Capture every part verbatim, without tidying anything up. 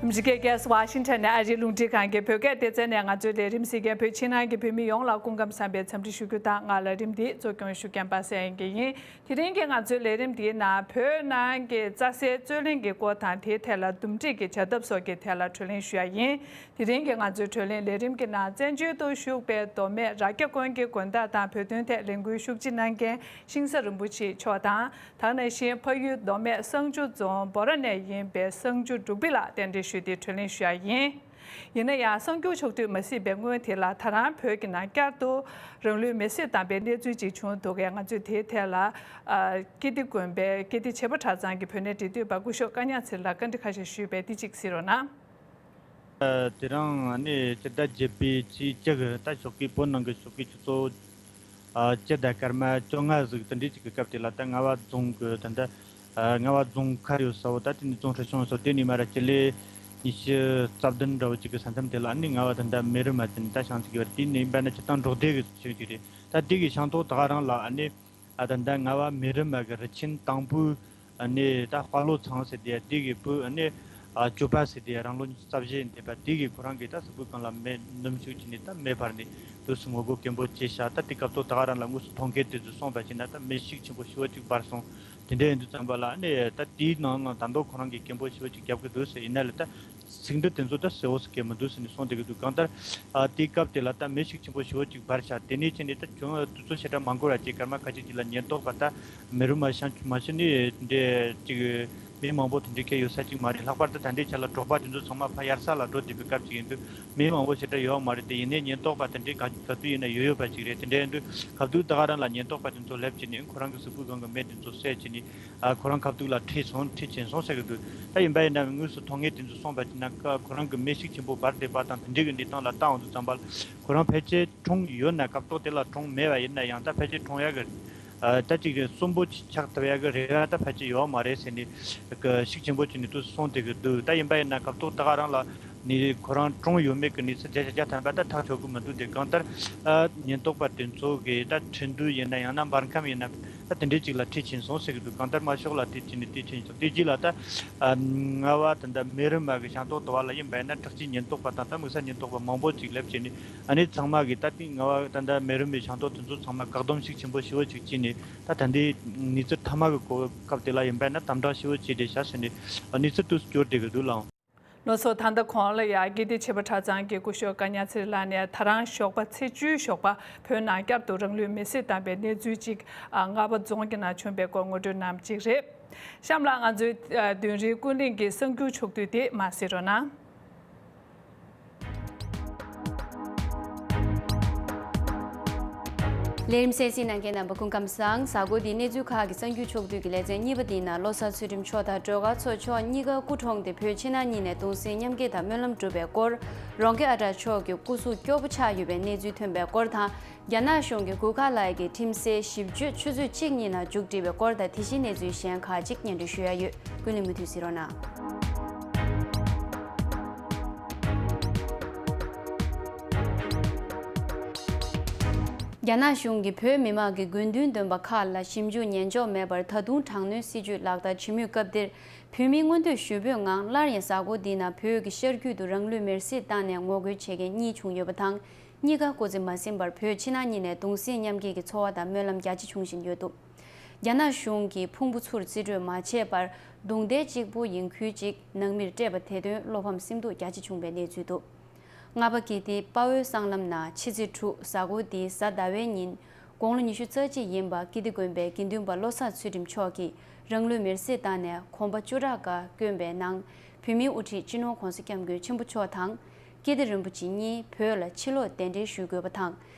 ཨ་མི་རི་ཀའི་རྒྱལ་ས་ཝ་ཤིང་ཊོན་ནས་ཨ་རིའི་རླུང་འཕྲིན་ཁང་གི་བོད་སྐད་སྡེ་ཚན་ནས་ང་ཚོའི་ལས་རིམ་གཟིགས་མཁན་བོད་ཕྱི་ནང་གི་བོད་མི་ཡོངས་ལ་སྐུ་ཁམས་བཟང་བའི་འཚམས་འདྲི་ཞུ་རྒྱུ་དང་། ང་ལ་རིམ་འདིའི་གཙོ་སྐྱོང་ཞུ་མཁན་པ་སངས་དབྱངས་སྐྱིད་ཡིན། དེ་རིང་གི་ང་ཚོའི་ལས་རིམ་འདིའི་ནང་བོད་ནང་གི་རྩྭ་སའི་རྩོད་གླེང་གི་སྐོར་དང་། དེའི་ཐད་ལ་འདུམ་འགྲིག་གི་བྱ་ཐབས་སོགས་ཀྱི་ཐད་ལ་བགྲོ་གླེང་ཞུ་ཡ་ཡིན། དེ་རིང་གི་ང་ཚོའི་བགྲོ་གླེང་ལས་རིམ་གྱི་ནང་བཙན་བྱོལ་དུ་བཞུགས་པའི་མདོ་སྨད་རྭ་རྒྱ་དགོན་གྱི་དགོན་བདག་དང་བོད་དོན་ཐད་ལས་འགུལ་ཤུགས་ཆེ་གནང་མཁན་ཤིང་བཟའ་རིན་པོ་ཆེ་མཆོག་དང་། ད་ག་ནང་བཞིན་ཕ་ཡུལ་མདོ་སྨད་བསང་ཆུ་རྫོང་འབོ་ར་ནས་ཡིན་པའི་བསང་ཆུ་འབྲུག་པི་ལགས་རྟེན་འབྲེལ་ཞུས་ཏེ་བགྲོ་གླེང་ཞུ་ཡ་ཡིན། ཡིན་ན་ཡང་གསར་འགྱུར་ཕྱོགས་བསྡུས་མ་གཟིགས་པའི་སྔོན་དེ་ལ། ད་རང་བོད་ཀྱི་ནང་བསྐྱར་དུ་རང་ལུས་མེར་སྲེག་བཏང་པའི་གནས་ཚུལ་ཅིག་བྱུང་འདུག་གས། ང་ཚོས་དེའི་ཐད་ལ་ཨ་ཀིརྟི་དགོན་པའི་ཀིརྟི་བྱེས་པ་གྲྭ་ཚང་གི་བོད་གནས་འབྲེལ་མཐུད་པ་སྐུ་ཞབས་བཀའ་ཉག་ཚེ་རིང་ལགས་བཀའ་འདྲི་ཁ་ཤས་ཞུས་པས་འདི་གཅིག་གཟིགས་རོགས་གནང་། ཨ་དེ་རིང་ཨ་ནི་སྤྱི་ཟླ་བརྒྱད་པའི་ཚེས་བཅུ་གི་ད་ཞོགས་ཀའི་བོད་ནང་གི་ཞོགས་ཀའི་ཆུ་ཚོད་ཨ་བཅུ་དང་སྐར་མ་བཅོ་ལྔ་ཟིག་དེ་འདྲའི་ཅིག་གི་སྐབས་དེ་ལ། ད་རྔ་བ་རྫོང་གི་ད་ལྟ་ཨ་རྔ་བ་རྫོང་མཁར་ཡོད་ས་བོ། ད་དེ་ནས་རྫོང་ཁྲི་སྲོང་ཡོད་ས་བོ། དེ་ནས་མར་སྤྱི་ལེ་ཉི་ཤུ་རྩ་བདུན་འདྲ་བོ་ཅིག་གི་ས་མཚམས་དེ་ལ་ཨ་ནི་རྔ་བ་ད་ལྟ་མེ་རི་མ་དེ་ནས་ད་བྱང་ཅིག་ཡོད་རེད། དེ་ནས་ཡིན་པ་ན་སྤྱིར་བཏང་འབྲོག་སྡེ་གི་ཆོས་ཅིག་རེད། ད་དེ་གི་ཤང་ཏོག་ད་ག་རང་ལ་ཨ་ནི་ཨ་ད་ལྟ་རྔ་བ་མེ་རི་མ་གི་རི་ཆེན་དང་པོའི་ཨ་ནི་ད་དཔའ་ལོ་ཚང་ཟེར་དེ་དེ་གི་བུ་ཨ་ནི་ཨ་སྐྱོབ་པ་ཟེར་དེ་རང་ལོ་ཉི་ཤུ་རྩ་བཞི་ཡིན་བསྡད་པ། དེ་གི་ཁོ་རང་གི་ད་གཟུགས་པོའི་སྒང་ལ་མེ་ནུབ་ཤུགས་ཀྱིས་ནི་ད་མེ་འབར་ནས་དུས་སུ་ངོ་རྒོལ་སྐད་འབོད་བྱས་ཤག་ད་དེ་སྐབས་ཐོག་ད་ག་རང་ལ་དངོས་སུ་མཐོང་མཁན་དེ་ཚོས་གསུངས་པ་བྱས་ན་ད་མེ་ཤུགས་ཆེན་པོ་ཞེ་པོ་ཅིག་འབར་སོང་། དེ་འདྲ་ཡིན་དུས་ཙམ་པ་ལ་ཨ་ནི་ད་དེའི་ནང་ལ་ད་དུང་ཁོ་རང་གིས་སྐད་འབོད་ཞེ་པོ་ཅིག་རྒྱབ་གི་འདུག་ཟེར། ཡིན་ན་ལས་ད་ཚིག་འབྲུ་དེ་ཚོ་ད་གསལ་བོ་ཟེར་གི་མི་འདུག་ཟེར་ནས་གསུངས་བསྡད་ཀྱི་འདུག། གང་ལྟར་ཨ་དེའི་སྐབས་དེ་ལ་ད་མེ་ཤུགས་ཆེན་པོ་ཞེ་པོ་ཅིག་འབར་ཤག་དེ་ནས་ཕྱིན་ནས་ད་ཁྱོན་དུས་ཚོད་ཞེ་དྲག་མ་འགོར་བ་ཅིག་སྐར་མ་ཁ་ཅིག་ཅིག་ལ་ཉེན་རྟོག་པ་ད་མེ་རུ་མ་ཤང་མ་ཤི་ནི་འདྲེ་ཅིག་མི་མང་པོ་དེ་འདྲའི་སྐད་ཡོད་ས་ཅིག་མ་རེད། ལྷག་པར་དུ་ད་ལྟའི་ཆ་ལ་འབྲོག་པ་དེ་ཚོ་ཚང་མ་ཕར་དབྱར་ས་ལ་འགྲོ་བསྡད་པའི་སྐབས་ཅིག་ཡིན་དུས་མི་མང་པོ་ཞེ་དྲག་ཡོད་མ་རེད་དེ། ཡིན་ནའི་ཉེན་རྟོག་པ་དེ་འདྲའི་ག་ག་དུས་ཡིན་ན་ཡོད་ཡོད་པ་ཅིག་རེད། དེ་འདྲ་ཡིན་དུས་ག་དུས་ད་ག་རང་ལ་ཉེན་རྟོག་པ་དེ་ཚོ་སླེབས་བྱས་ནས་ཁོ་རང་གི་གཟུགས་པོའི་སྒང་གི་མེ་དེ་ཚོ་བསད་བྱས་ནས། ཨ་ཁོ་རང་ཁ་ཐུག་ལ་ཁྲིད་སོང་། ཁྲིད་ཕྱིན་སོང་ཟེར་གི་འདུག། ད་ཡིན་པ་ཡིན་ན་དངོས་སུ་མཐོང་མཁན་དེ་ཚོས་གསུངས་པ་ཅིག་ན་ཁོ་རང་གི་མེ་ཤུགས་ཆེན་པོ་འབར་བསྡད་པ་དང་དེ་འདྲའི་གི་གནས་སྟངས་ལ་ལྟ་འོང་དུས་ཙམ་པ་ལ་ཁོ་རང་ཕལ་ཆེར་གྲོངས་ཡོད་ན། སྐབས་ཐོག་དེ་ལ་གྲོངས་མེད་པ་ཡིན་ན་ཡང་ད་ཕལ་ཆེར་གྲོངས་ཡག་གི་ཨ་ད་ཅིག་གི་གསོན་པོ་ཅིག་ཆགས་ཐུབ་ཡག་གི་རེ་བ་ད་ཕལ་ཆེར་ཡོད་མ་རེད་ཟེར་ནས་གི་ཤུགས་ཆེན་པོ་ཅིག་ནས་དུ་གསུངས་བསྡད་གི་འདུག། ད་ཡིན་པ་ཡིན་ན་སྐབས་ཐོག་ད་ག་རང་ལ་ནི་ཁོ་རང་གྲོངས་ཡོད་མེད་ཀྱི་གནས་ཚུལ་བརྒྱ་ཆ་བརྒྱ་ཐམ་པ་ད་ཐག་ཆོད་གི་མི་འདུག་སྟེ། གང་ལྟར་ཨ་ཉེན་རྟོག་པ་དེ་ཚོ་གིས་ད་ཁྲིན་ཏུའུ་ཡིན་ན་ཡང་ན་འབར་ཁམས་ཡིན་ན་ད་དེ་འདྲའི་ཅིག་ལ་ཁྲིད་ཕྱིན་སོང་ཟེར་གི་འདུག། གང་ལྟར་དམར་ཤོག་ལ་དེ་ཁྲིད་ནས་དེ་ཁྲིད་ཕྱིན་སོང་། དེ་རྗེས་ལ་ད་ཨ་རྔ་བ་ད་ལྟ་མེ་རི་མ་གི་ཤང་ཏོག་དོ་བ་ལ་ཡིན་པ་ཡིན་ན་དྲག་ཆས་ཉེན་རྟོག་པ་དང་ད་དམིགས་བསལ་ཉེན་རྟོག་པ་མང་པོ་ཅིག་སླེབས་བྱས་ནས་ཨ་ནི་ཚང་མ་གིས་ད་དེ་རྔ་བ་ད་ལྟ་མེ་རི་མའི་ཤང་ཏོག་དེ་ཚོ་ཚང་མ་བཀག་སྡོམ་ཤུགས་ཆེན་པོ་ཞེ་པོ་ཅིག་བྱས་ནས་ད་ད་ལྟའི་གནས་ཚུལ་མཐའ་མ་གི་གོ་སྐབས་དེ་ལ་ཡིན་པ་ཡིན་ན་དམ་དྲག་ཞེ་པོ་བྱས་ཏེ་བཞག་ཟེར་ནས་གནས་ཚུལ་དུ་སྐྱོར་བསྡད་གི་འདུག་ལགས། ལགས་སོ། ད་ལྟ་གོང་ལ་ཡ་ཀིརྟི་བྱེས་པ་གྲྭ་ཚང་གི་སྐུ་ཞབས་བཀའ་ཉག་ཚེ་རིང་ལགས་ནས་ད་རང་ཞོགས་པ་ཚེས་བཅུའི་ཞོགས་པ་བོད་ནང་བསྐྱར་དུ་རང་ལུས་མེར་སྲེག་བཏང་པའི་གནས་ཚུལ་ཅིག་ཨ་རྔ་བ་རྫོང་གི་ནང་བྱུང་པའི་སྐོར་ངོ་སྤྲོད་གནང་བ་ཅིག་རེད། གཤམ་ལ་ང་ཚོའི་ཨ་བདུན་རེའི་ཀུན་གླེང་གི་གསར་འགྱུར་ཕྱོགས་བསྡུས་དེ་མར་གཟིགས་རོགས་གནང་། ལས་རིམ་གསན་གཟིགས་གནང་མཁན་རྣམ་པ་སྐུ་ཁམས་བཟང་། གཟའ་འཁོར་འདིའི་གནས་ཚུལ་ཁག་གི་གསར་འགྱུར་ཕྱོགས་བསྡུས་ཀྱི་ལེ་ཚན་གཉིས་པ་འདིའི་ནང་བློ་བཟང་ཚུལ་ཁྲིམས་མཆོག་དང་སྒྲོལ་དཀར་མཚོ་མཆོག་གཉིས་ཀ་སྐུ་གྲོངས་ཏེ་བོད་ཕྱི་ནང་གཉིས་ནས་གདུང་སེམས་མཉམ་སྐྱེད་དང་སྨོན་ལམ་སྒྲུབ་པའི་སྐོར། རོང་རྒྱས་ཨ་གྲགས་མཆོག་གི་སྐུ་གཟུགས་སྐྱོ་པོ་ཆགས་ཡོད་པའི་གནས་ཚུལ་ཐོན་པའི་སྐོར་དང་། རྒྱ་ནག་གཞུང་གིས་གུར་དཀར་ལའི་གི་ཁྲིམས་སའི་ཞིབ་དཔྱོད་ཆུ་ཚོད་གཅིག་གཉིས་ནང་མཇུག་སྒྲིལ་བའི་སྐོར་དང་། དེ་བཞིན་གནས་ཚུལ་གཞན་ཁག་ཅིག་སྙན་སྒྲོན་ཞུ་ཡ་ཡོད། ཀུན་གླེང་མུ་མཐུད་གཟིགས་རོགས་གནང་། རྒྱ་ནག་གཞུང་གིས་བོད་མི་མང་གི་དགོས་འདུན་འདོན་པ་ཁག་ལ་ཞིབ་འཇུག་ཉན་འཇོག་མེད་པར་ད་དུང་དྲག་གནོན་སྲིད་ཇུས་ལག་བསྟར་བྱེད་མུས་སྐབས་འདིར། བོད་མིའི་མངོན་འདོད་ཞུ་འབོད་ངང་སླར་ཡང་གཟའ་འཁོར་འདིའི་ནང་བོད་ཀྱི་ཤར་རྒྱུད་དུ་རང་ལུས་མེར་སྲེག་བཏང་ནས་ངོ་རྒོལ་བྱེད་མཁན་གཉིས་བྱུང་ཡོད་པ་དང་། གཉིས་ཀ་སྐུ་ཚེ་མ་ཟིན་པར་བོད་ཕྱི་ནང་གཉིས་ནས་གདུང་སེམས་མཉམ་སྐྱེད་ཀྱི་ཚོར་བ་དང་སྨོན་ལམ་རྒྱ་ཆེ་འབྱུང་བཞིན་ཡོད་འདུག། རྒྱ་ནག་གཞུང་གིས་ཕུང་པོ་ཚུར་རྩིས་སྤྲོད་མ་བྱས་པར་གདུང་ཐལ་གཅིག་པུ་ཡིན་ཁུལ་གཅིག་ནང་མིར་སྤྲད་པ་དེ་དོན་བློ་ཕམ་སེམས་སྡུག་རྒྱ་ཆེ་བྱུང་བའི་གནས་ཚུལ་འདུག། རྔ་པ་ཀིརྟིའི་དཔའ་བོའི་སྲང་ལམ་ནང་ཕྱི་ཚེས་དྲུག་གཟའ་འཁོར་འདིའི་གཟའ་ཟླ་བའི་ཉིན། དགུང་ལོ་ཉི་ཤུ་རྩ་གཅིག་ཡིན་པ་ཀིརྟི་དགོན་པའི་དགེ་འདུན་པ་བློ་བཟང་ཚུལ་ཁྲིམས་མཆོག་གིས་རང་ལུས་མེར་སྲེག་བཏང་ནས་གོམ་པ་བཅུ་ཕྲག་འགའ་བསྐྱོན་པའི་ནང་། བོད་མིའི་དབུ་ཁྲིད་སྤྱི་ནོར་༧གོང་ས་༧སྐྱབས་མགོན་ཆེན་པོ་མཆོག་དང་། ཀིརྟི་རིན་པོ་ཆེ་གཉིས་བོད་ལ་ཕྱིར་ལོག་གདན་འདྲེན་ཞུ་དགོས་པ་དང་།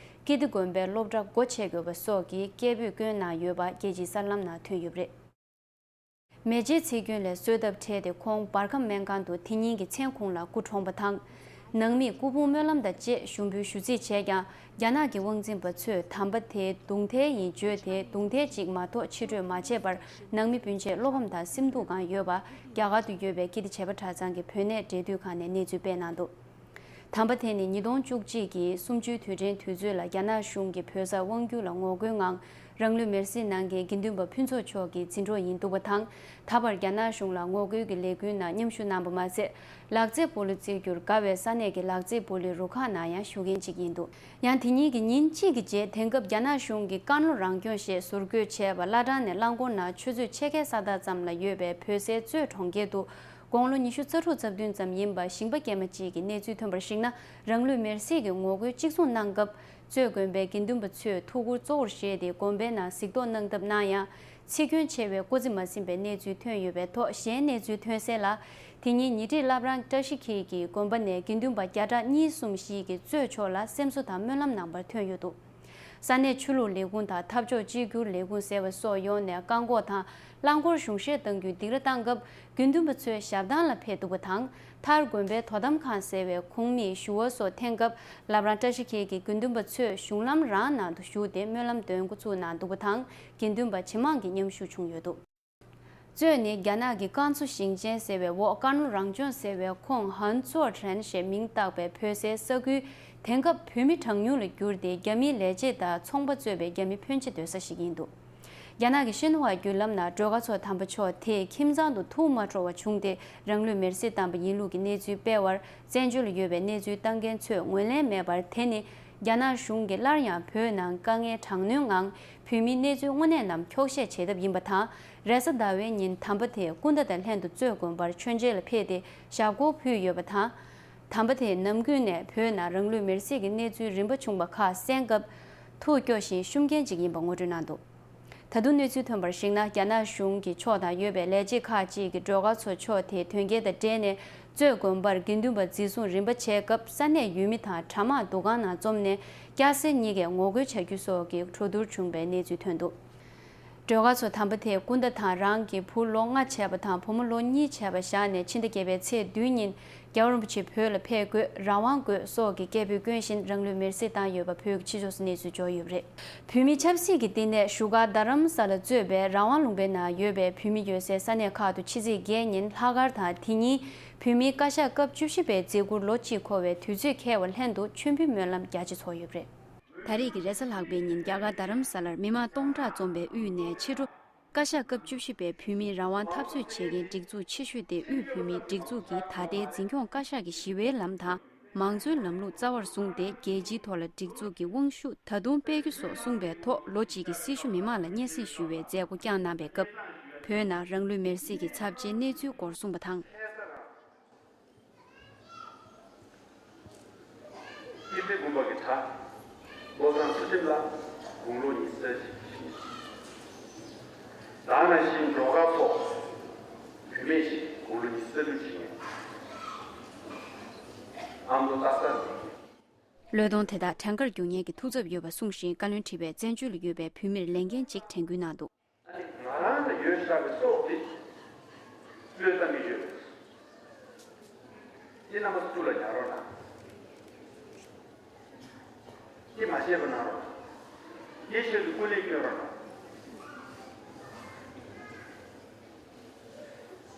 ཀིརྟི་དགོན་པའི་སློབ་གྲྭ་སྒོ་ཕྱེ་དགོས་པ་སོགས་ཀྱི་སྐད་འབོད་བསྐྱོན་གནང་ཡོད་པ་རྒྱལ་སྤྱིའི་གསར་ལམ་ནང་ཐོན་ཡོད་པ་རེད། མེ་ལྕེའི་ཚིག་རྒྱུན་ལས་གསོད་ཐབས་བྲལ་ཏེ་ཁོང་འབར་ཁམས་སྨན་ཁང་དུ་དེ་ཉིན་གྱི་མཚན་གུང་ལ་སྐུ་གྲོངས་པ་དང་། ནང་མིས་སྐུ་ཕུང་སྨོན་ལམ་དང་བཅས་ཞུགས་འབུལ་ཞུ་རྩིས་བྱས་ཀྱང་། རྒྱ་ནག་གི་དབང་འཛིན་པ་ཚོས་དམ་པ་དེ་གདུང་ཐལ་ཡིན་བརྗོད་དེ་གདུང་ཐལ་གཅིག་མ་གཏོགས་ཕྱིར་སྤྲོད་མ་བྱས་པར་ནང་མི་སྤུན་མཆེད་བློ་ཕམ་དང་སེམས་སྡུག་གང་ཡོད་པ་རྒྱ་གར་དུ་ཡོད་པའི་ཀིརྟི་བྱེས་པ་གྲྭ་ཚང་གི་བོད་གནས་འབྲེལ་མཐུད་ཁང་ནས་གནས་ཚུལ་སྤེལ་གནང་འདུག། དམ་པ་དེ་ནི་ཉིས་སྟོང་བཅུ་གཅིག་གི་གསུམ་བཅུའི་དུས་དྲན་དུས་ཚོད་ལ་རྒྱ་ནག་གཞུང་གིས་བོད་ས་དབང་བསྒྱུར་ལ་ངོ་རྒོལ་ངང་ རང་ལུས་མེར་སྲེག་གནང་མཁན་དགེ་འདུན་པ་ཕུན་ཚོགས་མཆོག་གི་འཛིན་གྲོགས་ཡིན་འདུག་པ་དང་། ད་བར་རྒྱ་ནག་གཞུང་ལ་ངོ་རྒོལ་གྱི་ལས་འགུལ་ནང་མཉམ་ཞུགས་གནང་པ་མ་ཟད། ལག་རྩེད་སྤོ་ལོ་རྩེ་རྒྱུར་དགའ་བའི་ས་གནས་ཀྱི་ལག་རྩེད་སྤོ་ལོའི་རུ་ཁག་ནང་ཡང་ཞུགས་མཁན་གཅིག་ཡིན་འདུག་ཡང་དེ་ཉིད་ཀྱི་ཉིན་གཅིག་གི་རྗེས། དེང་སྐབས་རྒྱ་ནག་གཞུང་གིས་ཀན་ལྷོ་རང་སྐྱོང་ཞེས་ཟུར་བཀོད་བྱས་པ་བླ་བྲང་ནས་རླངས་འཁོར་ནང་ཆུ་ཚོད་ཕྱེད་ཀའི་ས་ཐག་ཙམ་ལ་ཡོད་པའི་བོད་སའི་གཙོས་གྲོང་ཁྱེར་དུ། དགུང་ལོ་ཉི་ཤུ་རྩ་དྲུག་རྩ་བདུན་ཙམ་ཡིན་པ་ཞིང་པ་སྐྱེས་མ་གཅིག་གིས་གནས་ཚུལ་ཐོན་པར་གཞིགས་ན། རང་ལུས་མེར་སྲེག་གི་ངོ་རྒོལ་གཅིག་མཚུངས་གནང་སྐབས། གཙོས་དགོན་པའི་དགེ་འདུན་པ་ཚོས་ཐུགས་ཁུར་གཙོ་བོར་བཞེས་ཏེ། དགོན་པའི་ནང་གཟིགས་རྟོག་གནང་ཐབས་གནང་ཡང་། འཚིག་སྐྱོན་ཆེ་བས་སྐུ་ཚེ་མ་ཟིན་པའི་གནས་ཚུལ་ཐོན་ཡོད་པའི་ཐོག་གཞན་གནས་ཚུལ་ཐོན་གསལ་ལ། དེ་ཉིན་ཉི་ཁྲི་བླ་བྲང་བཀྲ་ཤིས་འཁྱིལ་གྱི་དགོན་པ་ནས་དགེ་འདུན་པ་བརྒྱ་ཕྲག་གཉིས་གསུམ་ཞིག་གིས་གཙོས་མཆོག་ལ་སེམས་གསོ་དང་སྨོན་ལམ་གནང་པར་ཐོན་ཡོད་འདུག་ས་གནས་ཆོས་ལུགས་ལས་ཁུངས་དང་འཐབ་ཕྱོགས་གཅིག་གྱུར་ལས་ཁུངས་ཟེར་བ་སོགས་ཡོངས་ནས་བཀག་འགོག་དང་རླངས་འཁོར་གཞུང་བཞེས་གཏང་རྒྱུའི་སྡིགས་ར་བཏང་སྐབས། དགེ་འདུན་པ་ཚོས་ཞབས་ཐང་ལ་ཕེབས་འདུག་པ་དང་། མཐར་དགོན་པའི་དོ་དམ་ཁང་ཟེར་བའི་ཁོངས་མིས་ཞུ་བ་སོགས་འཐེན་སྐབས། བླ་བྲང་བཀྲ་ཤིས་འཁྱིལ་གྱི་དགེ་འདུན་པ་ཚོས་གཞུང་ལམ་རང་ནང་དུ་ཞུགས་ཏེ་སྨོན་ལམ་འདོན་འགོ་ཚུགས་གནང་འདུག་པ་དང་། དགེ་འདུན་པ་ཇེ་མང་གིས་མཉམ་ཞུགས་བྱུང་ཡོད་འདུག་གཙོས་ནི་རྒྱ་ནག་གི་ཀན་སུའུ་ཞིང་ཆེན་ཟེར་བའི་འོག་ཀན་ལྷོ་རང་ལྗོངས་ཟེར་བའི་ཁོངས་ཧན་ཙོ་ཁྲན་ཞེས་མིང་བཏགས་པའི་བོད་སའི་ས་ཁུལ། དེང་སྐབས་བོད་མི་གྲངས་ཉུང་ལ་གྱུར་ཏེ། རྒྱ་མིའི་ལས་བྱེད་དང་ཚོང་པ་གཙོས་པའི་རྒྱ་མི་ཕོན་ཆེ་སྡོད་ས་ཞིག་ཡིན་འདུག་རྒྱ་ནག་གི་ཤིན་ཧྭ་བརྒྱུད་ལམ་ནང་སྒྲོལ་དཀར་མཚོ་དམ་པ་མཆོག་དེས་ཁྱིམ་ཚང་དུ་ཐུགས་མ་ཁྲོ་བ་བྱུང་སྟེ། རང་ལུས་མེར་སྲེག་བཏང་པ་ཡིན་ལུགས་ཀྱི་གནས་ཚུལ་སྤེལ་བར། བཙན་བྱོལ་ཡོད་པའི་གནས་ཚུལ་བཏང་མཁན་ཚོས་ངོས་ལེན་མེད་པར། དེ་ནི་རྒྱ་ནག་གཞུང་གིས་སླར་ཡང་བོད་ནང་དཀའ་ངལ་དྲག་གནོན་ངང་བོད་མིའི་གནས་ཚུལ་དངོས་གནས་རྣམས་འཁྱོག་བཤད་བྱེད་ཐབས་ཡིན་པ་དང་། རེས་གཟའ་ཟླ་བའི་ཉིན་དམ་པ་དེས་སྐུ་ཟླ་དང་ལྷན་དུ་གཙོས་དགོན་པར་མཆོད་མཇལ་ལ་ཕེབས་ཏེ་ཞབས་སྐོར་ཕུལ་ཡོད་པ་དང་། དམ་པ་དེས་ནམ་རྒྱུན་ནས་བོད་ནང་རང་ལུས་མེར་སྲེག་གི་གནས་ཚུལ་རིམ་པ་བྱུང་བ་ཁག་གསན་སྐབས། ཐུགས་སྐྱོ་ཞིང་ཤུམ་མཁན་ཅིག་ཡིན་པ་ངོ་སྤྲོད་གནང་འདུག་ད་དུང་གནས་ཚུལ་ཐོན་པར་གཞིགས་ན། རྒྱ་ནག་གཞུང་གི་ཕྱོགས་དང་ཡོད་པའི་ལས་བྱེད་ཁག་ཅིག་གིས་སྒྲོལ་དཀར་མཚོ་ཕྱོགས་དེའི་དོན་རྐྱེན་དང་འབྲེལ་ནས། གཙོས་དགོན་པར་དགེ་འདུན་པ་འཛིན་བཟུང་རིམ་པ་བྱས་སྐབས། ས་གནས་ཡུལ་མི་དང་གྲྭ་དམག་འདུ་ཁང་ནང་འཛོམས་ནས། སྐྱ་སེར་གཉིས་ཀས་ངོ་རྒོལ་བྱ་རྒྱུ་སོགས་ཀྱི་གྲོས་བསྡུར་བྱུང་བའི་གནས་ཚུལ་ཐོན་འདུག་སྒྲོལ་དཀར་མཚོ་དམ་པ་དེས་སྐུ་ཟླ་དང་། རང་གི་བུ་ལོ་ལྔ་བྱས་པ་དང་། བུ་མོ་ལོ་གཉིས་བྱས་པ་བཞག་ནས། ཕྱི་ཟླ་བརྒྱད་པའི་ཚེས་བདུན་ཉིན། རྒྱལ་བ་རིན་པོ་ཆེ་བོད་ལ་ཕེབས་དགོས། རང་དབང་དགོས་སོགས་ཀྱི་སྐད་འབོད་བསྐྱོན་བཞིན། རང་ལུས་མེར་སྲེག་བཏང་ཡོད་པ་བོད་ཀྱི་ཕྱི་ཕྱོགས་སུ་གནས་ཚུལ་འབྱོར་ཡོད་པ་རེད། བོད་མིའི་ཆབ་སྲིད་ཀྱི་བསྟི་གནས་བཞུགས་སྒར་རྡ་རམ་ས་ལ་གཙོས་པའི་རང་དབང་ལུང་པའི་ནང་ཡོད་པའི་བོད་མི་ཡོད་སའི་ས་གནས་ཁག་ཏུ་ཕྱི་ཚེས་བརྒྱད་ཉིན་ལྷག་དཀར་དང་། དེ་ཉིན་བོད་མིའི་བཀའ་ཤག་སྐབས་བཅུ་བཞི་པའི་བརྩི་བཀུར་ལོ་གཅིག་འཁོར་བའི་དུས་ཚོད་འཁེལ་བ་ལྷན་དུ་མཆོད་འབུལ་སྨོན་ལམ་རྒྱ་ཆེ་ཚོགས་ཡོད་པ་རེད། ད་རེས་ཀྱི་རེས་གཟའ་ལྷག་པའི་ཉིན། རྒྱ་གར་རྡ་རམ་ས་ལར་མི་མང་སྟོང་ཕྲག་འཛོམས་པའི་དབུས་ནས། ཕྱི་དྲོ། བཀའ་ཤག་སྐབས་བཅུ་བཞི་པའི་བོད་མིའི་རང་དབང་འཐབ་རྩོད་བྱེད་མཁན་སྒྲིག་འཛུགས་ཆེ་ཤོས་དེ། དབུས་བོད་མིའི་སྒྲིག་འཛུགས་ཀྱིས་ད་ལྟའི་འཛིན་སྐྱོང་བཀའ་ཤག་གི་ཞི་བའི་ལམ་དང་། མང་གཙོའི་ལམ་ལུགས་རྩ་བར་བཟུང་སྟེ། རྒྱལ་སྤྱིའི་ཐོག་ལ་སྒྲིག་འཛུགས་ཀྱི་དབང་ཤུགས་ད་དུང་སྤེལ་རྒྱུ་སོགས་གསུངས་པའི་ཐོག་ལོ་གཅིག་གི་སྲི་ཞུ་མི་མང་ལ་སྙན་སེང་ཞུ་བའི་མཛད་སྒོ་བསྐྱངས་གནང་པའི་སྐབས། བོད་ནང་རང་ལུས་མེར་སྲེག་གི་ཚབས་ཆེའི་གནས་ཚུལ་སྐོར་གསུངས་པ་དང་། ཀིརྟི་དགོན་པ་གི་གྲྭ་བློ་བཟང་ཚུལ་ཁྲིམས་ལགས་དགུང་ལོ་ཉི་ཤུ་རྩ་གཅིག་ཞིག་ད་ནང་བཞིན་སྒྲོལ་དཀར་མཚོ་བུད་མེད་ཞིག་དགུང་ལོ་ཉི་ཤུ་རྩ་དྲུག་ཞིག་ཨ་མདོ་སྟག་ཚང་ནས། བློས་གཏོང་དེ་དག་བྲན་ཁར་རྒྱུག་མཁན་གྱི་ཐུགས་འཚབ་ཡོད་པ་གསུངས་བཞིན། བཀའ་བློན་ཁྲི་པས་བཙན་བྱོལ་ལ་ཡོད་པའི་བོད་མིར་ལས་འགན་ཅིག་དྲན་སྐུལ་གནང་འདུག་ང་རང་ལ་ཡོད་བཞག་པའི་སྲོག་འདི་བློས་བཏང་གི་ཡོད། འདི་རྣམ་པ་ཚོ་ཐུགས་ལ་ཉར་རོགས་གནང་། འདི་མ་བརྗེད་པ་གནང་རོགས་གནང་། འདིའི་ཆེད་དུ་སྐུ་ལས་སྐྱོན་རོགས་གནང་།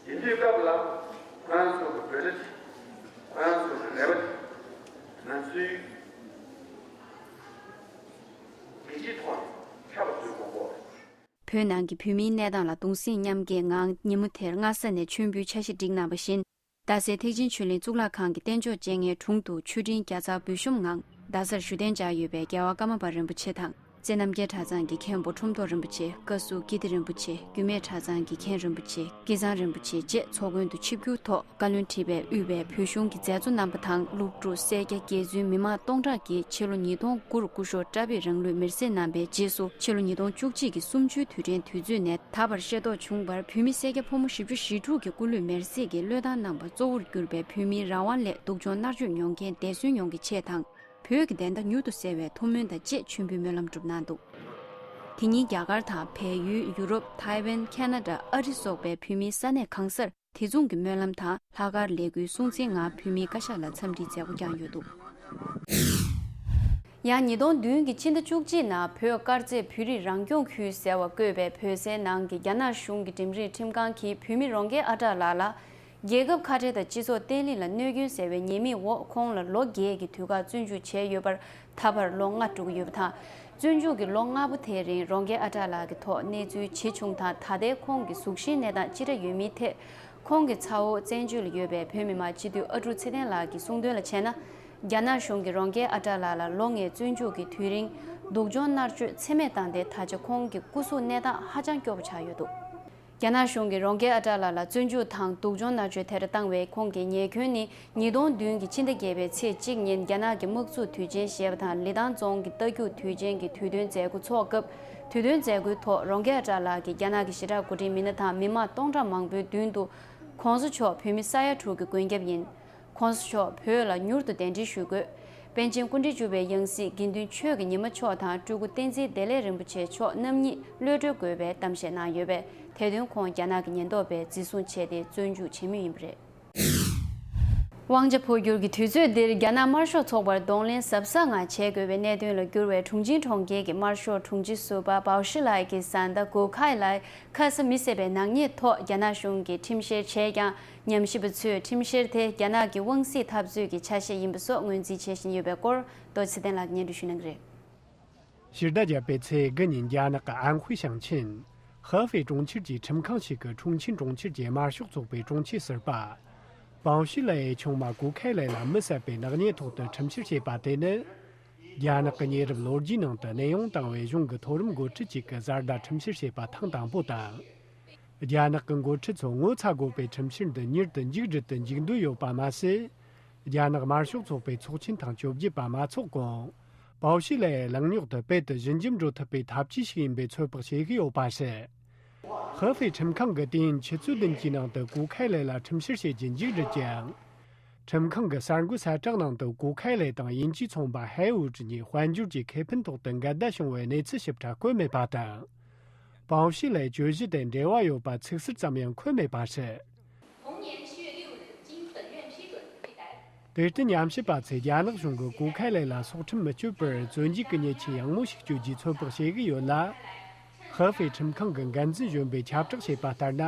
དེ་དུས་སྐབས་ལ་ཁོ་རང་ཚོ་གི་འབོད་སྒྲ་དེ། ཁོ་རང་ཚོ་གི་རེ་བ་དེ་ང་ཚོའི་རྒྱལ་སྤྱིའི་ཐོག་ནས་ཁྱབ་པ་བཟོ་དགོས་སྐོར། བོད་ནང་གི་བོད་མིའི་གནས་སྟངས་ལ་གདུང་སེམས་མཉམ་སྐྱེད་ངང་ཉིན་མོ་དེར་སྔ་ས་ནས་མཆོད་འབུལ་འཆར་གཞི་བསྒྲིགས་གནང་བ་བཞིན། རྡ་སའི་ཐེག་ཆེན་ཆོས་གླིང་གཙུག་ལག་ཁང་གི་རྟེན་མཆོག་བཅད་ལྔའི་དྲུང་དུ་མཆོད་སྤྲིན་བརྒྱ་རྩ་འབུལ་ཤོམ་ངང་རྡ་སར་བཞུགས་གདན་འཇགས་ཡོད་པའི་རྒྱལ་བ་ཀརྨ་པ་རིན་པོ་ཆེ་དང་། རྩེ་རྣམ་རྒྱལ་གྲྭ་ཚང་གི་མཁན་པོ་ཁྲོམ་ཐོག་རིན་པོ་ཆེ། བཀའ་ཟུར་ཀིརྟི་རིན་པོ་ཆེ། རྒྱུད་སྨད་གྲྭ་ཚང་གི་མཁན་རིན་པོ་ཆེ། སྐལ་བཟང་རིན་པོ་ཆེ་བཅས་ཚོགས་མགོན་དུ་ཆིབས་བསྒྱུར་ཐོག་བཀའ་བློན་ཁྲི་པས་དབུས་པའི་བོད་གཞུང་གི་མཛད་གཙོ་རྣམ་པ་དང་། སློབ་ཕྲུག་སེར་སྐྱ། སྐྱེ་བཙུན། མི་མང་སྟོང་ཕྲག་གིས་ཕྱི་ལོ་ཉིས་སྟོང་དགུ་རུ་སྐུ་ཞབས་བཀྲ་བྷེས་རང་ལུས་མེར་སྲེག་གནང་པའི་རྗེས་སུ། ཕྱི་ལོ་ཉིས་སྟོང་བཅུ་གཅིག་གི་གསུམ་བཅུའི་དུས་དྲན་དུས་ཚོད་ནས་ད་བར་ཤེས་རྟོགས་བྱུང་བར། བོད་མི་སེར་སྐྱ་ཕོ་མོ་བཞི་བཅུ་ཞེ་དྲུག་གིས་སྐུ་ལུས་མེར་སྲེག་གིས་བློས་བཏང་གནང་པར་གཙོ་བོར་གྱུར་པའི་བོད་མིའི་རང་དབང་སླད་སྡུག་སྦྱོང་མནར་གཅོད་མྱོང་མཁན་འདས་གསོན་ཡོངས་ཀྱི་ཆེད་དང་། བོད་ཀྱི་བདེན་མཐའ་མྱུར་དུ་གསལ་བའི་ཐུགས་སྨོན་དང་བཅས་མཆོད་འབུལ་སྨོན་ལམ་བསྒྲུབས་གནང་འདུག་དེ་ཉིན་རྒྱ་གར་དང་། བལ་ཡུལ། ཡུ་རོབ། ཐའེ་ཝན། ཁེ་ན་ཌ། ཨ་རི་སོགས་པའི་བོད་མིའི་ས་གནས་གང་སར་དེ་མཚུངས་ཀྱི་སྨོན་ལམ་དང་། ལྷག་དཀར་ལས་འགུལ་སྲུང་བརྩིའི་ངང་བོད་མིའི་བཀའ་ཤག་ལ་འཚམས་འདྲིའི་མཛད་སྒོ་བསྐྱངས་ཡོད་འདུག་ཡང་ཉིས་སྟོང་བདུན་གྱི་ཕྱི་ཟླ་བཅུ་གཅིག་ནང་བོད་དཀར་མཛེས་བོད་རིགས་རང་སྐྱོང་ཁུལ་ཟེར་བ་བཀོད་པའི་བོད་སའི་ནང་གི་རྒྱ་ནག་གཞུང་གི་འགྲིམ་འགྲུལ་ཁྲིམས་ཁང་གིས་བོད་མི་རོང་རྒྱས་ཨ་གྲགས་ལགས་ལ། རྒྱལ་ཁབ་ཁ་བྲལ་དང་སྤྱི་ཚོགས་བརྟན་ལྷིང་ལ་གནོད་སྐྱོན་ཟེར་བའི་ཉེས་དམིགས་འོག་ཁོང་ལ་ལོ་བརྒྱད་ཀྱི་དུས་བཀག་བཙོན་འཇུག་བྱས་ཡོད་པར། ད་བར་ལོ་ལྔ་འགྲོ་གི་ཡོད་པ་དང་། བཙོན་འཇུག་གི་ལོ་ལྔ་པོ་དེའི་རིང་རོང་རྒན་ཨ་ཀྲག་ལགས་ཀྱི་ཐོག་གནས་ཚུལ་ཇི་བྱུང་དང་། ད་ལྟའི་ཁོང་གི་གཟུགས་གཞིའི་གནས་སྟངས་ཅི་འདྲ་ཡོད་མེད་ཐད། ཁོང་གི་ཚ་བོ་བཙན་བྱོལ་ལ་ཡོད་པའི་བོད་མི་མང་སྤྱི་འཐུས་ཨ་ཀྲུག་ཚེ་བརྟན་ལགས་ཀྱིས་གསུངས་དོན་ལ་བྱས་ན། རྒྱ་ནག་གཞུང་གིས་རོང་རྒན་ཨ་ཀྲག་ལགས་ལ་ལོ་ལྔའི་བཙོན་འཇུག་གི་དུས་རིང་སྡུག་སྦྱོང་མནར་གཅོད་ཚད་མེད་བཏང་སྟེ། ད་ཆ་ཁོང་གི་སྐུ་གཟུགས་གནས་སྟངས་ཧ་ཅང་སྐྱོ་པོ་ཆགས་ཡོད་འདུག་རྒྱ་ནག་གཞུང་གིས་རོང་རྒན་ཨ་ཀྲག་ལགས་ལ་བཙོན་འཇུག་དང་སྡུག་སྦྱོང་མནར་གཅོད་དེ་འདྲ་བཏང་བའི་ཁོང་གི་ཉེས་སྐྱོན་ནི། ཉིས་སྟོང་བདུན་གྱི་ཕྱི་ཟླ་བརྒྱད་པའི་ཚེས་གཅིག་ཉིན་རྒྱ་ནག་གི་དམག་འཛུགས་དུས་ཆེན་ཞེས་པ་དང་། ལི་ཐང་རྫོང་གི་རྟ་རྒྱུག་དུས་ཆེན་གྱི་དུས་སྟོན་མཛད་སྒོ་འཚོགས་སྐབས། དུས་སྟོན་མཛད་སྒོའི་ཐོག་རོང་རྒན་ཨ་ཀྲག་ལགས་ཀྱིས་རྒྱ་ནག་གི་ཞི་དྲག་འགོ་ཁྲིད་མི་སྣ་དང་མི་མང་སྟོང་ཕྲག་མང་པོའི་མདུན་དུ། ༸གོང་ས་མཆོག་བོད་མི་ས་ཡ་དྲུག་གི་མགོན་སྐྱབས་ཡིན། ༸གོང་ས་མཆོག་བོད་ལ་མྱུར་དུ་གདན་འདྲེན་ཞུ་དགོས། པཎ་ཆེན་སྐུ་ཕྲེང་བཅུ་པའི་ཡང་སྲིད་དགེ་འདུན་ཆོས་ཀྱི་ཉི་མ་མཆོག་དང་སྤྲུལ་སྐུ་བསྟན་འཛིན་བདེ་ལེགས་རིན་པོ་ཆེ་མཆོག་རྣམ་གཉིས་གློད་གྲོལ་དགོས་པའི་གཏམ་བཤད་གནང་ཡོད་པས། དེ་དོན་ཁོང་རྒྱ་ནག་གི་ཉེན་རྟོག་པས་འཛིན་བཟུང་བྱས་ཏེ་བཙོན་འཇུག་བྱེད་མུས་ཡིན་པ་རེད། དབང་ཆ་འཕོ་འགྱུར་གྱི་དུས་ཚོད་འདིར་རྒྱ་ནག་དམར་ཤོག་ཚོགས་པར་གདོང་ལེན་གཟབ་གཟབ་ངང་བྱེད་དགོས་པའི་གནད་དོན་ལ་གྱུར་བའི་ཁྲུང་ཆིང་གྲོང་ཁྱེར་གྱི་དམར་ཤོག་དྲུང་ཆེ་ཟུར་པ་པའོ་ཤི་ལའེ་གི་བཟའ་ཟླ་གུའུ་ཁའེ་ལའེ་ཁ་ས་མི་བསད་པའི་ནག་ཉེས་ཐོག་རྒྱ་ནག་གཞུང་གིས་ཁྲིམས་བཤེར་བྱས་ཀྱང་། ཉམས་ཞིབ་པ་ཚོས་ཁྲིམས་བཤེར་དེ་རྒྱ་ནག་གི་དབང་སྲིད་འཐབ་རྩོད་ཀྱི་ཆ་ཤས་ཡིན་པ་སོགས་ངོས་འཛིན་བྱེད་བཞིན་ཡོད་པའི་སྐོར། རྡོ་རྗེ་ཚེ་བརྟན་ལགས་ཀྱིས་སྙན་སྒྲོན་ཞུ་གནང་གི་རེད། ཕྱི་ཟླ་བརྒྱད་པའི་ཚེས་དགུ་ཉིན་རྒྱ་ནག་གི་ཨན་ཧུའེ་ཞིང་ཆེན་ཧེ་ཧྥེ་གྲོང་ཁྱེར་གྱི་ཁྲིམས་ཁང་ཞིག་གིས་ཁྲུང་ཆིང་གྲོང་ཁྱེར་གྱི་དམར་ཤོག་ཚོགས་པའི་དྲུང་ཆེ་ཟུར་པ་པའོ་ཤི་ལའེ་ཡི་ཆུང་མ་གུའུ་ཁའེ་ལའེ་ལ་མི་བསད་པའི་ནག་ཉེས་ཐོག་ཏུ་ཁྲིམས་བཤེར་བྱས་པ་དེ་ནི། རྒྱ་ནག་གི་ཉེ་རབས་ལོ་རྒྱུས་ནང་དུ་གནས་དབྱུང་བཏང་བའི་གཞུང་གི་མཐོ་རིམ་འགོ་ཁྲིད་ཅིག་གིས་བཟའ་ཟླ་ཁྲིམས་བཤེར་བྱས་པ་ཐེངས་དང་པོ་དང་། རྒྱ་ནག་གི་འགོ་ཁྲིད་ཚོ་ངོ་ཚ་དགོས་པའི་ཁྲིམས་བཤེར་འདི་མྱུར་དུ་མཇུག་སྒྲིལ་དུ་འཇུག་འདོད་ཡོད་པ་མ་ཟད། རྒྱ་ནག་དམར་ཤོག་ཚོགས་པའི་ཚོགས་ཆེན་ཐེངས་བཅོ་བརྒྱད་པ་མ་འཚོགས་གོང་། པའོ་ཤི་ལའེ་ལངས་རྙོག་དེ་རྦད་དེ་ཞི་འཇམ་འགྲོ་ཐུབ་པའི་ཐབས་ཇུས་ཤིག་ཡིན་པའི་ཚོད་དཔག་བྱེད་ཀྱི་ཡོད་པ་རེད། ཧེ་ཧྥེ་ཁྲིམས་ཁང་གིས་དུས་ཡུན་ཆུ་ཚོད་བདུན་གྱི་ནང་དུ་གུའུ་ཁའེ་ལའེ་ལ་ཁྲིམས་བཤེར་བྱེད་རྒྱུ་མཇུག་སྒྲིལ་ཀྱང་། ཁྲིམས་ཁང་གི་གསར་འགོད་གསལ་བསྒྲགས་ནང་དུ་གུའུ་ཁའེ་ལའེ་དང་དབྱིན་ཇིའི་ཚོང་པ་ཧའེ་ཝུའུ་ཀྲི་གཉིས་དཔལ་འབྱོར་གྱི་ཁེ་ཕན་ཐོག་ཏུ་འགལ་ཟླ་བྱུང་བའི་གནས་ཚུལ་ཞིབ་ཕྲ་བཀོད་མེད་པ་དང་། པའོ་ཤི་ལའེ་གྱོད་གཞི་དེ་འབྲེལ་བ་ཡོད་པ་ཚིག་གསལ་ཙམ་ཡང་འཁོད་མེད་པ་རེད། 同年七月六日，经本院批准对待。 དེར་བརྟེན་ཉམས་ཞིབ་པ་ཚོས་རྒྱ་ནག་གཞུང་གིས་གུའུ་ཁའེ་ལའེ་ལ་སྲོག་ཁྲིམས་མི་གཅོད་པར་བཙོན་འཇུག་གི་ཉེས་ཆད་ཡང་མོ་ཞིག་གཅོད་རྒྱུའི་ཚོད་དཔག་བྱེད་ཀྱི་ཡོད་ལ། ཧེ་ཧྥེ་ཁྲིམས་ཁང་གི་འགན་འཛིན་གཞོན་པས་ཁྱབ་བསྒྲགས་བྱས་པ་ལྟར་ན།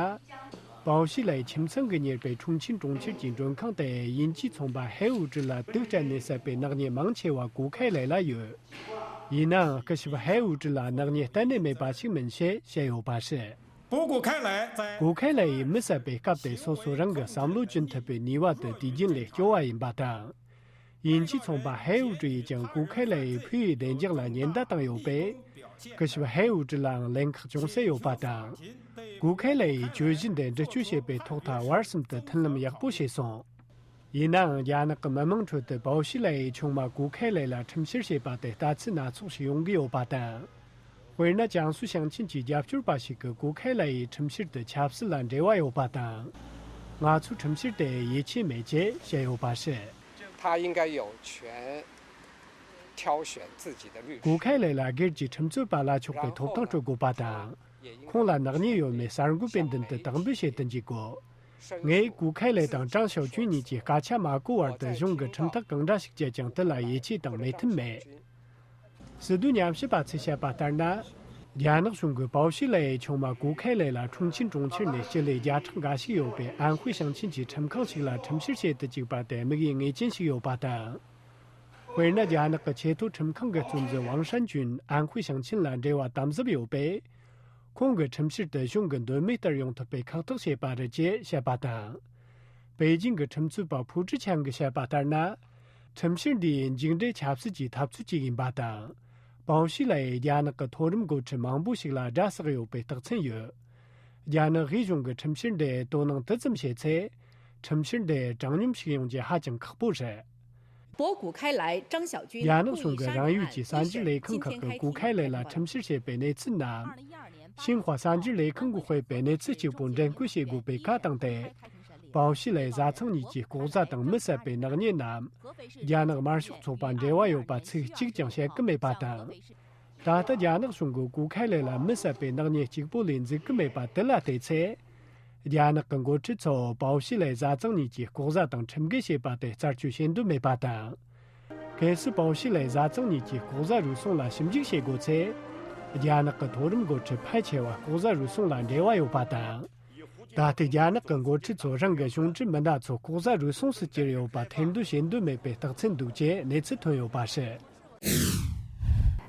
པའོ་ཤི་ལའེ་ཁྱིམ་ཚང་གིས་གཉེར་པའི་ཁྲུང་ཆིན་གྲོང་ཁྱེར་གྱི་མགྲོན་ཁང་དེ་དབྱིན་ཇིའི་ཚོང་པ་ཧའེ་ཝུའུ་ཀྲི་ལ་དུག་སྤྲད་ནས་བསད་པའི་ནག་ཉེས་མང་ཆེ་བ་གུའུ་ཁའེ་ལའེ་ལ་ཡོད། ཡིན་ནའང་སྐུ་ཞབས་ཧའེ་ཝུའུ་ཀྲི་ལ་ནག་ཉེས་གཏན་ནས་མེད་པ་ཞིག་མིན་ཞེས་བཤད་ཡོད་པ་རེད། 不过看来，在 གུའུ་ཁའེ་ལའེ་ཡིས་མི་བསད་པའི་སྐབས་དེ་སོ་སོ་རང་གི་བསམ་བློ་གཅུན་ཐུབ་པའི་ནུས་པ་དེ་དུས་རྒྱུན་ལས་སྐྱོ་བ་ཡིན་པ་དང་། དབྱིན་ཇིའི་ཚོང་པ་ཧའེ་ཝུའུ་ཀྲི་ཡིས་ཀྱང་གུའུ་ཁའེ་ལའེ་ཡི་ཕུ་བོའི་བདེ་འཇགས་ལ་ཉེན་བརྡ་བཏང་ཡོད་པས། སྐུ་ཞབས་ཧའེ་ཝུའུ་ཀྲི་ལའང་ལན་ཁག་ཅུང་ཟད་ཡོད་པ་དང་། གུའུ་ཁའེ་ལའེ་ཡིས་གྱོད་གཞི་འདི་འདྲི་གཅོད་བྱེད་པའི་ཐོག་མཐའ་བར་གསུམ་དུ་མཐུན་ལམ་ཡག་པོ་བྱས་སོང་། ཡིན་ནའང་རྒྱ་ནག་གི་མི་མང་ཁྲོད་དུ་པའོ་ཤི་ལའེ་ཡི་ཆུང་མ་གུའུ་ཁའེ་ལའེ་ལ་ཁྲིམས་བཤེར་བྱས་པ་དེ་ལྟ་ཚུལ་སྣ་ཚོགས་ཤིག་ཡོང་གི་ཡོད་པ་དང་། དཔེར་ན་ཅང་སུའུ་ཞིང་ཆེན་གྱི་རྒྱབ་སྐྱོར་པ་ཞིག་གིས་གུའུ་ཁའེ་ལའེ་ཡི་ཁྲིམས་བཤེར་དེ་ཆབ་སྲིད་ལ་འབྲེལ་བ་ཡོད་པ་དང་། ང་ཚོའི་ཁྲིམས་བཤེར་དེ་ཡིད་ཆེས་མེད་ཅེས་བཤད་ཡོད་པ་རེད། 他应该有权挑选自己的律师。 གུའུ་ཁའེ་ལའེ་ལ་སྒེར་གྱི་ཁྲིམས་རྩོད་པ་ལ་ཆོག་པའི་ཐོབ་ཐང་སྤྲོད་དགོས་པ་དང་། ཁོང་ལ་ནག་ཉེས་ཡོད་མེད་གསར་འགོད་པས་མདུན་དུ་དག་འབུལ་བྱེད་དུ་འཇུག་དགོས། ངས་གུའུ་ཁའེ་ལའེ་དང་ཀྲང་ཞའོ་ཅུན་གཉིས་ཀྱི་སྐད་ཆ་མ་གོ་བར་དུ་གཞུང་གི་ཁྲིམས་ཐག་གང་འདྲ་ཞིག་བཅད་ཀྱང་དེ་ལ་ཡིད་ཆེས་དང་མོས་མཐུན་མེད། སྲིད་དོན་ཉམས་ཞིབ་པ་ཚོས་བཤད་པ་ལྟར་ན། རྒྱ་ནག་གཞུང་གིས་པའོ་ཤི་ལའེ་ཡི་ཆུང་མ་གུའུ་ཁའེ་ལའེ་ལ་ཁྲུང་ཆིན་གྲོང་ཁྱེར་ནས་སྤྱི་ལེ་བརྒྱ་ཕྲག་འགའ་ཞིག་ཡོད་པའི་ཨན་ཧུའེ་ཞིང་ཆེན་གྱི་ཁྲིམས་ཁང་ཞིག་ལ་ཁྲིམས་བཤེར་བྱེད་དུ་བཅུག་པ་དེ་དམིགས་ཡུལ་ངེས་ཅན་ཞིག་ཡོད་པ་དང་། དཔེར་ན་རྒྱ་ནག་གི་ཆེས་མཐོ་ཁྲིམས་ཁང་གི་གཙོ་འཛིན་ཝང་ཧྲན་ཅུན་ཨན་ཧུའེ་ཞིང་ཆེན་ལ་འབྲེལ་བ་དམ་ཟབ་ཡོད་པས། ཁོང་གི་ཁྲིམས་བཤེར་དེ་གཞུང་གི་འདོད་མོས་ལྟར་ཡོང་ཐུབ་པའི་ཁག་ཐེག་བྱས་པ་རེད་ཅེས་བཤད་པ་དང་། པེ་ཅིང་གི་ཁྲིམས་རྩོད་པ་ཕུའུ་ཀྲི་ཆན་གྱིས་བཤད་པ་ལྟར་ན། ཁྲིམས་བཤེར་འདིའི་མཇུག་འབྲས་ཆབ་སྲིད་ཀྱི་འཐབ་རྩོད་ཅིག་ཡིན་པ་དང་། པའོ་ཤི་ལའེ་ཡིས་རྒྱ་ནག་གི་མཐོ་རིམ་འགོ་ཁྲིད་མང་པོ་ཞིག་ལ་དགྲ་བསགས་ཡོད་པའི་རྟགས་མཚན་ཡོད། རྒྱ་ནག་དབུས་གཞུང་གི་ཁྲིམས་བཤེར་འདི་དོ་སྣང་དེ་ཙམ་བྱས་ཚེ། ཁྲིམས་བཤེར་འདི་དྲང་སྙོམས་ཤིག་ཡོང་རྒྱུ་ཧ་ཅང་ཁག་པོ་རེད། 博古开来，张晓军 རྒྱ་ནག་གཞུང་གི་རང་ཡུལ་གྱི་གསར་འགྱུར་ལས་ཁང་ཁག་གིས་གུ་ཁའེ་ལའེ་ལ་ཁྲིམས་བཤེར་བྱས་པའི་གནས་ཚུལ་རྣམས། ཤིན་ཧྭ་གསར་འགྱུར་ལས་ཁང་གིས་སྤེལ་བའི་གནས་ཚུལ་གཅིག་པུ་འགྲེམས་སྐུལ་བྱེད་དགོས་པའི་བཀའ་བཏང་སྟེ། པའོ་ཤི་ལའེ་བཟའ་ཚང་གཉིས་ཀྱི་ལྐོག་ཟ་དང་མི་བསད་པའི་ནག་ཉེས་རྣམས། རྒྱ་ནག་དམར་ཤོག་ཚོགས་པ་འབྲེལ་བ་ཡོད་པ་ཚིག་གཅིག་ཀྱང་བཤད་ཀྱི་མེད་པ་དང་། ད་ལྟ་རྒྱ་ནག་གཞུང་གིས་གུ་ཁའེ་ལའེ་ལ་མི་བསད་པའི་ནག་ཉེས་གཅིག་པོ་ལས་འཛུགས་ཀྱི་མེད་པ་དེ་ལ་བལྟས་ཚེ། རྒྱ་ནག་གི་འགོ་ཁྲིད་ཚོ་པའོ་ཤི་ལའེ་བཟའ་ཚང་གཉིས་ཀྱི་ལྐོག་ཟ་དང་ཁྲིམས་འགལ་བྱས་པ་དེ་རྩད་གཅོད་བྱེད་འདོད་མེད་པ་དང་། གལ་སྲིད་པའོ་ཤི་ལའེ་བཟའ་ཚང་གཉིས་ཀྱི་ལྐོག་ཟ་རུལ་སུངས་ལ་ཞིབ་འཇུག་བྱེད་དགོས་ཚེ། རྒྱ་ནག་གི་མཐོ་རིམ་འགོ་ཁྲིད་ཕལ་ཆེ་བ་ལྐོག་ཟ་རུལ་སུངས་ལ་འབྲེལ་བ་ཡོད་པ་དང་། ད་ལྟའི་རྒྱ་ནག་གི་འགོ་ཁྲིད་ཚོ་རང་གི་གཞུང་འབྲེལ་མི་སྣ་ཚོ་ལྐོག་ཟ་རུལ་སུངས་སུ་གྱུར་ཡོད་པ་ཐེར་འདོན་བྱེད་འདོད་མེད་པའི་རྟགས་མཚན་འདུག་ཅེས་གནས་ཚུལ་ཐོན་ཡོད་པ་རེད།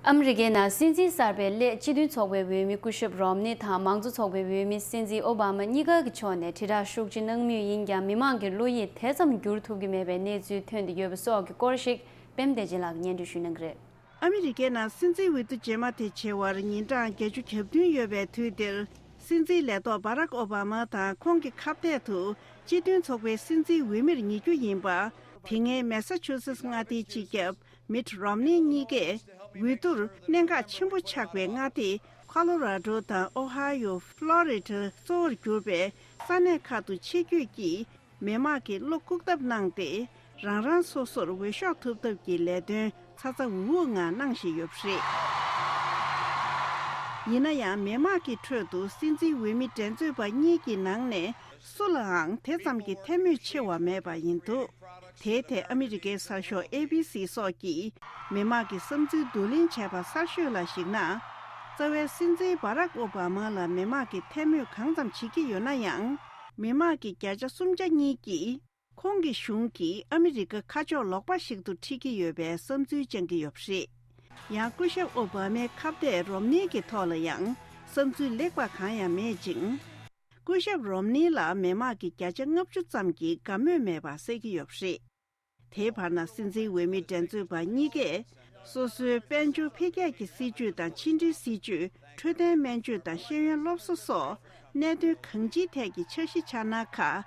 ཨ་མི་རི་ཀའི་ནང་སྲིད་འཛིན་གསར་པའི་སླད་སྤྱི་མཐུན་ཚོགས་པའི་འོས་མི་སྐུ་ཞབས་རོམ་ནི་དང་མང་གཙོ་ཚོགས་པའི་འོས་མི་སྲིད་འཛིན་ཨོ་བྷ་མ་གཉིས་ཀ་གི་ཕྱོགས་ནས་དྲིལ་བསྒྲགས་ཤུགས་ཆེ་གནང་མུས་ཡིན་ཀྱང་མི་མང་གི་བློ་ཡིད་དེ་ཙམ་བསྒྱུར་ཐུབ་ཀྱི་མེད་པའི་གནས་ཚུལ་ཐོན་ཏེ་ཡོད་པ་སོགས་ཀྱི་སྐོར་ཞིག་པད་མ་བདེ་ཆེན་ལགས་ཀྱིས་སྙན་སྒྲོན་ཞུ་གནང་གི་རེད། ཨ་མི་རི་ཀའི་ནང་སྲིད་འཛིན་འོས་བསྡུ་རྗེས་མ་དེ་བྱེད་པར་ཉིན་གྲངས་བརྒྱད་ཅུ་གྱ་བདུན་ཡོད་པའི་དུས་འདིར། སྲིད་འཛིན་ལས་ཐོག་བྷ་རག་ཨོ་བྷ་མ་དང་ཁོང་གི་ཁ་གཏད་དུ་སྤྱི་མཐུན་ཚོགས་པའི་སྲིད་འཛིན་འོས་མིར་ངེས་རྒྱུ་ཡིན་པ། དེ་སྔའི་མེ་ས་ཆུ་སེ་སི་མངའ་སྡེའི་སྤྱི་ཁྱབ་མིད་རོམ་ནི་གཉིས་ཀས་འོས་བསྡུར་གནད་འགག་ཆེན་པོ་ཆགས་པའི་མངའ་སྡེ་ཁོ་ལོ་ར་ཌོ་དང་ཨོ་ཧ་ཡོ། ཕློ་རི་ཌ་གཙོ་བོར་གྱུར་པའི་ས་གནས་ཁག་ཏུ་ཆེད་བསྐྱོད་ཀྱིས། མི་དམངས་ཀྱིས་བློ་བཀུག་ཐབས་གནང་སྟེ། རང་རང་སོ་སོར་འོས་ཤོག་ཐོབ་ཐབས་ཀྱི་ལས་དོན་ཚ་ཚ་འུར་འུར་ངང་གནང་བཞིན་ཡོད་པ་རེད། ཡིན་ན་ཡང་མི་དམངས་ཀྱི་ཁྲོད་དུ་སྲིད་འཛིན་འོས་མི་འགྲན་རྩོད་པ་གཉིས་ཀྱི་ནང་ནས་སུ་ལའང་དེ་ཙམ་གྱི་འཐབ་མོས་ཆེ་བ་མེད་པ་ཡིན་འདུག་དེའི་ཐད་ཨ་མི་རི་ཀའི་གསར་ཤོག་ཨེ་བི་སི་སོགས་ཀྱིས་མི་དམངས་ཀྱི་བསམ་ཚུལ་བསྡུ་ལེན་བྱས་པ་གསར་ཤོས་ལ་གཞིགས་ན། རྩ་བའི་སྲིད་འཛིན་བྷ་རག་ཨོ་བྷ་མ་ལ་མི་དམངས་ཀྱིས་འཐབ་མོས་གང་ཙམ་བྱེད་ཀྱི་ཡོད་ན་ཡང་། མི་དམངས་ཀྱི་བརྒྱ་ཆ་སུམ་ཆ་གཉིས་ཀྱིས། ཁོང་གི་གཞུང་གིས་ཨ་མི་རི་ཀ་ཁ་ཕྱོགས་ལོག་པ་ཞིག་ཏུ་ཁྲིད་ཀྱི་ཡོད་པའི་བསམ་ཚུལ་བཅངས་ཀྱི་ཡོད་པ་རེད། ཡང་སྐུ་ཞབས་ཨོ་བྷ་མའི་ཁ་གཏད་རོམ་ནི་གི་ཐོག་ལ་ཡང་བསམ་ཚུལ་ལེགས་པ་གང་ཡང་མེད་ཅིང་། སྐུ་ཞབས་རོམ་ནི་ལ་མི་དམངས་ཀྱི་བརྒྱ་ཆ་ལྔ་བཅུ་ཙམ་གྱིས་དགའ་མོས་མེད་པ་གསལ་གྱི་ཡོད་པ་རེད། དེའི་བར་ན་སྲིད་འཛིན་འོས་མི་འགྲན་རྩོད་པ་གཉིས་ཀས་སོ་སོའི་དཔལ་འབྱོར་འཕེལ་རྒྱས་ཀྱི་སྲིད་ཇུས་དང་ཕྱི་འབྲེལ་སྲིད་ཇུས། འཕྲོད་བསྟེན་སྨན་བཅོས་དང་ཤེས་ཡོན་སློབ་གསོ་སོགས་གནད་དོན་གང་ཅིའི་ཐད་ཀྱི་འཆར་གཞི་འཆར་སྣང་ཁག་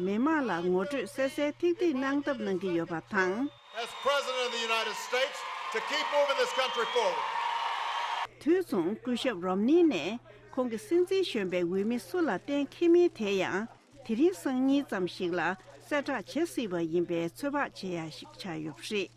མི་དམངས་ལ་ངོ་སྤྲོད་གསལ་གསལ་ཐིག་ཐིག་གནང་ཐབས་གནང་གི་ཡོད་པ་དང་། As President of the United States, to keep moving this country forward. དུས་མཚུངས་སྐུ་ཞབས་རོམ་ནི་ནས་ཁོང་གི་སྲིད་འཛིན་གཞོན་པའི་འོས་མི་སུ་ལ་གཏན་འཁེལ་མིན་དེ་ཡང་། དེ་རིང་སང་ཉིན་ཙམ་ཞིག་ལ་གསལ་བསྒྲགས་བྱེད་སྲིད་པ་ཡིན་པའི་ཚོད་དཔག་བྱེད་ཡ་ཞིག་ཆགས་ཡོད་པ་རེད།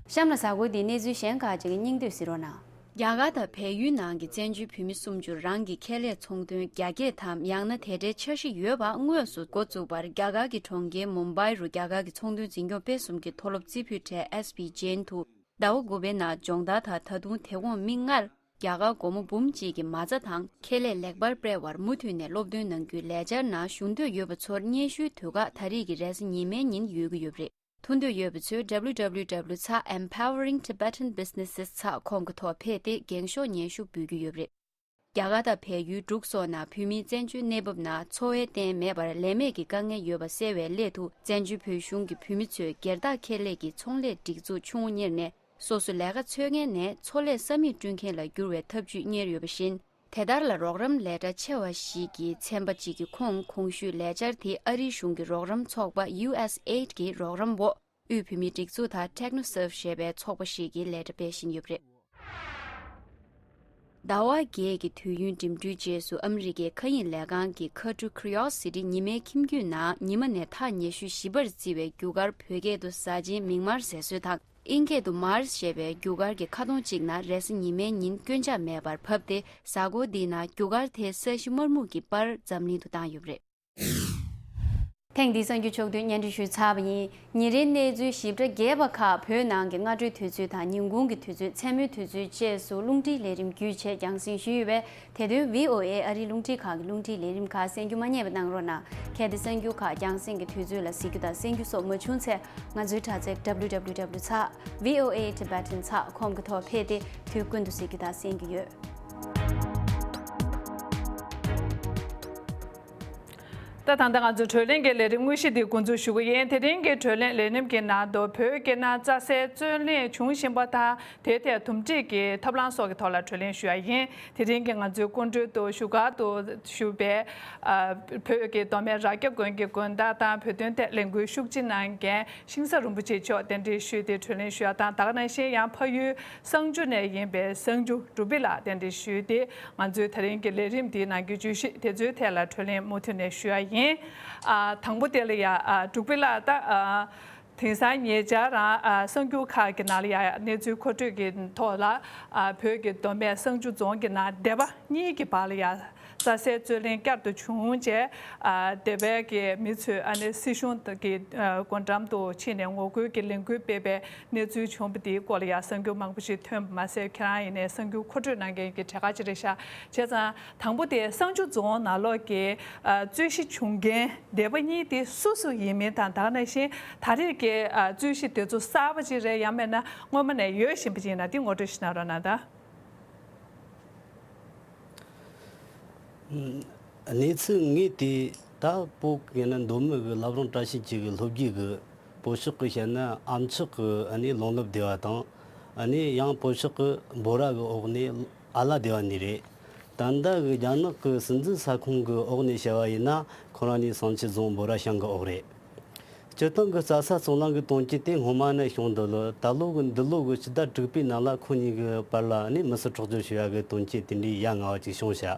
གཤམ་ལ་གཟའ་འཁོར་འདིའི་གནས་ཚུལ་གཞན་ཁག་ཅིག་སྙིང་བསྡུས་གཟིགས་རོགས་གནང་། རྒྱ་གར་དང་བལ་ཡུལ་ནང་གི་བཙན་བྱོལ་བོད་མི་སུམ་ཅུ་རང་གི་ཁེ་ལས་ཚོང་དོན་རྒྱ་སྐྱེད་དམ་ཡང་ན་དེ་འདྲའི་འཆར་གཞི་ཡོད་པ་དངོས་སུ་འགོ་བཙུགས་པར་རྒྱ་གར་གྱི་གྲོང་ཁྱེར་མུམ་བྷའི་རུ་རྒྱ་གར་གྱི་ཚོང་དོན་འཛིན་སྐྱོང་སྤེལ་གསུམ་གྱི་མཐོ་སློབ་རྩེ་ཕུད་གྲས་ཨེས་བི་ཇེན་དུ་ཟླ་བ་དགུ་པའི་ནང་སྦྱོང་བརྡར་དང་ད་དུང་དེ་འོང་མི་སྔར་རྒྱ་གར་སྒོར་མོ་འབུམ་གཅིག་གི་མ་རྩ་དང་ཁེ་ལས་ལེགས་པར་སྤེལ་བར་མུ་མཐུད་ནས་སློབ་སྟོན་གནང་རྒྱུའི་ལས་འཆར་ནང་ཞུགས་འདོད་ཡོད་པ་ཚོར་སྙན་ཞུའི་དུས་བཀག་ད་རེས་ཀྱི་རེས་གཟའ་ཉི་མའི་ཉིན་ཡོད་ཀྱི་ཡོད་པ་རེད། ཐུགས་འདོད་ཡོད་པ་ཚོས་W W W ཚེག་Empowering Tibetan Businesses ཚེག་ཁོམ་གྱི་ཐོག་ཕེབས་ཏེ་འགེངས་ཤོག་སྙན་ཞུ་འབུལ་རྒྱུ་ཡོད་པ་རེད། རྒྱ་གར་དང་བལ་ཡུལ་འབྲུག་སོགས་ནང་བོད་མིའི་བཙན་བྱོལ་གནས་བབ་ནང་འཚོ་བའི་རྟེན་མེད་པར་ལས་མེད་ཀྱི་དཀའ་ངལ་ཡོད་པ་སེལ་བའི་སླད་དུ་བཙན་བྱོལ་བོད་གཞུང་གི་བོད་མི་ཚོས་སྒེར་བདག་ཁེ་ལས་ཀྱི་ཚོང་ལས་སྒྲིག་འཛུགས་ཆུང་ངུ་གཉེར་ནས་སོ་སོ་ལས་ཀ་འཚོལ་མཁན་ནས་འཚོ་ལས་ས་མིག་བསྐྲུན་མཁན་ལ་འགྱུར་བའི་ཐབས་ཇུས་གཉེར་ཡོད་པ་བཞིན། དེ་ལྟར་ལ་རོགས་རམ་ལས་གྲྭ་ཆེ་བ་ཞིག་གི་ཚན་པ་གཅིག་གི་ཁོངས་གོང་ཞུས་ལས་འཆར་དེ་ཨ་རིའི་གཞུང་གི་རོགས་རམ་ཚོགས་པ་ཡུ་ཨེས་ཨེ་ཌི་གི་རོགས་རམ་འོག་དབུས་བོད་མིའི་སྒྲིག་འཛུགས་དང་Technoserve ཞེས་པའི་ཚོགས་པ་ཞིག་གིས་ལས་གྲྭ་སྤེལ་བཞིན་ཡོད་པ་རེད། ཟླ་བ་བརྒྱད་ཀྱི་དུས་ཡུན་འགྲིམ་འགྲུལ་རྗེས་སུ་ཨ་མི་རི་ཀའི་མཁའ་དབྱིངས་ལས་ཁང་གི་མཁའ་གྲུ་Curiosity ཉི་མའི་ཁྱིམ་རྒྱུད་ནང་ཉི་མ་ནས་ཐག་ཉེ་ཤོས་བཞི་པར་བརྩི་བའི་རྒྱུ་སྐར་བོད་སྐད་དུ་གཟའ་ཆེན་མིག་དམར་ཟེར་སྲོལ་དང་། དབྱིན་སྐད་དུ་Mars ཞེས་པའི་རྒྱུ་སྐར་གྱི་ཁ་གདོང་གཅིག་ནང་རེས་གཟའ་ཉི་མའི་ཉིན་སྐྱོན་ཆག་མེད་པར་བབས་ཏེ། གཟའ་འཁོར་འདིའི་ནང་རྒྱུ་སྐར་དེ་ས་གཞི་དམར་སྨུག་གི་པར་འཛམ་གླིང་དུ་བཏང་ཡོད་པ་རེད། ཐེངས་འདིའི་གསར་འགྱུར་ཕྱོགས་བསྡུས་སྙན་སྒྲོན་ཞུས་ཚར་བ་ཡིན། ཉིན་རེའི་གནས་ཚུལ་ཞིབ་ཕྲ་རྒྱས་པ་ཁག་བོད་ནང་གི་སྔ་དྲོའི་དུས་ཚོད་དང་ཉིན་གུང་གི་དུས་ཚོད། མཚན་མོའི་དུས་ཚོད་བཅས་སུ་རླུང་འཕྲིན་ལས་རིམ་བརྒྱུད་བྱས་རྒྱང་སྲིང་ཞུས་ཡོད་པས། དེ་དོན་V O A ཨ་རིའི་རླུང་འཕྲིན་ཁང་གི་རླུང་འཕྲིན་ལས་རིམ་ཁག་གསན་རྒྱུ་མ་བསྙེལ་བ་གནང་རོགས་གནང་། གལ་ཏེ་གསར་འགྱུར་ཁག་རྒྱང་སྲིང་གི་དུས་ཚོད་ལ་གཟིགས་རྒྱུ་དང་གསན་རྒྱུ་སོགས་མ་བྱུང་ཚེ། ང་ཚོའི་དྲ་ཚིགས W W W ཚེག V O A Tibetan ཚེག་ཁོམ་གྱི་ཐོག་ཕེབས་ཏེ་དུས་ཀུན་ཏུ་གཟིགས་རྒྱུ་དང་གསན་རྒྱུ་ཡོད། ད་ད་ལྟ་ང་ཚོའི་བགྲོ་གླེང་གི་ལས་རིམ་དངོས་གཞི་འདི་འགོ་འཛུགས་ཞུ་གི་ཡིན། དེ་རིང་གི་བགྲོ་གླེང་ལས་རིམ་གྱི་ནང་དུ་བོད་ཀྱི་ནང་རྩྭ་སའི་རྩོད་གླེང་བྱུང་བཞིན་པ་དང་། དེའི་ཐད་དུམ་སྒྲིག་གི་ཐབས་ལམ་སོགས་ཀྱི་ཐོག་ལ་བགྲོ་གླེང་ཞུ་ཡ་ཡིན། དེ་རིང་གི་ང་ཚོའི་སྐུ་མགྲོན་དུ་བཞུགས་སྒར་དུ་བཞུགས་པའི་ཨ་བོད་ཀྱི་མདོ་སྨད་རྭ་རྒྱ་དགོན་གྱི་དགོན་བདག་དང་བོད་དོན་ཐད་ལས་འགུལ་ཤུགས་ཆེ་གནང་མཁན་ཤིང་བཟའ་རིན་པོ་ཆེ་མཆོག་གདན་འདྲེན་ཞུས་ཏེ་བགྲོ་གླེང་ཞུ་ཡ་དང་། ད་ག་ནང་བཞིན་ཡང་ཕ་ཡུལ་བསང་ཆུ་ནས་ཡིན་པའི་བསང་ཆུ་འབྲུག་པི་ལགས་གདན་འདྲེན་ཞུས་ཏེ་ང་ཚོའི་དེ་རིང་གི་ལས་རིམ་འདིའི་ནང་གི་བརྗོད་གཞི་དེ་ཚོའི་ཐད་ལ་བགྲོ་གླེང་མུ་མཐུད་ནས་ཞུ་ཡ་ཡིན། ཨ་དང་པོ་དེ་ལ་ཡ་ཨ་འབྲུག་པི་ལགས་ད་ཨ། དེང་སང་ཉེ་ཆར་རང་ཨ་གསར་འགྱུར་ཁག་གི་ནང་ལ་ཡང་གནས་ཚུལ་མཁོ་སྤྲོད་ཀྱི་ཐོག་ལ་ཨ་བོད་ཀྱི་མདོ་སྨད་བསང་ཆུ་རྫོང་གི་ནང་སྡེ་པ་གཉིས་ཀྱི་བར་ལ་ཡང་ རྩྭ་སའི་རྩོད་གླེང་བསྐྱར་དུ་བྱུང་རྗེས། ཨ་སྡེ་བའི་གི་མི་ཚོས་ཨ་ནི་སྲིད་གཞུང་གི་ཨ་སྒོ་འགྲམ་དུ་ཕྱིན་ནས་ངོ་རྒོལ་གྱི་ལས་འགུལ་སྤེལ་བའི་གནས་ཚུལ་བྱུང་བ་དེའི་སྐོར་ལ་ཡང་གསར་འགྱུར་མང་པོ་ཞིག་ཐོན་པ་མ་ཟད། ཁྱེད་རང་ཡིན་ནའི་གསར་འགྱུར་མཁོ་སྤྲོད་གནང་མཁན་གྱི་གྲས་ཁག་ཅིག་རེད་ཤག་བྱས་ཙང་དང་པོ་དེ་བསང་ཆུ་རྫོང་ནང་ལོགས་ཀྱི་ཨ་རྩོད་གཞི་བྱུང་མཁན་སྡེ་པ་གཉིས་དེ་སུ་སུ་ཡིན་མིན་དང་། ད་ག་ནང་བཞིན་ད་རེས་ཀྱི་ཨ་རྩོད་གཞི་དེ་ཚོ་གསར་པ་ཅིག་རེད། ཡང་མིན་ན་སྔོན་མ་ནས་ཡོད་བཞིན་པ་ཅིག་ཡིན་ན་དེ་ངོ་སྤྲོད་ཞིག་གནང་རོགས་གནང་དང་། གནས་ཚུལ་དངོས་དེ་ད་བོད་ཀྱི་ནི་མདོ་སྨད་ཀྱི་བླ་བྲང་བཀྲ་ཤིས་འཁྱིལ་གྱི་ལྷོ་རྒྱུད་ཀྱི་བོད་ཕྱོགས་ཀྱི་བཤད་ན་ཨ་མཆོག་གི་ཨ་ནི་ལུང་ལབ་སྡེ་བ་དང་། ཨ་ནི་ཡང་བོད་ཕྱོགས་ཀྱི་འབོ་ར་གི་འོག་ནས་ཨ་ལ་སྡེ་བ་གཉིས་རེད། ད་ལྟ་གི་རྒྱ་ནག་གི་སྲིད་འཛིན་ས་ཁོངས་ཀྱི་འོག་ནས་བཤད་པ་ཡིན་ན་ཁོ་རང་ནི་བསང་ཆུ་རྫོང་འབོ་ར་ཤང་གི་འོག་རེད། སྤྱིར་བཏང་གི་རྩྭ་ས་བཙོན་ལེན་གྱི་དོན་རྐྱེན་དེ་སྔོན་མ་ནས་བྱུང་འདུག་ལ། ད་ལོ་གི་འདི་ལོ་གི་ཕྱི་ཟླ་དྲུག་པའི་ནང་ལ་ཁོ་གཉིས་ཀྱི་བར་ལ་ནི་མི་སེར་འཕྲོག་རྒྱུ་བྱས་པ་གི་དོན་རྐྱེན་དེ་འདྲའི་ཡ་ང་བ་ཅིག་བྱུང་ཤག་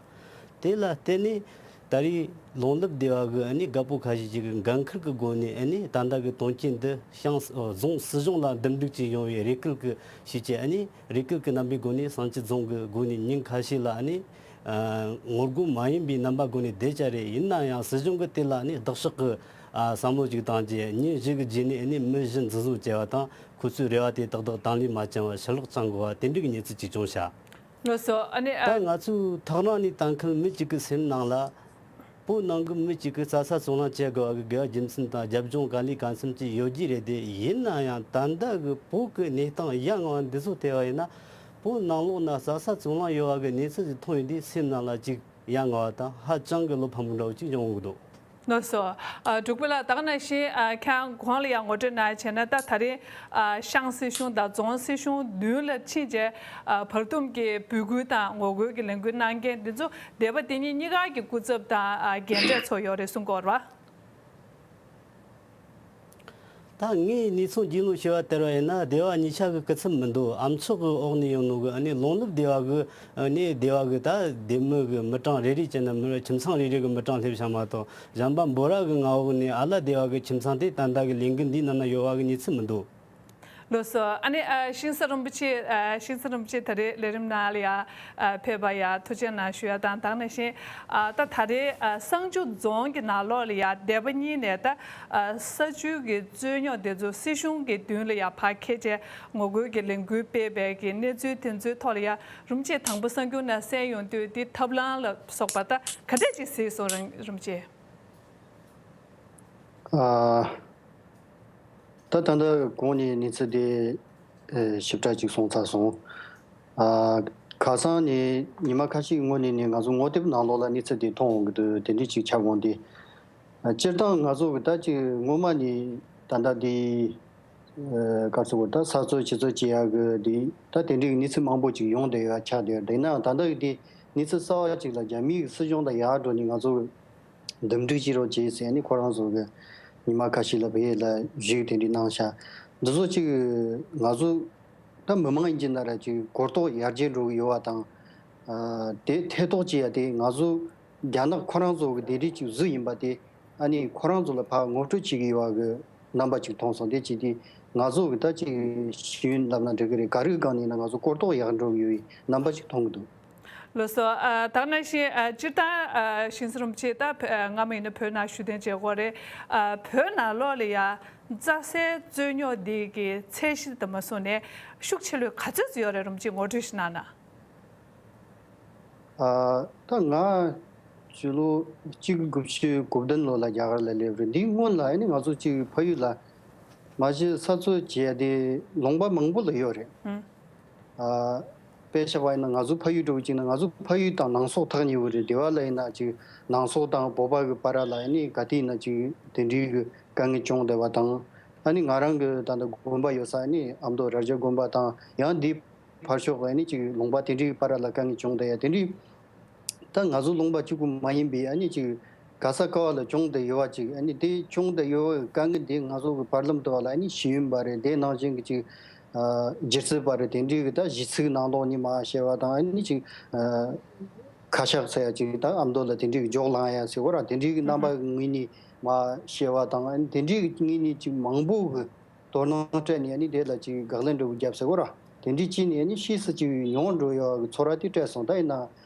དེ་ལ་བརྟེན་ནས་ད་རེས་ལུང་ལབ་སྡེ་བ་གི་ཨ་ནི་རྒད་པོ་ཁ་ཤས་ཅིག་གི་འགན་ཁུར་གྱི་སྒོ་ནས་ཨ་ནི་ད་ལྟ་གི་དོན་རྐྱེན་འདི་ཤང་རྫོང་སྲིད་གཞུང་ལ་འདུམ་འགྲིག་ཅིག་ཡོང་བའི་རེ་སྐུལ་གྱི་བྱས་རྗེས། ཨ་ནི་རེ་སྐུལ་གྱི་རྣམ་པའི་སྒོ་ནས་བསང་ཆུ་རྫོང་གི་སྒོ་ནས་ཉིན་ཁ་ཤས་ལ་ཨ་ནི་ངོ་རྒོལ་མ་ཡིན་པའི་རྣམ་པ་སྒོ་ནས་བསྡད་ཀྱི་རེད། ཡིན་ན་ཡང་སྲིད་གཞུང་གི་དེ་ལ་ནི་བརྡབ་གསིག་གི་ཨ་བསམ་བློ་ཅིག་བཏང་རྗེས་ཉིན་བཞི་གི་རྗེས་ནས་ཨ་ནི་མི་བཞི་འཛིན་བཟུང་བྱས་པ་དང་། ཁོ་ཚོའི་རེ་བ་དེ་ཏག་ཏག་དང་ལེན་མ་བྱུང་བར་ཕྱིར་ལོག་བྱུང་དགོས་པ་དེ་འདྲའི་གི་གནས་ཚུལ་ཅིག་བྱུང་ཤག་ལགས་སོ། ཨ་ནི་ད་ཨ་ང་ཚོའི་ཐག་རིང་ནས་ལྟ་མཁན་མི་གཅིག་གི་སེམས་ནང་ལ། བོད་ནང་གི་མི་གཅིག་གིས་རྩྭ་ས་བཙོན་ལེན་བྱེད་དགོས་པ་གི་དགེ་བ་རྒྱུ་མཚན་དང་རྒྱབ་ལྗོངས་ག་ལེ་ག་འཚམ་ཅིག་ཡོད་ཀྱི་རེད་དེ། ཡིན་ན་ཡང་ད་ལྟ་གི་བོད་ཀྱི་གནས་སྟངས་ཡ་ང་བ་འདི་ཚོ་བལྟས་པ་ཡིན་ན། བོད་ནང་ལོགས་ན་རྩྭ་ས་བཙོན་ལེན་ཡོད་པ་གི་གནས་ཚུལ་ཅིག་མཐོང་ཡོང་དུས་སེམས་ནང་ལ་ཅིག་ཡ་ང་བ་དང་ཧ་ཅང་གི་བློ་ཕམ་པོ་འདྲ་བོ་ཅིག་ཡོང་གི་འདུག་ལགས་སོ། ཨ་འབྲུག་པ་ལགས། ད་ག་ནང་བཞིན་ཨ་ཁྱེད་རང་གོང་ལ་ཡང་ངོ་སྤྲོད་གནང་བྱས་ན། ད་ད་རེས་ཨ་ཤང་སྲིད་གཞུང་དང་རྫོང་སྲིད་གཞུང་མདུན་ལ་ཕྱིན་བྱས་ཨ་བར་འདུམ་གྱི་འབོད་སྐུལ་དང་ངོ་རྒོལ་གྱི་ལས་འགུལ་གནང་མཁན་འདི་ཚོ་སྡེ་པ་དེ་གཉིས་གཉིས་ཀ་གི་སྐུ་ཚབ་དང་ཨ་རྒན་གྲས་ཚོ་ཡོད་རེད་གསུང་གི་ཡོད་རེད་པ། ད་ངས་གནས་ཚུལ་རྒྱུས་ལོན་བྱས་པ་ལྟར་བ་ཡིན་ན། སྡེ་བ་གཉིས་ཆ་གི་སྐུ་ཚབ་མི་འདུག་ཨ་མཆོག་གི་འོག་ནས་ཡོང་ནོ་གི་ཨ་ནི་ལུང་ལབ་སྡེ་བ་གི་ཨ་ནི་སྡེ་བ་གི་ད་སྡེ་མི་གི་མི་གྲངས་རེ་རེ་བྱས་ན་མི་ཁྱིམ་ཚང་རེ་རེ་གི་མི་གྲངས་སླེབས་ཤག་མ་གཏོགས། གཞན་པ་འབོ་ར་གི་མངའ་འོག་ནས་ཨ་ལ་སྡེ་བ་གི་ཁྱིམ་ཚང་དེ་ད་ལྟ་གི་ལས་འགུལ་འདིའི་ནང་ན་ཡོད་པ་གི་གནས་ཚུལ་མི་འདུག་ལགས་སོ། ཨ་ནི་ཨ་ཤིང་བཟའ་རིན་པོ་ཆེ། ཨ་ཤིང་བཟའ་རིན་པོ་ཆེ་ད་རེས་ལས་རིམ་ནང་ལ་ཡ་ཨ་ཕེབས་པ་ཡ་ཐུགས་རྗེ་གནང་ཞུ་ཡ་དང་། ད་ག་ནང་བཞིན་ཨ་ད་ད་རེས་ཨ་བསང་ཆུ་རྫོང་གི་ནང་ལོགས་ལ་ཡ་སྡེ་པ་གཉིས་ནས་ད་ཨ་ས་བཅུད་ཀྱི་རྩོད་རྙོག་དེ་ཚོ་སྲིད་གཞུང་གི་མདུན་ལ་ཡ་ཕར་འཁྱེར་བྱས་ངོ་རྒོལ་གྱི་ལས་འགུལ་སྤེལ་བའི་གི་གནས་ཚུལ་དེ་ཚོའི་ཐོག་ལ་ཡ་རིན་པོ་ཆེ་དང་པོ་གསར་འགྱུར་ནང་གསན་ཡོང་དུས་དེ་ཐབས་ལམ་ལ་སོགས་པ་ད་ག་འདྲས་ཅིག་གཟིགས་སོང་རིན་རིན་པོ་ཆེ། ཨ། ད་ད་ལྟ་གོང་ནས་གནས་ཚུལ་དེ་ཨེ་ཞིབ་ཕྲ་ཅིག་གསུངས་ཚར་སོང་། ཨ། ཁ་སང་ནས་ཉི་མ་ཁ་ཤས་སྔོན་ནས་ནས་ང་ཚོ་ངོ་དེབ་ནང་ལོགས་ལ་གནས་ཚུལ་དེ་མཐོང་འོང་གི་འདུག་དེ་འདྲས་ཅིག་ཆགས་འོང་དེ། ཨ། སྤྱིར་བཏང་ང་ཚོ་གི་ད་ཅིག་སྔོན་མ་ནས་ད་ལྟ་དེ་ཨ་ག་ཚོད་ད་ས་རྩོད་ཆུ་རྩོད་བྱེད་ཡག་གི་དེ་ད་དེ་འདྲའི་གནས་ཚུལ་མང་པོ་ཅིག་ཡོང་བསྡད་ཡོད་ཆགས་བསྡད་ཡོད། དེ་ནའང་ད་ལྟ་གི་དེ་གནས་ཚུལ་གསར་བ་ཅིག་ལ་རྒྱ་མིའི་སྲིད་གཞུང་དང་ཡར་འགྲོ་ནས་ང་ཚོ་གི་འདུམ་འགྲིག་བྱེད་རོགས་བྱེད་ཟེར་ནས་ཁོ་རང་ཚོ་གི་ཉི་མ་ཁ་ཤས་ལ་བོད་ཡིག་ལ་ཞུགས་དེ་འདྲའི་གནང་ཤག་འདི་ཚོ་ཅིག་ང་ཚོ་ད་མི་མང་ཡིན་གྱི་ན་ར་ཅིག་གོ་རྟོགས་ཡར་རྒྱས་འགྲོ་གི་ཡོད་པ་དང་། ཨ། དེ་ཐེ་གཏོགས་བྱེད་ཡ་དེ་ང་ཚོ་རྒྱ་ནག་ཁོ་རང་ཚོ་གི་དེ་འདྲའི་ཅིག་བཟོས་ཡིན་པ་དེ་ཨ་ནི་ཁོ་རང་ཚོ་ལ་ཕར་ངོ་སྤྲོད་བྱེད་ཀྱི་ཡོད་པ་གི་རྣམ་པ་ཅིག་མཐོང་སོང་། དེ་ཅིག་དེ་ང་ཚོ་གི་ད་ཅིག་ཤེས་ཡོན་ལབ་ན་འགྲིག་གི་རེད། ག་རེ་གི་སྒང་ནས་ཡིན་ན་ང་ཚོ་གོ་རྟོགས་ཡག་འགྲོ་གི་ཡོད་པའི་རྣམ་པ་ཅིག་མཐོང་གི་འདུག་ལགས་སོ། ཨ། ད་ག་ནང་བཞིན་ཨ་སྤྱིར་བཏང་ཨ་ཤིང་བཟའ་རིན་པོ་ཆེ་ད་བོད་ཨ་སྔ་མོ་ཡིན་ན་བོད་ནང་བཞུགས་གདན་བྱེད་ཀྱི་ཡོད་རེད། ཨ་བོད་ནང་ལོགས་ལ་ཡ་རྩྭ་སའི་རྩོད་རྙོག་འདི་གི་ཚད་གཞི་དེ་མ་སོང་ནས་ཤུགས་ཆེ་ལོས་ག་ཚོད་ཙམ་ཡོད་རེད། རིན་པོ་ཆེ་ངོ་སྤྲོད་ཞིག་གནང་ན། ཨ། ད་ང་ཕྱི་ལོ་གཅིག་དགུ་བཅུ་གོ་བདུན་ལོ་ལ་རྒྱ་གར་ལ་སླེབས་རེད། འདིའི་སྔོན་ལ་ཨ་ནི་ང་ཚོ་གཅིག་ཕ་ཡུལ་ལ་མ་གཞི་ས་རྩོད་བྱས་ཏེ་ལུང་པ་མང་པོ་ལ་ཡོད་རེད། ཨང་། ཨ། དཔེ་བཞག་པ་ཡིན་ན་ང་ཚོ་ཕ་ཡུལ་འདྲ་བོ་གཅིག་ན་ང་ཚོ་ཕ་ཡུལ་དང་ནང་སོག་ཐག་ཉེ་བོ་རེད། དེ་བ་ལ་ཡིན་ན་གཅིག་ནང་སོག་དང་བོད་པ་གི་བར་ལ་ཨ་ནི་ག་དུས་ཡིན་ན་གཅིག་དེ་འདྲའི་གི་དཀའ་ངལ་བྱུང་བསྡད་པ་དང་། ཨ་ནི་ང་རང་གི་ད་ལྟ་དགོན་པ་ཡོད་ས་ཨ་ནི་ཨ་མདོ་རྭ་རྒྱ་དགོན་པ་དང་ཡང་འདི་ཕར་ཕྱོགས་ལ་ནི་ཅིག་ལུང་པ་དེ་འདྲའི་བར་ལ་དཀའ་ངལ་བྱུང་བསྡད་ཡ་དེ་འདྲའི། ད་ང་ཚོ་ལུང་པ་གཅིག་པུ་མ་ཡིན་པའི་ཨ་ནི་ཅིག་ག་ས་ག་བ་ལ་བྱུང་བསྡད་ཡོད་པ་ཅིག་ཨ་ནི་དེ་བྱུང་བསྡད་ཡོད་པའི་དཀའ་ངལ་དེ་ང་ཚོ་གི་བར་ལམ་དུ་བ་ལ་ཨ་ནི་ཤེས་ཡོན་པ་རེད། དེ་ནང་བཞིན་གྱི་ཅིག་ཨ་སྒྱུ་རྩལ་པ་རེད། དེ་འདྲའི་གི་ད་གཞས་ཚིག་ནང་ལོགས་ནས་མར་བཤད་པ་དང་ཨ་ནི་ཅིག་ཨ་ཁ་ཤགས་ཟེར་ཡ་ཅིག་ད་ཨ་མདོ་ལ་དེ་འདྲའི་གི་འཇོག་ལངས་ཡ་ཟེར་བ་ར་དེ་འདྲའི་གི་རྣམ་པ་གི་ངོས་ནས་མར་བཤད་པ་དང་ཨ་ནི་དེ་འདྲའི་གི་ངོས་ནས་ཅིག་མང་པོ་གི་དོ་སྣང་སྤྲད་ནས་ཨ་ནི་དེ་ལ་ཅིག་དགག་ལན་འདྲ་བོ་བརྒྱབ་ཟེར་བ་ར། དེ་འདྲའི་ཅིག་ནས་ཨ་ནི་ཕྱིས་སུ་ཅིག་ཡོང་འགྲོ་ཡོད་པ་གི་ཚོར་བ་དེ་སྤྲད་སོང་། ད་ཡིན་ན་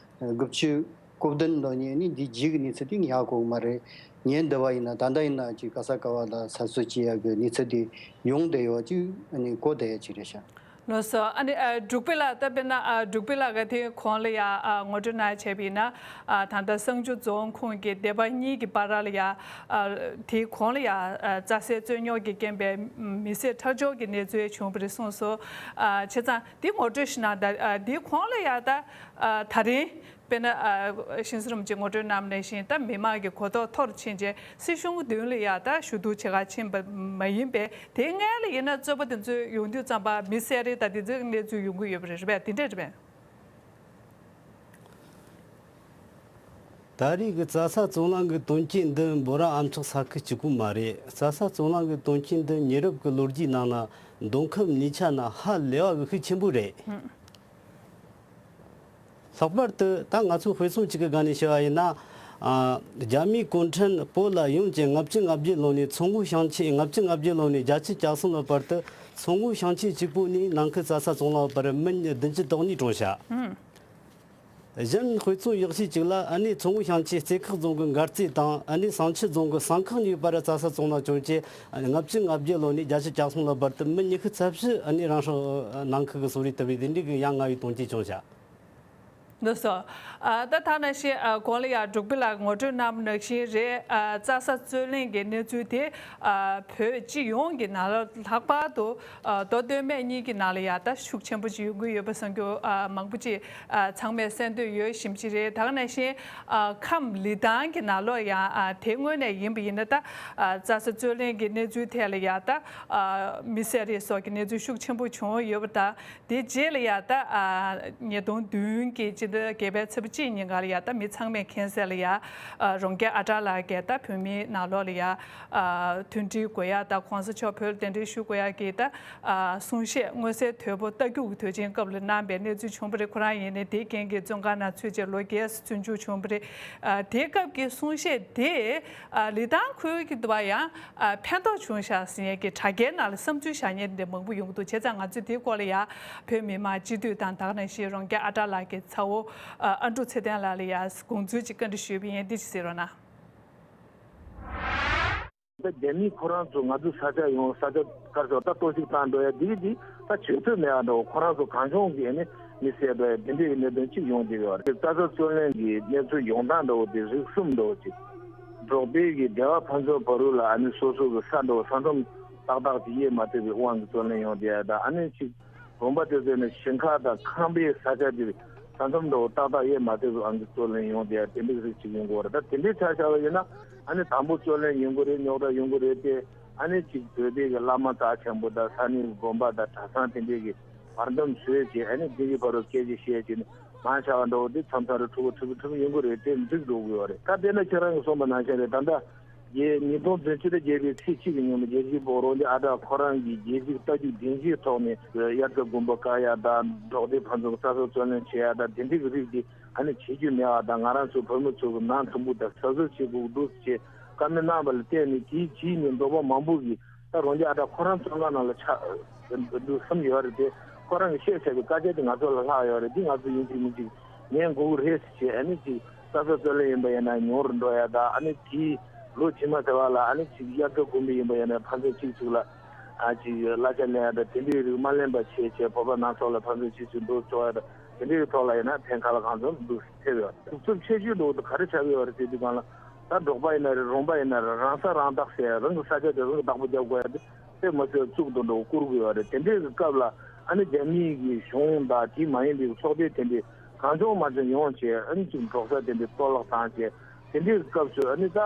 དགུ་བཅུ་ སྐུ་བསྟན་འདྲ་ནི་ནི་འདི་རྗེས་ཀྱི་གནས་ཚུལ་དེ་ཡག་གོ་མ་རེད། ཉན་བསྡད་པ་ཡིན་ན་ད་ལྟ་ཡིན་ན་ཅིག་ག་ས་ག་བ་ལ་ས་སོ་ཅི་ཡག་གི་གནས་ཚུལ་དེ་ཡོང་བསྡད་ཡོད་ཅིག་ནི་གོ་བསྡད་ཡ་ཅིག་རེད་ཤག་ལགས་སོ། ཨ་ནི་ཨ་འབྲུག་པའི་ལགས་ད་དཔེར་ན་ཨ་འབྲུག་པའི་ལགས་ཀྱིས་དེ་གོང་ལ་ཡ་ཨ་ངོ་སྤྲོད་གནང་བྱས་པ་ཡིན་ན་ཨ་ད་ལྟ་བསང་ཆུ་རྫོང་ཁོངས་ཀྱི་སྡེ་པ་གཉིས་ཀྱི་བར་ལ་ཡ་ཨ་དེ་གོང་ལ་ཡ་ཨ་རྩྭ་སའི་རྩོད་རྙོག་གིས་རྐྱེན་པས་མི་བསད་ཁྲག་སྦྱོར་གྱི་གནས་ཚུལ་བྱུང་བ་རེད་གསུངས་སོང་། ཨ་བྱས་ཙང་དེ་ངོ་སྤྲོད་ཞུས་ན་ད་ཨ་དེ་གོང་ལ་ཡ་ད་ཨ་ད་རིང་དཔེར་ན་ཨ་ཤིང་བཟོ་རིན་པོ་ཆེས་ངོ་སྤྲོད་གནང་བ་ནང་བཞིན་ད་མི་མང་གི་གོ་རྟོགས་མཐོ་རུ་ཕྱིན་རྗེས་སྲིད་གཞུང་མདུན་ལ་ཡ་ད་ཞུ་གཏུག་བྱེད་གར་ཕྱིན་པ་མ་ཡིན་པས། དེའི་སྔོན་ལ་ཡིན་ན་རྩོད་པ་དེ་ཚོ་ཡོང་དུས་ཙམ་པ་མི་བསད་རེས་དང་དེ་ཚོའི་གནས་ཚུལ་ཡོང་གི་ཡོད་པ་རེད། རེད་པས། དེ་འདྲས་རེད་པས། ད་རེས་ཀྱི་རྩྭ་ས་བཙོང་ལམ་གྱི་དོན་རྐྱེན་འདི་འབོ་ར་ཨ་མཆོག་ས་ཁུལ་གཅིག་པུ་མ་རེད། རྩྭ་ས་བཙོང་ལམ་གྱི་དོན་རྐྱེན་འདི་ཉེ་རབས་ཀྱི་ལོ་རྒྱུས་ནང་ན་མདོ་ཁམས་གཉིས་ཆ་ན་ཧ་ལས་པ་གི་ཤུགས་ཆེན་པོ་རེད། ལྷག་པར་དུ་ད་ང་ཚོའི་དཔེ་མཚོན་གཅིག་གི་སྒང་ནས་བཤད་པ་ཡིན་ན། ཨ་རྒྱ་མིའི་གུང་ཁྲན་བོད་ལ་ཡོང་རྗེས་ལྔ་བཅུ་ང་བརྒྱད་ལོ་ནས་མཚོ་སྔོན་ཞིང་ཆེན། ལྔ་བཅུ་ང་བརྒྱད་ལོ་ནས་བརྒྱད་ཅུ་གྱ་གསུམ་ལོ་བར་དུ་མཚོ་སྔོན་ཞིང་ཆེན་གཅིག་པུ་ནས་ནང་ཁུལ་རྩྭ་ས་བཙོང་ལ་བར་མི་བདུན་ཅུ་དོན་གཉིས་གྲོངས་ཤག་གཞན་དཔེ་མཚོན་ཡག་ཤོས་གཅིག་ལ་ཨ་ནི་མཚོ་སྔོན་ཞིང་ཆེན་རྩེ་ཁག་རྫོང་གི་མགར་རྩེ་དང་ཨ་ནི་བསང་ཆུ་རྫོང་གི་བསང་ཁང་གཉིས་བར་རྩྭ་ས་བཙོང་ལ་བྱུང་རྗེས་ལྔ་བཅུ་ང་བརྒྱད་ལོ་ནས་བརྒྱད་ཅུ་གྱ་གསུམ་ལོ་བར་དུ་མི་ཉི་ཤུ་རྩ་བཞི་ཨ་ནི་རང་སྲོག་ནང་ཁུལ་གྱི་སོང་རེས་བཏབ་པའི་དེ་འདྲའི་གི་ཡ་ང་བའི་དོན་རྐྱེན་བྱུང་ཤག་ལགས་སོ། ཨ་ད་ཐ་ན་ཤི་ཨ་གོང་ལ་ཡ་འབྲུག་པའི་ལགས་ངོ་སྤྲོད་གནང་བ་ནང་བཞིན་རེད། ཨ་རྩྭ་ས་རྩོད་གླེང་གི་གནས་ཚུལ་དེ་ཨ་བོད་སྤྱི་ཡོངས་ཀྱི་ནང་ལ་ལྷག་པར་དུ་ཨ་མདོ་སྟོད་སྨད་གཉིས་ཀྱི་ནང་ལ་ཡ་ད་ཤུགས་ཆེན་པོ་ཅིག་ཡོང་གི་ཡོད་པ་བསམ་རྒྱུ་ཨ་མང་པོ་ཅིག་ཨ་ཚང་མས་གསན་འདོད་ཡོད་བཞིན་ཅིག་རེད། ད་ག་ནང་བཞིན་ཨ་ཁམས་ལི་ཐང་གི་ནང་ལོགས་ཡང་ཨ་དེ་སྔོན་ནས་ཡིན་པ་ཡིན་ན་ད་ཨ་རྩྭ་ས་རྩོད་གླེང་གི་གནས་ཚུལ་ཐད་ལ་ཡ་ད་ཨ་མི་བསད་རེས་སོགས་ཀྱི་གནས་ཚུལ་ཤུགས་ཆེན་པོ་བྱུང་ཡོད་པ་དང་། དེ་རྗེས་ལ་ཡ་ད་ཨ་ཉིས་སྟོང་བདུན་གྱི་སྤྱི་ཟླ་བརྒྱད་པའི་ཚེས་པ་གཅིག་ཉིན་ག་ལ་ཡ་ད་མི་ཚང་མས་མཁྱེན་གསལ་ལ་ཡ་ཨ་རོང་རྒྱས་ཨ་གྲགས་ལགས་ཀྱིས་ད་བོད་མིའི་ནང་ལོགས་ལ་ཡ་ཨ་མཐུན་སྒྲིལ་དགོས་ཡ་ད་གོང་ས་མཆོག་བོད་ལ་གདན་འདྲེན་ཞུ་དགོས་ཡ་གི་ད་ཨ་གསུང་བཤད་མངོན་གསལ་དོད་པོ་རྟ་རྒྱུག་གི་དུས་ཆེན་སྐབས་ལ་གནང་བའི་གནས་ཚུལ་བྱུང་བ་རེད། ཁོ་རང་ཡིན་ནའི་དེའི་རྐྱེན་གྱིས་བཙོན་ཁང་ནང་ཚུད་རྗེས་ལོ་བརྒྱད་ཙམ་བཙོན་འཇུག་བྱུང་བ་རེད། ཨ་དེའི་སྐབས་ཀྱི་གསུང་བཤད་དེ་ཨ་ལི་ཐང་ཁུལ་གྱི་འདུག་པ་ཡང་ཨ་ཕན་ཐོགས་བྱུང་ཤག་ཟེར་མཁན་གྱི་དྲ་རྒྱའི་ནང་ལ་བསམ་ཚུལ་བཞག་མཁན་དེ་འདྲ་མང་པོ་ཡོང་གི་འདུག་བྱས་ཙང་ང་ཚོས་དེའི་སྐོར་ལ་ཡ་བོད་མི་མང་སྤྱི་འཐུས་དང་ད་ག་ནང་བཞིན་རོང་རྒྱས་ཨ་གྲགས་ལགས་ཀྱི་ཚ་བོ་ཨ་ཨ་འབྲུག་ཚེ་བརྟན་ལགས་ལ་ཡ་དགོངས་ཚུལ་ཅིག་བཀའ་འདྲི་ཞུས་པ་ཡིན། འདི་ཅིག་གཟིགས་རོགས་གནང་། ད་རྒྱ་མིས་ཁོ་རང་ཚོ་ང་ཚོའི་ས་ཆ་ཡོང་། ས་ཆ་ག་རེ་ཟེར་ད་གཏོར་བཤིག་བཏང་འགྲོ་ཡ་འདི་གི་འདི་ད་བྱེད་ཐུབ་མེད་ཨ་འགྲོ། ཁོ་རང་ཚོ་གང་བྱུང་གིས་ནི་མི་བསད་པའི་འདི་འདྲའི་གནད་དོན་གཅིག་ཡོང་བསྡད་ཡོད་རེད། རྩྭ་ས་རྩོད་གླེང་གི་གནས་ཚུལ་ཡོང་སྟངས་འདྲ་བོ་དེ་རིགས་གསུམ་འདྲ་བོ་ཅིག་འབྲོག་པའི་གི་སྡེ་བ་ཕན་ཚུན་བར་དུ་ལ་ཨ་ནི་སོ་སོ་གི་ས་འདྲ་བོ་ས་མཚམས་ཏག་ཏག་ཅིག་དབྱེ་མ་ཐུབ་པའི་དབང་གིས་རྩོད་གླེང་ཡོང་བསྡད་ཡ་ད། ཨ་ནི་ཅིག་དགོན་པ་དེ་ཚོ་ནི་ཞིང་ཁ་དང་ཁང་པའི་ས་ཆ་དེ་ས་མཚམས་འདྲ་བོ་ཏག་ཏག་དབྱེ་མ་ཐུབ་པའི་དབང་གིས་རྩོད་གླེང་ཡོང་བསྡད་ཡ་དེ་འདྲའི་རིགས་ཅིག་ཡོང་གི་ཡོད་རེད། ད་དེ་འདྲའི་ཆ་བཞག་པ་ཡིན་ན་ཨ་ནི་དང་པོ་རྩོད་གླེང་ཡོང་གི་རེད། རྙོག་དྲ་ཡོང་གི་རེད་དེ། ཨ་ནི་ཅིག་བོད་པའི་གི་བླ་མ་རྩ་ཆེན་པོ་དང་ས་གནས་དགོན་པ་དང་གྲྭ་ཚང་དེ་འདྲའི་གི་བར་འདུམ་བཟོས་བྱས་ཨ་ནི་དེ་གི་བར་དུ་སྐད་ཆ་བཤད་བྱས་ནས་མང་ཆེ་བ་འདྲ་བོ་དེ་མཚམས་མཚམས་རེ་འཁྲུག་པ་འཁྲུག་པ་འཁྲུག་པ་ཡོང་གི་རེད། དེ་འགྲིག་འགྲོ་གི་ཡོད་རེད། ད་དཔེར་ན་ཁྱེད་རང་གིས་གསུངས་པ་ནང་བཞིན་རེད། ད་ལྟ་རྒྱལ་ཉིས་སྟོང་བདུན་ཅུ་དང་བརྒྱད་པའི་ཚེས་གཅིག་གི་ཉིན་མོ་རྒྱལ་གཅེས་པ་རོང་རྒྱས་ཨ་གྲགས་ཁོ་རང་གིས་རྒྱལ་གཅེས་རྟ་རྒྱུག་སྡིངས་ཆའི་ཐོག་ནས་དབྱར་རྩྭ་དགུན་འབུ་བཀག་ཡ་དང་འབྲོག་སྡེ་ཕན་ཚུན་རྩྭ་ས་རྩོད་གླེང་བྱེད་ཡ་དང་དེ་འདྲའི་གི་རིགས་དེ་ཨ་ནི་བྱེད་རྒྱུ་མེད་པ་དང་། ང་རང་ཚོ་བོད་མི་ཚོ་གི་ནང་མཐུན་པོ་དང་ཟ་ཟུར་བྱེད་དགོས་འདུག་ཅེས་བཀའ་མོལ་གནང་བ་ལ་བརྟེན་ནས་དེའི་རྗེས་ནས་འབྲོག་པ་མང་པོ་གིས་ད་རོང་རྒྱས་ཨ་གྲགས་ཁོ་རང་བཙོན་ཁང་ནང་ལ་ཆགས་འདུག་བསམ་ཡོད་རེད་དེ། ཁོ་རང་གིས་བཤད་བཞག་པའི་སྐད་ཆ་དེ་ང་ཚོ་ལ་ལྷག་ཡོད་རེད། འདི་ང་ཚོ་ཡིན་གཅིག་མིན་གཅིག་ཉན་དགོས་ཀྱི་རེད་ཟེར་བྱས། ཨ་ནི་ཅིག་རྩྭ་ས་རྩོད་གླེང་ཡིན་པ་ཡིན་ན་ཉུང་རུ་འགྲོ་ཡ་དང་། ཨ་ནི་དེའི་ལོ་རྗེས་མ་དེ་བ་ལ་ཨ་ནི་ཅིག་དབྱར་རྩྭ་དགུན་འབུ་ཡིན་པ་ཡིན་ན་ཕན་ཚུན་གཅིག་གཅིག་ལ་ཨ་ཅིག་གླ་ཆ་ལེན་ཡ་དང་དེ་འདྲའི་རིགས་མ་ལེན་པ་བྱས་བྱས་བོད་པ་ནང་ཚོགས་ལ་ཕན་ཚུན་གཅིག་གཅིག་འགྲོ་བཅུག་ཡ་དང་དེ་འདྲའི་ཐོག་ལ་ཡིན་ན་ཕན་ཁ་ལ་གང་འཚམ་འདུག་ཐེབས་ཡོད། གདུག་རྩུབ་ཆེ་ཤོས་འདྲ་བོ་དེ་ག་རེ་ཆགས་ཀྱི་ཡོད་རེད་ཟེར་དུས་སྒང་ལ། ད་འབྲོག་པ་ཡིན་ན་རེད། རོང་པ་ཡིན་ན་རེད། རང་ས་རང་བདག་ཟེར་ཡ། རང་གི་ས་ཆ་དེ་རང་གིས་བདག་པོ་རྒྱབ་དགོས་ཡ་དེ་དཔེ་མི་སྲིད་གཙུག་ཏུ་འགྲོ་བ་བཀུར་དགོས་ཡོད་རེད། དེ་འདྲའི་གི་སྐབས་ལ་ཨ་ནི་རྒྱ་མིའི་གི་གཞུང་དང་དེ་མ་ཡིན་པའི་གི་ཚོགས་སྡེ་དེ་འདྲའི་གང་བྱུང་མང་བྱུང་ཡོང་བྱས་ཨ་ནི་ཅིག་འབྲོག་ས་དེ་འདྲའི་གཏོར་བརླག་བཏང་བྱས། དེ་འདྲའི་གི་སྐབས་སུ་ཨ་ནི་ད་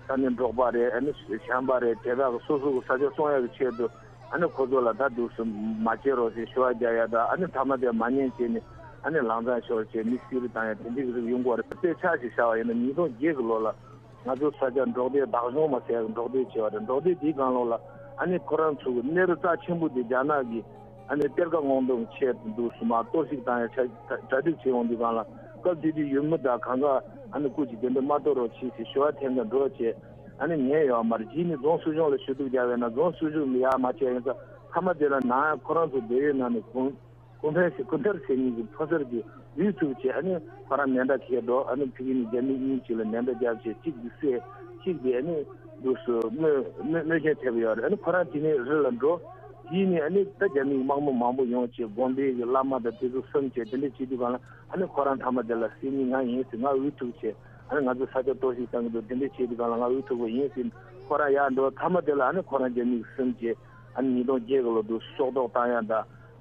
ད་ནི་འབྲོག་པ་རེད། ཨ་ནི་གཞན་པ་རེད། དེ་དག་གི་སོ་སོ་གི་ས་ཆ་སྲུང་ཡ་གི་ཆེད་དུ་ཨ་ནི་ཁོ་ཚོ་ལ་ད་འདུག་སེ་མ་བྱེད་རོགས་ཞེས་ཞུ་བ་རྒྱག་ཡ་དང་། ཨ་ནི་མཐའ་མ་དེ་མ་ཉན་བྱས་ནས་ཨ་ནི་ལང་ཚང་ཤོར་བྱས་མི་གསོད་རེས་བཏང་ཡ་དེ་འདྲའི་གི་རིགས་ཡོང་གི་ཡོད་རེད། དཔེ་ཆ་ཞིག་བཞག་པ་ཡིན་ན་ཉིས་སྟོང་བརྒྱད་གི་ལོ་ལ། ང་ཚོ་ས་ཆ་འབྲོག་སྡེ་བདག་སྐྱོང་མ་བྱས་འབྲོག་སྡེ་བྱས་པ་རེད། འབྲོག་སྡེ་དེའི་སྒང་ལོགས་ལ་ཨ་ནི་ཁོ་རང་ཚོ་གི་གནས་རི་རྩ་ཆེན་པོ་དེ་རྒྱ་ནག་གིས་ཨ་ནི་གཏེར་ཁ་སྔོག་འདོན་ཆེད་དུ་འདུག་སེ་མར་གཏོར་བཤིག་བཏང་ཡ་ཆ་གྲ་སྒྲིག་བྱེད་ཡོང་དུས་སྒང་ལ། སྐབས་དེ་དུས་ཡུལ་མི་དང་གང་ག་ཨ་ནི་སྐུ་མཁྱེན་དེ་འདྲ་མ་གཏོར་རོགས་གྱིས་ཞེས་ཞུ་བ་ཐེངས་འགའ་འགྲོ་བྱས་ཨ་ནི་ཉན་ཡོད་མ་རེད། རྗེས་ནས་རྫོང་སྲིད་གཞུང་ལ་ཞུ་གཏུག་རྒྱག་པ་ཡིན་ན་རྫོང་སྲིད་གཞུང་ནས་ཡར་མ་བྱས། ཡིན་ཙང་མཐའ་མ་དེ་ལ་ནང་ཁོ་རང་ཚོ་སྡོད་ཡུལ་ནང་ནས་གུང་གུང་ཕན་ཟེར་གུང་ཐར་ཟེར་མཁན་གྱི་ཕོ་གསར་གྱི་ འོས་ཐུབ་བྱས། ཨ་ནི་ཁོ་རང་མེ་མདའ་འཁྱེར་འགྲོ། ཨ་ནི་ཕ་གི་ནས་རྒྱ་མི་གཉིས་གཅིག་ལ་མེ་མདའ་བརྒྱབ་བྱས། གཅིག་གིས་བསད། གཅིག་དེ་ཨ་ནི་འདུག་སེ་རྨས་རྨས་རྨས་སྐྱོན་ཐེབས་ཡོད་རེད། ཨ་ནི་ཁོ་རང་དེ་ནས་རི་ལ་འགྲོ། དེ་ནས་ཨ་ནི་ད་རྒྱ་མིའི་དམག་མི་མང་པོ་ཡོང་བྱས། དགོན་པའི་གི་བླ་མ་དང་དེ་ཚོ་བསམ་བྱས། དེ་འདྲ་བྱེད་དུས་སྒང་ལ། ཨ་ནི་ཁོ་རང་མཐའ་མ་དེ་ལ་བསད་མི་ང་ཡིན་ཟེར། ང་འོས་ཐུབ་བྱས། ཨ་ནི་ང་ཚོ་ས་ཆ་གཏོར་བཤིག་བཏང་གི་འདུག་དེ་འདྲ་བྱེད་དུས་སྒང་ལ་ང་འོས་ཐུབ་པ་ཡིན་ཟེར། ཁོ་རང་ཡར་འགྲོ། མཐའ་མ་དེ་ལ་ཨ་ནི་ཁོ་རང་རྒྱ་མིས་བསད་བྱས། ཨ་ནི་ཉིས་སྟོང་བརྒྱད་གི་ལོ་དུ་སྲོག་ཐོག་བཏང་ཡ་ད།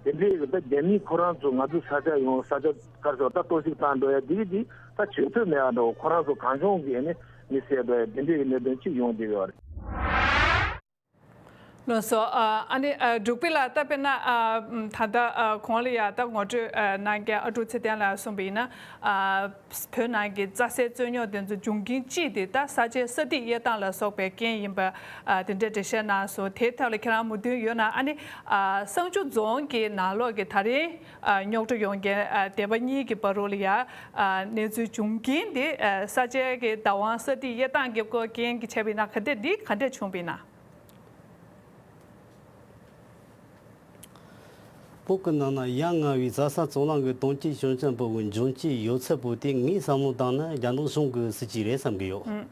དེ་འདྲའི་གི་ད་རྒྱ་མིས་ཁོ་རང་ཚོ་ང་ཚོའི་ས་ཆ་ཡོང་། ས་ཆ་གར་སོགས་ད་གཏོར་བཤིག་བཏང་འགྲོ་ཡ་དེ་གི་དེ་ད་བྱེད་ཐབས་མེད་པ་འདྲ་བོ། ཁོ་རང་ཚོ་གང་བྱུང་གིས་ཨ་ནི་མི་བསད་འགྲོ་ཡ་དེ་འདྲའི་གི་གནད་དོན་ཅིག་ཡོང་བསྡད་ཡོད་རེད། ལགས་སོ། ཨ་ཨ་ནི་ཨ་འབྲུག་པའི་ལགས། ད་དཔེར་ན་ཨ་ད་ལྟ་ཨ་གོང་ལ་ཡ་ད་ངོ་སྤྲོད་ཨ་གནང་མཁན་ཨ་ཀྲུག་ཚེ་བརྟན་ལགས་གསུངས་པ་ཡིན་ན། ཨ་བོད་ནང་གི་རྩྭ་སའི་རྩོད་རྙོག་དེ་ཚོ་འབྱུང་རྐྱེན་གཅིག་དེ་ད་ས་ཆའི་ས་ཐིག་དབྱེ་སྟངས་ལ་སོགས་པའི་རྐྱེན་ཡིན་པ། ཨ་དེ་འདྲའི་འགྲེལ་བཤད་གནང་སོང་། དེའི་ཐད་ལ་ཁྱེད་རང་མོས་མཐུན་ཡོད་ན། ཨ་ནི་ཨ་བསང་ཆུ་རྫོང་གི་ནང་ལོགས་ཀྱི་ད་རེས་ཨ་རྙོག་དྲ་ཡོང་མཁན་ཨ་སྡེ་པ་གཉིས་ཀྱི་བར་རོ་ལ་ཡ་ཨ་གནས་ཚུལ་འབྱུང་རྐྱེན་དེ་ཨ་ས་ཆའི་གི་བདག་དབང་ས་ཐིག་དབྱེ་སྟངས་ཀྱི་སྐོར་རྐྱེན་གྱིས་བྱས་པ་ཡིན་ན། ག་འདྲ་འདི་ག་འདྲ་བྱུང་བ་ཡིན་ན། བོད་ཀྱི་ནང་ན་ཡ་ང་བའི་རྩྭ་ས་བཙོན་ལེན་གྱི་དོན་རྐྱེན་བྱུང་རྐྱེན་པོ་གི་འབྱུང་རྐྱེན་ཡོད་ཚད་པོ་དེ་ངས་བསམ་བློ་བཏང་ན་རྒྱ་ནག་གཞུང་གི་སྲིད་ཇུས་རེད་བསམ་གྱི་ཡོད། ཨང་།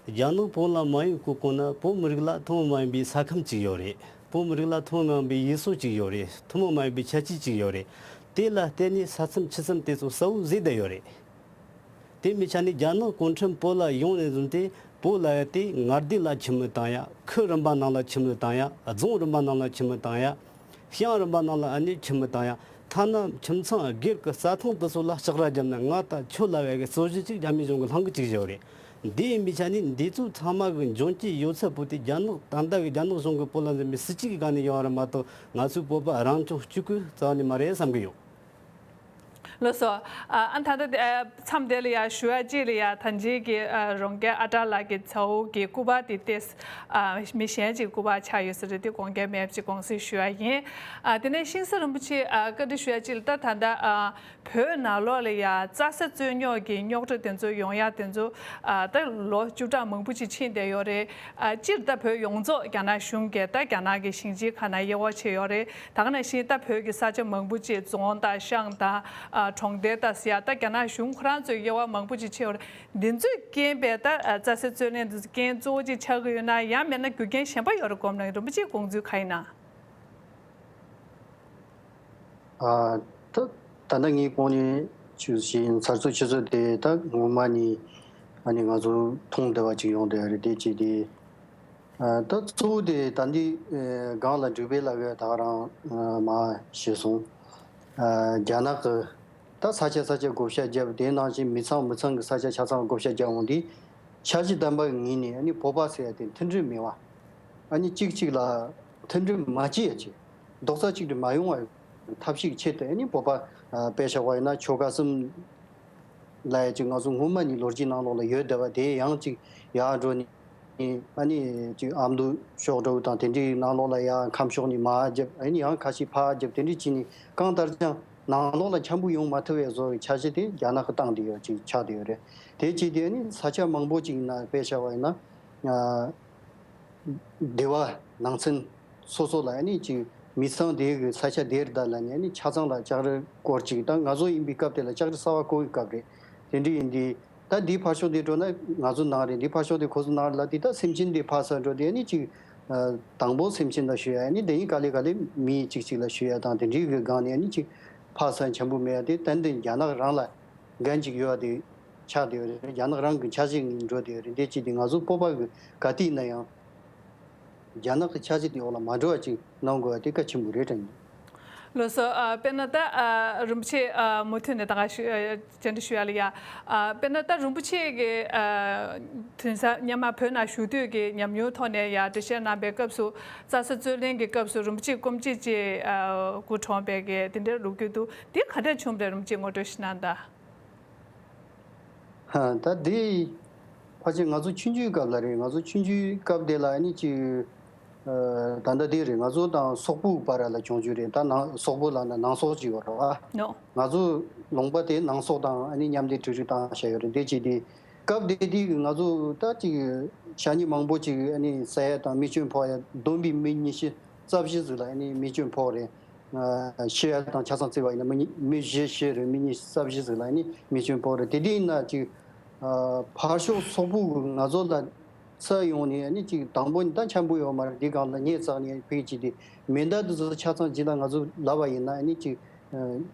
རྒྱ་ནག་བོད་ལ་མ་ཡོང་གོང་གོང་ན་བོད་མི་རིགས་ལ་ཐུན་མོང་མ་ཡིན་པའི་ས་ཁམས་ཅིག་ཡོད་རེད། བོད་མི་རིགས་ལ་ཐུན་མོང་མ་ཡིན་པའི་ཡུལ་སྲོལ་ཅིག་ཡོད་རེད། ཐུན་མོང་མ་ཡིན་པའི་ཁྱད་ཆོས་ཅིག་ཡོད་རེད། དེ་ལ་བརྟེན་ནས་ས་མཚམས་ཆུ་མཚམས་དེ་ཚོ་གསལ་བོ་བཟོས་བསྡད་ཡོད་རེད། དེ་མི་ཆ་ནས་རྒྱ་ནག་གུང་ཁྲན་བོད་ལ་ཡོང་ནས་བཟུང་སྟེ་བོད་ལ་ཡ་དེ་མངའ་སྡེ་ལ་ཁྱིམ་མི་བཏང་ཡ། ཁུལ་རིམ་པ་ནང་ལ་ཁྱིམ་མི་བཏང་ཡ། རྫོང་རིམ་པ་ནང་ལ་ཁྱིམ་མི་བཏང་ཡ། ཤང་རིམ་པ་ནང་ལ་ཨ་ནི་ཁྱིམ་མི་བཏང་ཡ། ཐ་ན་ཁྱིམ་ཚང་སྒེར་གྱི་རྩྭ་ཐང་དེ་ཚོ་ལ་ལྕགས་ར་བརྒྱབ་ནས་ང་དང་ཁྱོད་ལབ་ཡ་གི་རྩོད་གཞི་ཅིག་རྒྱ་མི་གཞུང་གིས་བསླངས་གི་བཅུག་བཞག་ཡོད་རེད། འདི་ཡིན་པའི་ཆ་ནས་འདི་ཚོ་ཚང་མ་གི་འབྱུང་རྐྱེན་ཡོད་ཚད་པོ་དེ་རྒྱ་ནག་ད་ལྟ་གི་རྒྱ་ནག་གཞུང་གི་བོད་ལ་འཛིན་པའི་སྲིད་ཇུས་ཀྱི་སྒང་ནས་ཡོང་བ་རེད་མ་གཏོགས། ང་ཚོའི་བོད་པ་རང་སྐྱོང་གཅིག་པུའི་རྩ་བ་ནས་མ་རེད་བསམ་གི་ཡོད། ལགས་སོ། ཨ་ཨ་ད་ལྟ་དེ་ཨ་མཚམས་དེ་ལ་ཡ་ཞུ་ཡ་གཅིག་ལ་ཡ། ད་ཅི་གི་ཨ་རོང་རྒན་ཨ་བྲག་ལགས་ཀྱི་ཚ་བོ་གི་སྐུ་པར་དེ་ཏེས་ཨ་མི་གཞན་གཅིག་སྐུ་པར་ཆགས་ཡོད་ས་རེད། དེ་དགོངས་འགལ་མེད་པ་ཅིག་དགོངས་སེལ་ཞུ་ཡ་ཡིན། ཨ་དེ་ནས་ཤིང་བཟའ་རིན་པོ་ཆེ་ཨ་བཀའ་འདྲི་ཞུ་ཡ་གཅིག་ལ། ད་ད་ལྟ་ཨ་བོད་ནང་ལོགས་ལ་ཡ་རྩྭ་ས་རྩོད་རྙོག་གི་རྙོག་དྲ་དེ་ཚོ་ཡོང་ཡ་དེ་ཚོ་ཨ་ད་ལོ་བཅུ་ཕྲག་མང་པོ་ཅིག་ཕྱིན་བསྡད་ཡོད་རེད། ཨ་སྤྱིར་ད་བོད་ཡོངས་རྫོགས་རྒྱ་ནག་གཞུང་གིས་ད་རྒྱ་ནག་གི་ཞིང་ཆེན་ཁག་ནང་དབྱེ་བ་ཕྱེ་ཡོད་རེད། ད་ག་ནང་བཞིན་ད་བོད་ཀྱི་ས་ཆ་མང་པོ་ཅིག་རྫོང་དང་ཤང་དང་ཨ་གྲོང་རྡལ་དང་ཟེར་ཡ། ད་རྒྱ་ནག་གཞུང་ཁོ་རང་ཚོས་དབྱེ་བ་མང་པོ་ཅིག་ཕྱེ་ཡོད་རེད། འདི་ཚོས་རྐྱེན་པས་ད་ཨ་རྩྭ་སའི་རྩོད་གླེང་འདི་ཚོ་རྐྱེན་གཙོ་བོ་ཅིག་ཆགས་ཀྱི་ཡོད་ན། ཡང་མིན་ན་རྒྱུ་རྐྱེན་གཞན་པ་ཡོད་རེད་དགོངས་ན། རིན་པོ་ཆེའི་དགོངས་ཚུལ་ག་ཡིན་ན། ཨ་ད་ད་ལྟ་ངས་གོང་ནས་ཞུས་བཞིན་ཚ་རྩུབ་ཆུ་རྩུབ་དེ་ད་སྔོན་མ་ནས་ཨ་ནི་ང་ཚོ་མཐོང་བསྡད་པ་ཅིག་ཡོང་བསྡད་ཡོད་རེད། དེ་གཅིག་དེ། ཨ་ད་གཙོ་བོ་དེ་ད་འདི་ཨ་སྒང་ལ་འབྲུག་པའི་ལགས་ཀྱིས་ད་ག་རང་ཨ་མར་ཞུས་སོང་། ཨ་རྒྱ་ནག་གི་ད་ས་ཆ་ས་ཆ་བགོ་བཤའ་བརྒྱབ། དེ་ནང་བཞིན་མི་ཚང་མི་ཚང་གི་ས་ཆ་ཆ་ཚང་བགོ་བཤའ་བརྒྱབ་འོང་དུས། འཆར་གཞི་དམ་པ་གི་ངོས་ནས་ཨ་ནི་བོད་པ་ཟེར་ཡ་དེ་མཐུན་སྒྲིལ་མེད་པ། ཨ་ནི་གཅིག་གཅིག་ལ་མཐུན་སྒྲིལ་མ་བྱེད་ཡ་ཅིག་རྡོག་རྩ་གཅིག་ཏུ་མ་ཡོང་བའི་ཐབས་ཤེས་ཆེད་དུ། ཨ་ནི་བོད་པ་ཨ་དཔེ་བཞག་པ་ཡིན་ན་ཆོལ་ཁ་གསུམ་ལབ་ཡ་ཅིག་ང་ཚོ་སྔོན་མ་ནས་ལོ་རྒྱུས་ནང་ལོགས་ལ་ཡོད་བསྡད་པ་དེ་ཡང་ཅིག་ཡར་འགྲོ་ནས། ཨ་ནི་ཅིག་ཨ་མདོ་ཕྱོགས་འདྲ་བོ་དང་དེ་འདྲའི་ནང་ལོགས་ལ་ཡང་ཁམས་ཕྱོགས་ནས་མར་བརྒྱབ། ཨ་ནི་ཡང་ཁ་ཤས་ཕར་བརྒྱབ། དེ་འདྲ་བྱས་ནས་གང་ལྟར་ཀྱང་ནང་ལོགས་ལ་འཆམ་པོ་ཡོང་མ་ཐུབ་པའི་བཟོ་བའི་འཆར་གཞི་དེ་རྒྱ་ནག་གིས་བཏང་བསྡད་ཡོད་ཅིག་ཆགས་བསྡད་ཡོད་རེད། དེ་བྱས་དུས་ཨ་ནི་ས་ཆ་མང་པོ་ཅིག་ནང་དཔེ་བཞག་པ་ཡིན་ན། ཨ་སྡེ་བ་ནང་ཚན་སོ་སོ་ལ་ཨ་ནི་ཅིག་མི་ཚང་དེ་གི་ས་ཆ་དེར་བསྡད་ལབ་ནས། ཨ་ནི་ཆ་ཚང་ལ་ལྕགས་རི་སྐོར་ཅིག་ད་ང་ཚོ་ཡིན་པའི་སྐབས་དེ་ལ་ལྕགས་རི་གསར་པ་བསྐོར་བའི་སྐབས་རེད། དེ་འདྲ་ཡིན་དུས་ད་འདི་ཕར་ཕྱོགས་དེ་འགྲོ་ན་ང་ཚོ་ནང་རེད། འདི་ཕར་ཕྱོགས་དེ་ཁོ་ཚོ་ནང་རེད་ལབ་དུས། ད་སེམས་ཅན་དེ་ཕར་ཚུར་འགྲོ་དུས་ཨ་ནི་ཅིག་ཨ་དང་པོ་སེམས་ཅན་ལ་ཞུ་ཡ། ཨ་ནི་དེ་ཡིན་ག་ལེ་ག་ལེ་མི་གཅིག་གཅིག་ལ་ཞུ་ཡ་དང་། དེ་འདྲའི་གི་སྒང་ནས་ཨ་ནི་ཅིག་ཕར་ཚུར་འཆམ་པོ་མེད་ཡ་དེ་ཏན་ཏན་རྒྱ་ནག་རང་ལ་འགན་ཅིག་ཡོད་པ་དེ་ཆགས་བསྡད་ཡོད་རེད། རྒྱ་ནག་རང་གི་འཆར་གཞི་ངོས་འགྲོ་བསྡད་ཡོད་རེད། འདི་བྱས་དུས་ང་ཚོ་བོད་པ་གི་ག་དུས་ཡིན་ན་ཡང་རྒྱ་ནག་གི་འཆར་གཞི་དེ་འོག་ལ་མ་འགྲོ་བ་ཅིག་གནང་དགོས་པ་དེ་གལ་ཆེན་པོ་རེད་དྲན་གྱི། ལགས་སོ། ཨ་དཔེར་ན་ད་ཨ་རིན་པོ་ཆེ་ཨ་མུ་མཐུད་ནས་ད་ག་ཞུ་ཨ་བཅར་འདྲི་ཞུ་ཡ་ལ་ཡ། ཨ་དཔེར་ན་ད་རིན་པོ་ཆེ་གི་ཨ་དུས་སང་སྔོན་མ་བོད་ནང་བཞུགས་དུས་ཀྱི་ཉམས་མྱོང་ཐོག་ནས་ཡ་འགྲེལ་བཤད་གནང་པའི་སྐབས་སུ། རྩྭ་ས་རྩོད་གླེང་གི་སྐབས་སུ་རིན་པོ་ཆེ་སྐུ་མཆེད་ཅིག་ཨ་སྐུ་གྲོངས་པའི་གི་དེ་འདྲའི་ལོ་རྒྱུས་འདུག་དེ་ག་འདྲ་བྱུང་བ་རེད། རིན་པོ་ཆེ་ངོ་སྤྲོད་ཞིག་གནང་དང་། ཧ། ད་དེ་ཕལ་ཆེར་ང་ཚོ་ཆུང་ཆུང་སྐབས་ལ་རེད། ང་ཚོ་ཆུང་ཆུང་སྐབས་དེ་ལ་ཨ་ནི་ཅིག་ཨ་ད་ལྟ་དེ་རེད། ང་ཚོ་དང་སོག་པོའི་བར་ལ་བྱུང་རྒྱུ་རེད། ད་ནང་སོག་པོ་ལབ་ན་ནང་སོག་ཅིག་ཡོད་རེད་བ། ནོ། ང་ཚོ་ལུང་པ་དེ་ནང་སོག་དང་ཨ་ནི་མཉམ་འདེགས་གྲོས་གཞི་བཏང་བཞག་ཡོད་རེད། དེ་བྱས་དུས་སྐབས་དེ་དུས་ང་ཚོ་ད་ཅིག་ཤ་ཉེ་མང་པོ་ཅིག་ཨ་ནི་བསད་ཡ་དང་མི་སྐྱོན་ཕོག་ཡ། བསྡོམས་པས་མི་ཉི་ཤུ་རྩ་བཞི་ཟིག་ལ་ཨ་ནི་མི་སྐྱོན་ཕོག་རེད། ཤི་ཡ་དང་ཆ་ཚང་བརྩི་བ་ཡིན་ན་མི་གཉིས་མི་བཞི་ཤི་རེད། མི་གཉིས་ས་བཞི་ཟིག་ལ་ནི་མི་སྐྱོན་ཕོག་རེད། དེ་དུས་ཡིན་ན་ཅིག་ཨ་ཕར་ཕྱོགས་སོག་པོ་གི་ང་ཚོ་ལ་ས་ཡོང་ནས་ནི་ཅིག་དང་པོ་ནི་ད་འཆམ་པོ་ཡོད་མ་རེད། དེ་སྒང་ལ་ངས་བཙགས་ནས་ཕུལ་གྱི་དེ་མེ་མདའ་དེ་ཚོ་ཆ་ཚང་རྗེས་ལ་ང་ཚོ་ལབ་པ་ཡིན་ན་ནི་ཅིག་ཨ་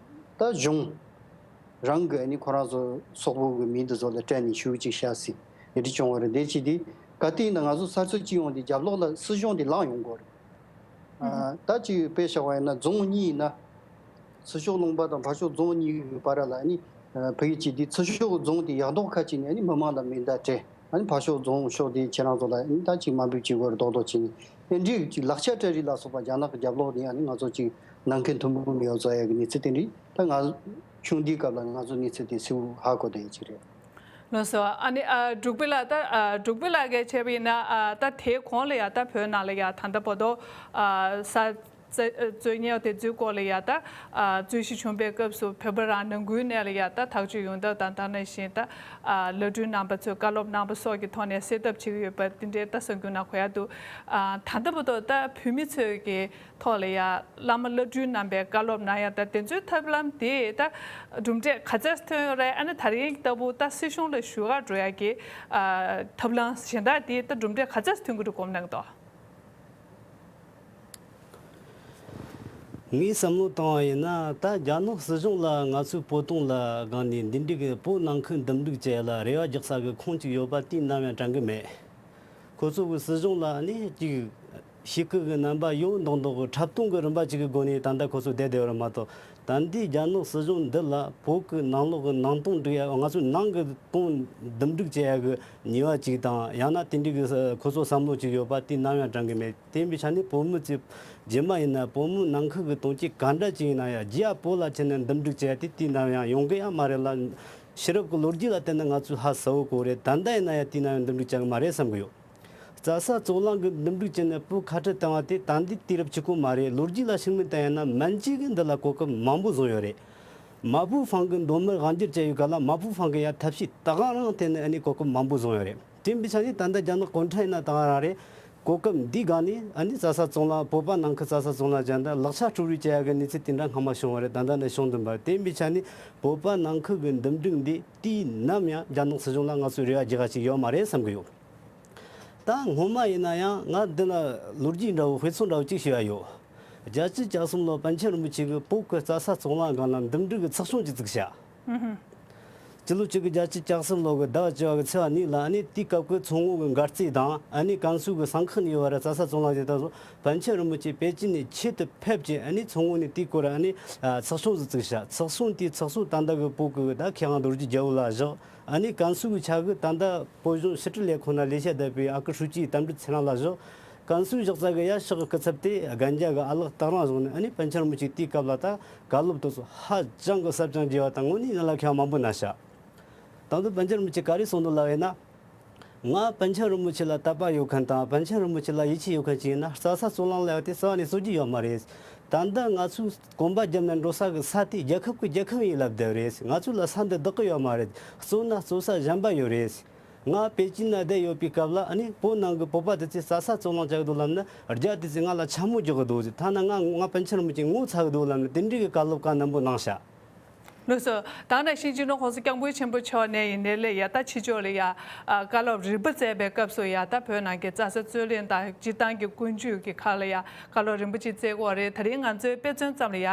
ད་གཞུང་རང་གི་ནི་ཁོ་རང་ཚོ་སོག་པོ་གི་མི་དེ་ཚོ་ལ་སྤྲད་ནས་ཞུ་ཅིག་བྱ་སྲིད་དེ་འདྲ་བྱུང་བ་རེད། དེ་ཅི་དེ་ག་དུས་ཡིན་ན་ང་ཚོ་ས་ཚོད་ཅིག་ཡོང་དེ་རྒྱབ་ལོགས་ལ་སྲིད་གཞུང་དེ་ལངས་ཡོང་གི་རེད། ཨ་ད་ཅིག་དཔེ་བཞག་པ་ཡིན་ན་རྫོང་གཉིས་ཡིན་ན། ཚུར་ཤོག་ལུང་པ་དང་ཕར་ཤོག་རྫོང་གཉིས་ཀྱི་བར་ལ་ནི་ཨ་ཕ་གི་ཅིག་དེ་ཚུར་ཤོག་རྫོང་དེ་ཡག་མདོག་ཁ་ཅིག་ནས་ནི་མི་མང་ལ་མེ་མདའ་སྤྲད། ཨ་ནི་ཕར་ཤོག་རྫོང་ཤོག་དེ་ཁྱེད་རང་ཚོ་ལ་ནི་ད་ཅིག་དམའ་འབེབས་བྱེད་དགོས་རེད་མདོག་མདོག་བྱས་ནས་དེ་འདྲའི་ཅིག་ལག་ཆ་སྤྲད་རིགས་ལ་སོགས་པ་རྒྱ་ནག་གི་རྒྱབ་ལོགས་ནས་ཨ་ནི་ང་ཚོ་ཅིག་ནང་ཁུལ་མཐུན་པོ་མེད་པ་བཟོ་ཡ་གི་གནས་ཚུལ་དེ་འདྲའི་ད་ང་ཆུང་དུས་སྐབས་ལ་ང་ཚོ་གནས་ཚུལ་དེ་གསལ་པོ་ཧ་གོ་བསྡད་ཡ་ཅིག་རེད། ལགས་སོ། ཨ་ནི་ཨ་འབྲུག་པའི་ལགས་ད་ཨ་འབྲུག་པའི་ལགས་ཀྱིས་བྱས་པ་ཡིན་ན་ཨ་ད་དེའི་གོང་ལ་ཡ་ད་བོད་ནང་ལ་ཡ་ད་ལྟ་བར་དུ་ཨ་ས་རྩ་རྩོད་རྙོག་དེ་ཚོའི་སྐོར་ལ་ཡ་ད་ཨ་རྩོད་གཞི་བྱུང་པའི་སྐབས་སུ་བོད་པ་རང་ནང་ཁུལ་ནས་ལ་ཡ་ད་ཐག་གཅོད་ཡོང་ཐབས་དང་ད་ནང་བཞིན་ད་ཨ་བླ་སྤྲུལ་རྣམ་པ་ཚོས་བཀའ་སློབ་གནང་པ་སོགས་ཀྱི་ཐོག་ནས་སེལ་ཐབས་བྱེད་ཀྱི་ཡོད་པ་དེ་འདྲའི་ད་གསར་འགྱུར་ནང་གོ་ཡ་འདུག་ཨ་ད་ལྟ་བར་དུ་ད་བོད་མི་ཚོས་ཀྱི་ཐོག་ལ་ཡ་བླ་མ་བླ་སྤྲུལ་རྣམ་པས་བཀའ་སློབ་གནང་ཡ་ད་དེ་ཚོའི་ཐབས་ལམ་དེ་ད་གྲུབ་འབྲས་ག་ཚད་ཐོན་ཡོད་རེད། ཨ་ནི་ད་རིང་ལྟ་བུ་ད་སྲིད་གཞུང་ལ་ཞུ་ག་འགྲོ་ཡ་གི་ཨ་ཐབས་ལམ་གཞན་དག་དེ་ད་གྲུབ་འབྲས་ག་ཚད་ཐོན་གྱི་འདུག་གོམས་གནང་གི་འདུག་ངས་བསམ་བློ་བཏང་བ་ཡིན་ན་ད་རྒྱ་ནག་སྲིད་གཞུང་ལ་ང་ཚོའི་བོད་དོན་ལ་དགོངས་ནས་འདི་འདྲའི་གི་བོད་ནང་ཁུལ་འདུམ་འགྲིག་བྱེད་ཡ་ལ་རེ་བ་རྒྱག་ས་གི་ཁུངས་གཅིག་ཡོད་པ་དེ་ནམ་ཡང་དྲན་གི་མེད། ཁོ་ཚོ་གི་སྲིད་གཞུང་ལ་ནི་གཅིག་ཤི་ཁུ་གི་རྣམ་པ་ཡོད་མདོག་མདོག་གི་འཁྲབ་སྟོན་གི་རིམ་པ་གཅིག་གི་སྒོ་ནས་ད་ལྟ་ཁོ་ཚོ་བསྡད་བསྡད་ཡོད་རེད་མ་གཏོགས། ད་ལྟའི་རྒྱ་ནག་སྲིད་གཞུང་འདི་ལ་བོད་ཀྱི་ནང་ལོགས་ཀྱི་ནང་དོན་འགྲིག་ཡ། ང་ཚོའི་ནང་གི་དོན་འདུམ་འགྲིག་བྱེད་ཡ་གི་ནུས་པ་གཅིག་དང་ཡང་ན་དེ་འདྲའི་གི་ཁོ་ཚོ་བསམ་བློ་གཅིག་ཡོད་པ་དེ་ནམ་ཡང་དྲན་གི་མེད། དེ་ཡིན་པའི་ཆ་ནས་བོད་མི་ཚོས་རྗེས་མ་ཡིན་ན་བོད་མི་ནང་ཁུལ་གྱི་དོན་རྐྱེན་ག་འདྲ་ཅིག་ཡིན་ན་ཡང་རྒྱ་བོད་ལ་ཁྱེར་ནས་འདུམ་འགྲིག་བྱས་ཏེ་དུས་ནམ་ཡང་ཡོང་གི་ཡང་མ་རེད་ལ། ཕྱི་རབས་ཀྱི་ལོ་རྒྱུས་ལ་བལྟས་ན་ང་ཚོས་ཧ་གསལ་བོ་གོ་རེད། ད་ལྟ་ཡིན་ན་ཡང་དུས་ནམ་ཡང་འདུམ་འགྲིག་བྱ་གི་མ་རེད་བསམ་གི་ཡོད། རྩྭ་ས་བཙོག་ལང་གི་འདུམ་འགྲིག་བྱས་ནས་བོད་ཁ་བྲལ་བཏང་བ་དེ་ད་འདི་དུས་རབས་གཅིག་པོ་མ་རེད། ལོ་རྒྱུས་ལ་ཤུགས་སྣོན་བཏང་ཡིན་ན་མན་ཇུ་གིས་འདི་ལ་གོ་སྐབས་མང་པོ་བཟུང་ཡོད་རེད། མ་ཧྥུ་ཧྥང་གི་མདོ་དམར་དབང་སྒྱུར་བྱས་ཡོད་ག་ལ་མ་ཧྥུ་ཧྥང་གིས་ཡང་ཐབས་ཤེས་ད་ག་རང་བཏོན་ནས་ཨ་ནི་གོ་སྐབས་མང་པོ་བཟུང་ཡོད་རེད། དེ་ཡིན་པའི་ཆ་ནས་ད་ལྟ་རྒྱ་ནག་གུང་ཁྲན་ཡིན་ན་ད་ག་རང་རེད། གོ་སྐབས་འདི་སྒང་ནས་ཨ་ནི་རྩྭ་ས་བཙོག་ལང་བོད་པ་ནང་ཁུལ་རྩྭ་ས་བཙོག་ལང་བྱས་འདི་ལག་ཆ་འཁྲུ་རེས་བྱེད་ཡ་གི་གནས་ཚུལ་དེ་འདྲ་སྔ་མ་བྱུང་བ་རེད། ད་ལྟ་ནས་བྱུང་བསྡད་པ་རེད། དེ་ཡིན་པའི་ཆ་ནས་བོད་པ་ནང་ཁུལ་གྱི་འདུམ་འགྲིག་འདི་དུས་ནམ་ཡང་རྒྱ་ནག་སྲིད་གཞུང་ལ་ང་ཚོས་རེ་བ་རྒྱག་ག་ཅིག་ཡོད་མ་རེད་བསམ་གི་ཡོད། ད་སྔོན་མ་ཡིན་ན་ཡང་ང་འདི་ན་ལོ་རྒྱུས་འདྲ་བོ་དཔེ་མཚོན་འདྲ་བོ་གཅིག་ཞུ་ཡ་ཡོད། བརྒྱད་ཅུ་གྱ་གསུམ་ལོ་པཎ་ཆེན་རིན་པོ་ཆེ་གིས་བོད་ཀྱི་རྩྭ་ས་བཙོག་ལང་སྒང་ལ་འདུམ་འགྲིག་གི་ཚོགས་ཆུང་ཅིག་བཙུགས་བཞག་སྤྱི་ལོ་གཅིག་དགུ་བརྒྱད་ཅུ་གྱ་གསུམ་ལོ་གི་ཟླ་བ་བཅུ་བ་གི་ཚེས་པ་གཉིས་ལ་ཨ་ནི་དེའི་སྐབས་ཀྱི་མཚོ་སྔོན་གྱི་མགར་རྩེ་དང་ཨ་ནི་ཀན་སུའུ་གི་སང་ཁེ་གཉིས་བར་རྩྭ་ས་བཙོག་ལང་བྱས་ད་སོ་པཎ་ཆེན་རིན་པོ་ཆེ་པེ་ཅིན་ནས་ཆེད་དུ་ཕེབས་ཀྱིས་ཨ་ནི་མཚོ་སྔོན་ནས་དེའི་སྐོར་ཨ་ནི་ཚོགས་ཆུང་ཟིག་བཙུགས་བཞག་ཚོགས་ཆུང་དེའི་ཚོགས་གཙོ་ད་ལྟ་གི་བོད་ཀྱི་ད་མཁས་དབང་རྡོ་རྗེ་རྒྱལ་པོ་ལགས་བཞག་ཨ་ནི་ཀན་སུའུ་གི་ཆ་གི་ད་ལྟ་བོད་གཞུང་ཕྱི་དྲིལ་ལས་ཁུངས་ན་ལས་བྱེད་བསྡད་པའི་ཨ་ཁུ་ཧྲུའུ་ཅི་དམ་འབྲི་ཚེ་རིང་ལགས་བཞག་ཀན་སུའུ་གཞག་ས་གི་ཡ་ཕྱོགས་ཀྱི་སྐུ་ཚབ་དེ་རྒན་རྒྱ་གི་ཨ་ལགས་སྟག་རོང་བཞག་ནས་ཨ་ནི་པཎ་ཆེན་རིན་པོ་ཆེ་དེའི་སྐབས་ལ་ད་བཀའ་སློབ་དེ་ཚོ་ཧ་ཅང་གི་ཟབ་ཅིང་རྒྱས་པ་དང་དངོས་གནས་ཡིད་ལ་འཁེལ་བ་མང་པོ་གནང་ཤག་ད་དུང་པཎ་ཆེན་རིན་པོ་ཆེ་ག་རེ་གསུངས་འདུག་ལབ་ཡིན་ན། ང་པཎ་ཆེན་རིན་པོ་ཆེ་ལ་དད་པ་ཡོད་མཁན་དང་པཎ་ཆེན་རིན་པོ་ཆེ་ལ་ཡིད་ཆེས་ཡོད་མཁན་ཅིག་ཡིན་ན་རྩྭ་ས་བཙོག་ལང་ལབ་ཡ་དེ་རྩ་བ་ནས་གསོད་རྒྱུ་ཡོད་མ་རེད། ད་ལྟ་ང་ཚོས་གོམ་པ་བརྒྱབ་ནས་འགྲོ་ས་གི་ས་དེ་རྒྱལ་ཁབ་ཀྱི་རྒྱལ་ཁབ་ཡིན་ལབ་བསྡད་རེད། ང་ཚོ་ལ་ས་འདི་བདག་གི་ཡོད་མ་རེད། གཙོས་ན་གཙོ་ས་གཞན་པ་ཡོད་རེད། ང་པེ་ཅིན་ན་བསྡད་ཡོད་པའི་སྐབས་ལ་ཨ་ནི་བོད་ནང་གི་བོད་པ་དེ་ཚོས་རྩྭ་ས་བཙོག་ལང་བྱ་གི་འདུག་ལབ་ན་རྒྱ་དེ་ཚོས་ང་ལ་འཕྱ་སྨོད་རྒྱག་གི་འདུག་ཐ་ན་ང་ང་པཎ་ཆེན་རིན་པོ་ཆེ་ངོ་ཚ་གི་འདུག་ལབ་ན་དེ་འདྲའི་གི་བཀའ་སློབ་བཀའ་ནན་པོ་གནང་ཤག་ལགས་སོ། ད་ནང་བཞིན་སྤྱི་ནོར་༸གོང་ས་༸སྐྱབས་མགོན་ཆེན་པོ་མཆོག་ནས་ཡིན་ནའི་ལས་ཡ་ད་ཕྱི་ཕྱོགས་ལ་ཡ་བཀའ་སློབ་རིམ་པ་སྩལ་བའི་སྐབས་སུ་ཡ་ད་བོད་ནང་གི་རྩྭ་ས་རྩོད་གླེང་དང་སྤྱིར་བཏང་གི་ཀུན་སྤྱོད་ཀྱི་ཁག་ལ་ཡ་བཀའ་སློབ་རིམ་པ་ཅིག་སྩལ་གྱི་ཡོད་རེད། ད་རིང་ང་ཚོའི་དཔེ་མཚོན་ཙམ་ལ་ཡ་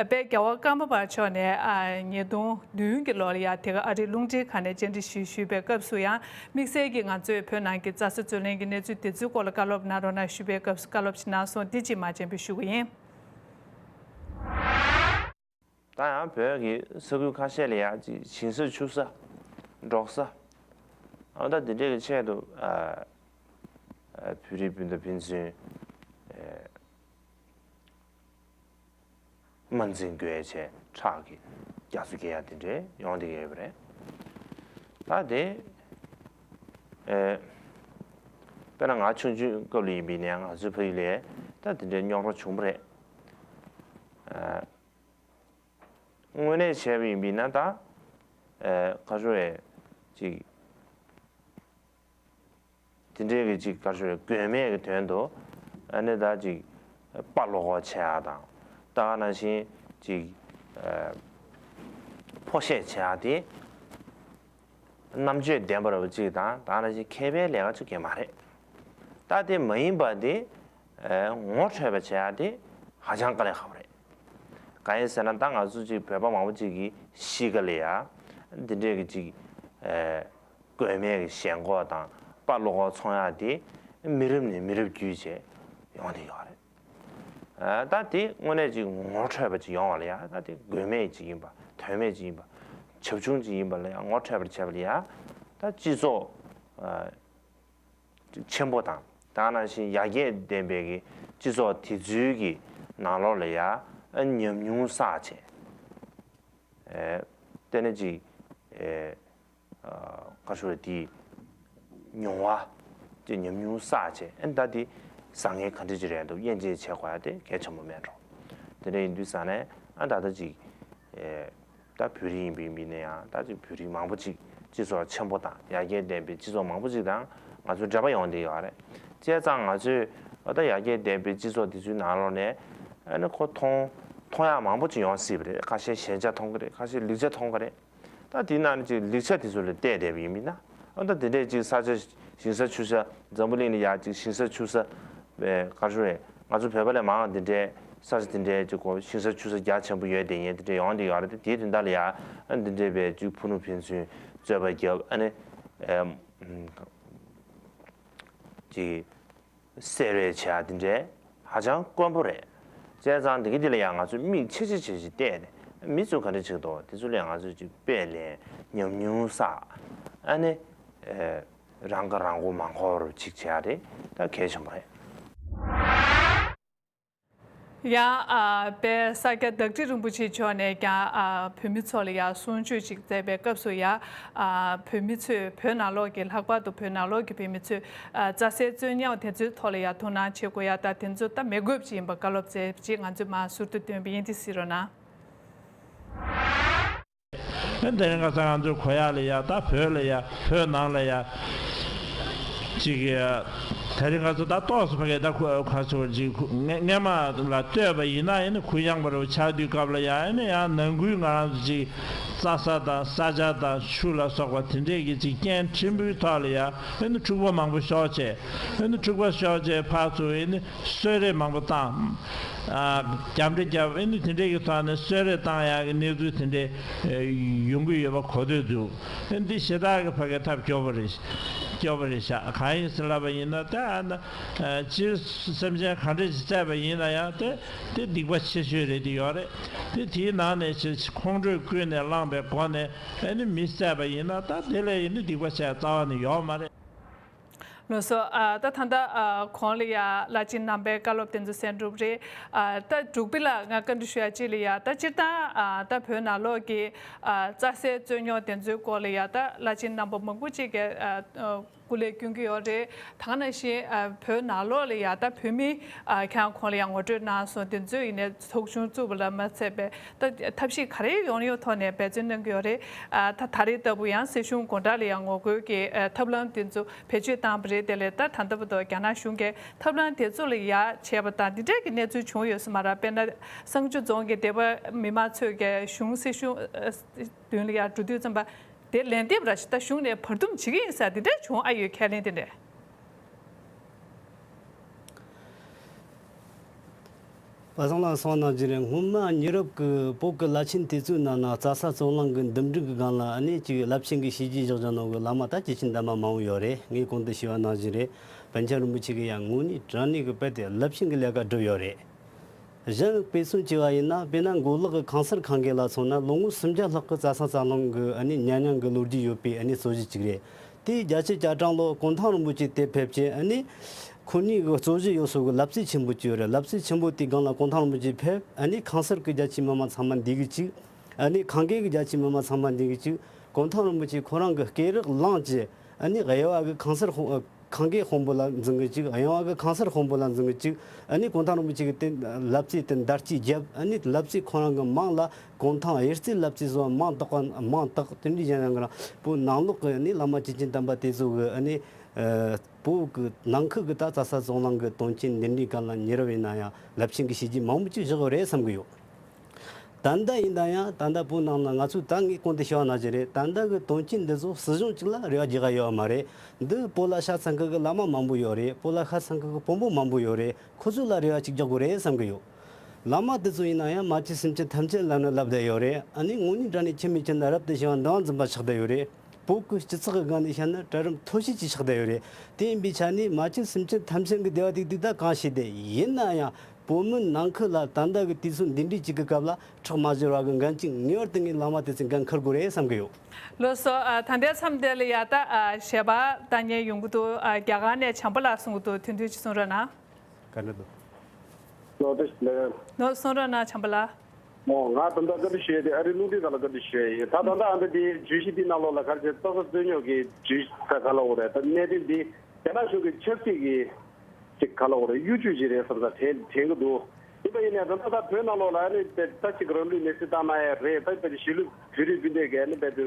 དཔལ་རྒྱལ་བ་ཀརྨ་པ་མཆོག་ནས་ཉིས་སྟོང་བདུན་གྱི་ལོ་ལ་ཡ་དེ་ག་ཨ་རིའི་རླུང་འཕྲིན་ཁང་ནས་བཅར་འདྲི་ཞུས་ཞུས་པའི་སྐབས་སུ་ཡང་དམིགས་བསལ་གྱིས་ང་ཚོས་བོད་ནང་གི་རྩྭ་ས་རྩོད་གླེང་གི་གནས་ཚུལ་དེ་ཚོའི་སྐོར་ལ་བཀའ་སློབ་གནང་རོགས་གནང་ཞུས་པའི་སྐབས་སུ་བཀའ་སློབ་ཅིག་གནང་སོང་། འདི་ཅིག་མ་བྱན་པའི་ཞུ་གི་ཡིན། ད་ཡང་བོད་ཀྱི་ས་ཁུལ་ཁ་ཤས་ལ་ཡང་ཅིག་ཞིང་ས་ཆུ་ས་འབྲོག་ས་ཨ་ད་འདི་འདྲའི་གི་ཆེད་དུ་ཨ་ཨ་བོད་རིགས་སྤུན་ཟླ་ཕན་ཚུན་ཨ་དམར་འཛིང་དགོས་ཆེད་ཁྲག་གི་རྒྱ་མཚོ་སྐྱེལ་ཡ་དེ་འདྲའི་ཡོང་བསྡད་ཡོད་པ་རེད། ད་དེ་ཨ་དཔེར་ན་ང་ཆུང་ཆུང་སྐབས་ལ་ཡིན་པ་ཡིན་ན་ང་ཚོའི་ཕ་ཡུལ་ལ་ད་དེ་འདྲའི་རྙོག་དྲ་བྱུང་བ་རེད། ཨ། དངོས་གནས་བྱས་པ་ཡིན་པ་ཡིན་ན་ད། ཨེ་ག་རེ་ཟེར་བས་ཅིག་དེ་འདྲའི་གི་ཅིག་ག་རེ་ཟེར་བས་དགོས་མེད་ཀྱི་དོན་དུ་ཨ་ནི་ད་ཅིག་དཔའ་ལོག་པ་བྱེད་ཡ་དང་ ད་ག་ནང་བཞིན་ཅིག་ཨ་ཕོ་བཤད་བྱེད་ཡག་དེ་རྣམ་དཔྱོད་ལྡན་པ་ར་བ་ཅིག་དང་ད་ག་ནང་བཞིན་མཁས་པའི་ལས་ཀ་ཅིག་གས་མ་རེད། ད་དེ་མ་ཡིན་པ་དེ་ཨ་ངོ་འཕྲོད་པ་བྱེད་ཡག་དེ་ཧ་ཅང་དཀའ་ལས་ཁག་པོ་རེད། གང་ཡིན་ཟེར་ན་ད་ང་ཚོ་ཅིག་བོད་པ་མང་པོ་ཅིག་གིས་གཤིས་ཀ་ལ་ཡ་འདི་འདྲས་ཀྱི་ཅིག་ཨ་དགོས་མེད་ཀྱི་ཞེན་ཁོག་དང་དཔའ་བློ་ཁོག་ཚོང་ཡག་དེ་མི་རབས་ནས་མི་རབས་བརྒྱུད་བྱས་ཡོང་བསྡད་ཡོད་རེད། ཨ་ད་དེ་དངོས་གནས་ཅིག་ངོ་འཕྲོད་པ་ཅིག་ཡོང་བ་ལ་ཡ་ད་དེ་དགོས་མེད་ཅིག་ཡིན་པ་དོན་མེད་ཅིག་ཡིན་པ་བྱབ་ཆུང་ཅིག་ཡིན་པ་ལ་ཡ་ངོ་འཕྲོད་པར་བྱས་པ་ལ་ཡ་ད་སྤྱི་ཚོགས་ཨ་ཅིག་ཆེན་པོ་དང་ད་ག་ནང་བཞིན་ཡར་རྒྱས་ལྡན་པའི་གི་སྤྱི་ཚོགས་དེ་ཚོའི་གི་ནང་ལོགས་ལ་ཡ་ཨ་ཉམས་མྱོང་བསགས་བྱས། ཨེ། དེ་ནས་ཅིག་ཨེ། ཨ་ག་ཞུ་རེད་དེ། མྱོང་བ། དེ་ཉམས་མྱོང་བསགས་བྱས་ཨེ་ད་དེ་བཟང་ངན་ག་འདྲ་ཅིག་རེད་འདུག་དབྱེ་འབྱེད་བྱེད་དགོས་ཡ་དེ་གལ་ཆེན་པོ་མེད་འགྲོ། དེ་འདྲ་ཡིན་དུས་ཙང་ནས་ཨ་ད་ལྟ་ཅིག་ཨེ། ད་བོད་རིགས་ཡིན་པའི་མི་ནས་ཡང་ད་ཅིག་བོད་རིགས་མང་པོ་ཅིག་སྤྱི་ཚོགས་ཆེན་པོ་དང་ཡར་རྒྱས་ལྡན་པའི་སྤྱི་ཚོགས་མང་པོ་ཅིག་དང་ང་ཚོ་འབྲེལ་བ་ཡོང་བསྡད་ཡོད་རེད། བྱས་ཙང་ང་ཚོས་ཨ་ད་ཡར་རྒྱས་ལྡན་པའི་སྤྱི་ཚོགས་དེ་ཚོའི་ནང་ལོགས་ནས་ཨ་ནི་ཁོ་མཐོང་མཐོང་ཡག་མང་པོ་ཅིག་ཡོང་སྲིད་པ་རེད། ཁ་ཤས་ཞན་ཆ་མཐོང་གི་རེད། ཁ་ཤས་ལེགས་ཆ་མཐོང་གི་རེད། ད་དེའི་ནང་ནས་ཅིག་ལེགས་ཆ་དེ་ཚོ་ལ་བལྟས་བསྡད་པ་ཡིན་མིན་ན་ཨ་ད་དེ་འདྲས་ཅིག་ས་ཆ་ཞིང་ས་ཆུ་ས་འཛམ་བུ་གླིང་ལ་ཡ་ཅིག་ཞིང་ས་ཆུ་ས་བའི་ག་རེ་ཞུ་རེད། ང་ཚོ་བོད་པ་ལས་མང་བ་འདི་འདྲས་ས་ཆ་དེ་འདྲས་ཅིག་གོ་ཞིང་ས་ཆུ་ས་རྒྱ་ཆེན་པོ་ཡོད་དེ་ཡིན་དེ་འདྲས་ཡོང་དེ་ཡོད་རེད། དེ་དེ་དོན་དག་ལ་ཡ་ཨ་འདི་འདྲས་བའི་ཅིག་ཕུ་ནུ་ཕན་ཚུན་རྩོད་པ་རྒྱབ་ཨ་ནི་ཨེམ། ཅིག་བསད་རེས་བྱེད་ཡ་དེ་འདྲས་ཧ་ཅང་དཀོན་པོ་རེད། བྱས་ཙང་དེ་གི་དེ་ལ་ཡང་ང་ཚོས་མིག་ཆེ་ཆེ་ཆེ་ཆེ་བལྟས་ནས་མི་ཚོས་ག་འདྲ་བྱེད་འདུག་དེ་ཚོ་ལ་ཡང་ང་ཚོས་ཅིག་དཔེ་ལེན་ཉམས་མྱོང་བསགས་ཨ་ནི་ཨེ་རང་ཁ་རང་མགོ་མ་འཁོར་ཅིག་བྱེད་ཡ་དེ་ད་གལ་ཆེན་པོ་རེད། ཡང་ཨ་དཔལ་ས་སྐྱ་བདག་ཁྲི་རིན་པོ་ཆེ་མཆོག་ནས་ཀྱང་ཨ་བོད་མི་ཚོ་ལ་ཡང་གསུང་ཆོས་ཅིག་མཛད་པའི་སྐབས་སུ་ཡང་ཨ་བོད་མི་ཚོས་བོད་ནང་ལོགས་ཀྱི་ལྷག་པར་དུ་བོད་ནང་ལོགས་ཀྱི་བོད་མི་ཚོས་ཨ་རྩྭ་སའི་རྩོད་རྙོག་དེ་ཚོའི་ཐོག་ལ་ཡང་ཐུགས་སྣང་བྱེད་དགོས་ཡ་ད་དེ་ཚོ་ད་མི་དགོས་པ་ཅིག་ཡིན་པ་བཀའ་སློབ་སྩལ་ཅིག་ང་ཚོས་མར་ཟུར་དུ་བཏོན་པ་ཡིན། དེ་གཟིགས་རོགས་གནང་། དེ་རིང་ཁ་སང་ང་ཚོས་གོ་ཡག་ལ་ཡ་ད་བོད་ལ་ཡ་བོད་ནང་ལ་ཡ་ཅིག་ཡ་དེ་རིང་ཁ་སང་ད་ཏོག་ཙམ་ཕ་གི་ད་ཁོ་ཁ་ཚོར་ཅིག་ཁོ་སྔ་སྔ་མ་ལ་ལྟོས་པ་ཡིན་ན་ཡིན་ན་གུ་ཡངས་པ་རུ་ཆགས་དུས་སྐབས་ལ་ཡ་ཨ་ནི་ཡང་ནང་ཁུལ་ང་རང་ཚོ་ཅིག་རྩྭ་ས་དང་ས་ཆ་དང་ཆུ་ལ་སོགས་པ་དེ་འདྲས་ཀྱི་ཅིག་རྐྱེན་ཕྲན་བུའི་ཐོག་ལ་ཡ་ཨ་ནི་འཁྲུག་པ་མང་པོ་ཤོར་བྱས་ཨ་ནི་འཁྲུག་པ་ཤོར་བྱས་ཕར་ཚུར་ཨ་ནི་གསོད་རེས་མང་པོ་བཏང་། རྒྱབ་འདྲེ་རྒྱབ་ཨེ་ནི་དེ་འདྲས་ཀྱི་ཐོག་ནས་གསོད་རེས་བཏང་ཡག་གི་གནས་ཚུལ་དེ་འདྲས་ཡོང་གི་ཡོད་པ་གོ་ཐོས་འདུག་ཨེ་འདི་ཞེ་དྲག་གི་ཕ་གི་ཐབས་སྐྱོ་པོ་རེད། སྐྱོ་པོ་རེད་ཤག་གང་ཡིན་ཟེར་ལབ་པ་ཡིན་ན་ད་ཨ་ན་སྤྱིར་སེམས་ཅན་ག་འདྲས་ཞིག་བསད་པ་ཡིན་ན་ཡང་དེ་དེ་སྡིག་པ་ཆེ་ཤོས་རེད་དེ་ཡོད་རེད། དེ་དེའི་ནང་ནས་ཁོང་ཁྲོས་ཀུན་ནས་བསླངས་པའི་སྒོ་ནས་ཨེ་ནི་མི་བསད་པ་ཡིན་ན་ད་དེ་ལས་ཡིན་ནི་སྡིག་པ་བྱས་རྩ་བ་ནས་ཡོད་མ་རེད། ལགས་སོ། ཨ་ད་ད་ལྟ་ཨ་གོང་ལ་ཡ་བླ་ཆེན་རྣམ་པའི་བཀའ་སློབ་དེ་ཚོ་གསན་གྲུབ་རེད། ཨ་ད་འབྲུག་པའི་ལ་ང་བཀའ་འདྲི་ཞུ་ཡ་གཅིག་ལ་ཡ་ད་སྤྱིར་བཏང་ཨ་ད་བོད་ནང་ལོགས་ཀྱི་ཨ་རྩྭ་སའི་རྩོད་རྙོག་དེ་ཚོའི་སྐོར་ལ་ཡ་ད་བླ་ཆེན་རྣམ་པ་མང་པོ་ཅིག་གིས་ཨ་ཨ་སྐུ་ལས་བསྐྱོན་གྱི་ཡོད་རེད། ད་ག་ནང་བཞིན་ཨ་བོད་ནང་ལོགས་ལ་ཡ་ད་བོད་མི་ཨ་ཁྱེད་རང་གོང་ལ་ཡ་ངོ་སྤྲོད་གནང་སོང་། དེ་ཚོས་ཡིན་ནའི་ཚོགས་ཆུང་བཙུགས་པ་ལ་མ་ཚད་པའི་ད་ཐབས་ཤེས་ག་རེ་ཡོང་ཡོང་ཐོག་ནས་འབད་བརྩོན་གནང་གི་ཡོད་རེད། ཨ་ད་ད་རེས་ལྟ་བུ་ཡང་སྲིད་གཞུང་དགོང་དག་ལ་ཡ་ངོ་རྒོལ་གྱི་ཨ་ཐབས་ལམ་དེ་ཚོ་བེད་སྤྱོད་བཏང་བ་རེད། དེ་ལས་ད་ད་ལྟ་བར་དུ་རྒྱ་ནག་གཞུང་གིས་ཐབས་ལམ་དེ་ཚོ་ལ་ཡ་བྱས་པ་དང་འདི་འདྲས་ཀྱི་གནས་ཚུལ་བྱུང་ཡོད་ས་མ་རེད། དཔེར་ན་བསང་ཆུ་རྫོང་གི་སྡེ་པ་མི་མང་ཚོས་ཀྱི་གཞུང་སྲིད་གཞུང་ཨ་མདུན་ལ་ཡ་འགྲོ་དུས་ཙམ་པ་དེ་ལན་འདེབས་ར་ཞིག་ད་གཞུང་ནས་བར་འདུམ་བྱེད་ཀྱི་ཡིན་ས་འདི་འདྲས་བྱུང་ཨ་ཡོད་ཁས་ལེན་དེ་འདྲས། པ་སངས་ལགས་གསུངས་ནང་བཞིན་རེད། སྔོན་མ་ཉེ་རབས་ཀྱི་བོད་ཀྱི་བླ་ཆེན་དེ་ཚོའི་ནང་ན་རྩྭ་ས་རྩོད་གླེང་གི་འདུམ་འགྲིག་གི་སྒང་ལ་ཨ་ནི་ཅིག་རླབས་ཆེན་གྱི་བྱས་རྗེས་བཞག་བཞག་གནང་གི་བླ་མ་ད་སྐྱེས་ཆེན་དམ་པ་མང་བོ་ཡོད་རེད། ངས་གོང་དུ་ཞུས་པ་ནང་བཞིན་རེད། པཎ་ཆེན་རིན་པོ་ཆེ་གིས་ཡང་དངོས་གནས་དྲང་གནས་ཀྱི་དཔེ་དེ་རླབས་ཆེན་གྱི་ལས་ཀ་བསྒྲུབས་ཡོད་རེད། གཞན་དཔེ་མཚོན་བྱས་པ་ཡིན་ན་དཔེར་ན་མགོ་ལོག་གི་ཁང་གསར་ཁང་གི་ལ་མཚོན་ན་ལོ་ངོ་སུམ་བརྒྱ་ལྷག་གི་རྩྭ་ས་རྩྭ་རླུང་གི་ཨ་ནི་ཉམས་མྱོང་གི་ལོ་རྒྱུས་ཡོད་པའི་ཨ་ནི་རྩོད་གཞི་གཅིག་རེད། དེའི་རྒྱལ་སྤྱི་རྒྱ་གྲམ་ལོ་གུང་ཐང་རིན་པོ་ཆེ་དེ་ཕེབས་ཀྱི་ཨ་ནི་ཁོ་གཉིས་ཀྱི་རྩོད་གཞི་ཡོད་སོ་གི་ལབ་རྩེ་ཆེན་པོ་གཅིག་ཡོད་རེད། ལབ་རྩེ་ཆེན་པོ་དེའི་སྒང་ལ་གུང་ཐང་རིན་པོ་ཆེ་ཕེབས་ཨ་ནི་ཁང་གསར་གི་རྒྱ་ཆེའི་མི་མང་ཚང་མ་འདུས་གི་གཅིག་ཨ་ནི་ཁང་གི་རྒྱ་ཆེའི་མི་མང་ཚང་མ་འདུས་གི་གཅིག་གུང་ཐང་རིན་པོ་ཆེ་ཁོ་རང་གི་སྐེ་རགས་བླངས་ཀྱི་ཨ་ནི་དབྱེ་བ་གི་ཁང་གསར་ཧོ་ཁང་གི་དཔོན་པོ་ལ་འཛིན་གི་གཅིག་དབྱེ་བ་གི་ཁང་གསར་དཔོན་པོ་ལ་འཛིན་གི་གཅིག་ཨ་ནི་གུང་ཐང་རིན་པོ་ཆེ་གི་དེ་ལབ་རྩེ་དེ་འདར་སྐྱེས་བརྒྱབ། ཨ་ནི་ལབ་རྩེ་ཁོ་རང་གི་མིང་ལ་གུང་ཐང་དབྱེ་རྩེ་ལབ་རྩེ་བཟོ་བ་མིང་བཏགས་པ་མིང་བཏགས་དེ་འདྲའི་གཞན་ཡང་གི་རང་བོད་ནང་ལོགས་གི་ཨ་ནི་བླ་མ་སྐྱེས་ཆེན་དམ་པ་དེ་ཚོ་གི་ཨ་ནི་ ཨ། བོད་ཀྱི་ནང་ཁུལ་གྱི་ད་རྩྭ་ས་བཙོང་ལམ་གྱི་དོན་རྐྱེན་འདི་འདྲའི་སྒང་ལ་ཉེ་རབས་ཡིན་ན་ཡང་རླབས་ཆེན་གྱི་བྱས་རྗེས་མང་པོ་ཅིག་བཞག་ཡོད་རེད་བསམ་གྱི་ཡོད། ད་ལྟ་ཡིན་ན་ཡང་ད་ལྟ་བོད་ནང་ན་ང་ཚོས་ད་ངས་གོང་དུ་བཤད་པ་ནང་བཞིན་རེད། ད་ལྟ་གི་དོན་རྐྱེན་འདི་ཚོ་སྲིད་གཞུང་གཅིག་ལ་རེ་བ་རྒྱག་ག་ཡོད་མ་རེད། འདི་བོད་ལ་ཤ་ཚ་མཁན་གྱི་བླ་མ་མང་པོ་ཡོད་རེད། བོད་ལ་ཤ་ཚ་མཁན་གྱི་དཔོན་པོ་མང་པོ་ཡོད་རེད། ཁོ་ཚོ་ལ་རེ་བ་ཅིག་རྒྱག་དགོས་རེད་བསམ་གྱི་ཡོད། བླ་མ་དེ་ཚོ་ཡིན་ན་ཡང་མ་བྱོས་སེམས་ཅན་ཐམས་ཅད་ལ་ནི་ལབ་བསྡད་ཡོད་རེད། ཨ་ནི་དངོས་གནས་དྲང་གནས་ཁྱིམ་མི་ཁྱིམ་ན་རབ་ཏུ་བྱུང་བ་འདང་འཛིན་པ་ཆགས་བསྡད་ཡོད་རེད། བོད་ཀྱི་སྤྱི་ཚོགས་ཀྱི་སྒང་ནས་བཤད་ན་གྲལ་རིམ་མཐོ་ཤོས་ཅིག་ཆགས་བསྡད་ཡོད་རེད། དེ་ཡིན་པའི་ཆ་ནས་མ་བྱོས་སེམས་ཅན་ཐམས་ཅད་ཀྱི་བདེ་བ་ཏིག་ཏིག་ད་གང་ཤེས་ཏེ། ཡིན་ན་ཡང་བོད་མི་ནང་ཁུལ་ལ་ད་ལྟ་གི་དུས་ཚོད་འདི་འདྲའི་ཅིག་གི་སྐབས་ལ་ཁྲག་མ་ཤོར་བ་གི་འགན་ཅིག་ངེས་པར་དུ་ངས་བླ་མ་དེ་ཚོའི་འགན་འཁུར་དགོས་རེད་བསམ་གྱི་ཡོད། ལགས་སོ། ཨ། ད་ལྟའི་མཚམས་དེ་ལ་ཡ་ད། ཨ། ཞལ་པར་བཏང་མཁན་ཡོང་གི་འདུག། ཨ། རྒྱ་གར་ནས་བྱམས་པ་ལགས་གསུང་གི་འདུག། ཐུང་ཐུང་ཅིག་གསུང་རོགས་གནང་། བཀའ་འདྲི་འདུག། ལོ་དེ་ལས། ལོ་གསུང་རོགས་གནང་། བྱམས་པ་ལགས། ཨོ། ང་ད་ལྟ་བཀའ་འདྲི་ཞུ་ཡ་དེ་ཨ་རིའི་རླུང་འཕྲིན་ཁང་ལ་བཀའ་འདྲི་ཞུ་ཡ་ཡིན། ད་ད་ལྟ་ཨ་འདྲ་དེ་བརྗོད་གཞི་འདི་ནང་ལོགས་ལ་ག་རེ་བྱས། རྩྭ་ས་རྩོད་རྙོག་གི་བརྗོད་གཞི་ད་ག་ལ་འོ་རེད། ད་གནད་དོན་འདི་རྒྱ་ནག་གཞུང་གི་ཆབ་སྲིད་ཀྱི་ཅིག་ག་ལ་འོ་རེད། གཡོ་ཇུས་ཅིག་རེད་བསམ་ས་དྲན་དྲན་གི་འདུག། ཡིན་པ་ཡིན་ནའི་ད་ལྟ་ད་བོད་ནང་ལོགས་ལ་ཨ་ནི་དེ་ད་ཅིག་རང་ལུས་མེར་སྲེག་བཏང་གནང་ཡ་རེད། ད་དཔེ་དེ་གཞིས་ལུས་བོད་རིགས་སྤུན་ཟླ་གིས་ཨ་ནི་དཔེ་དེ།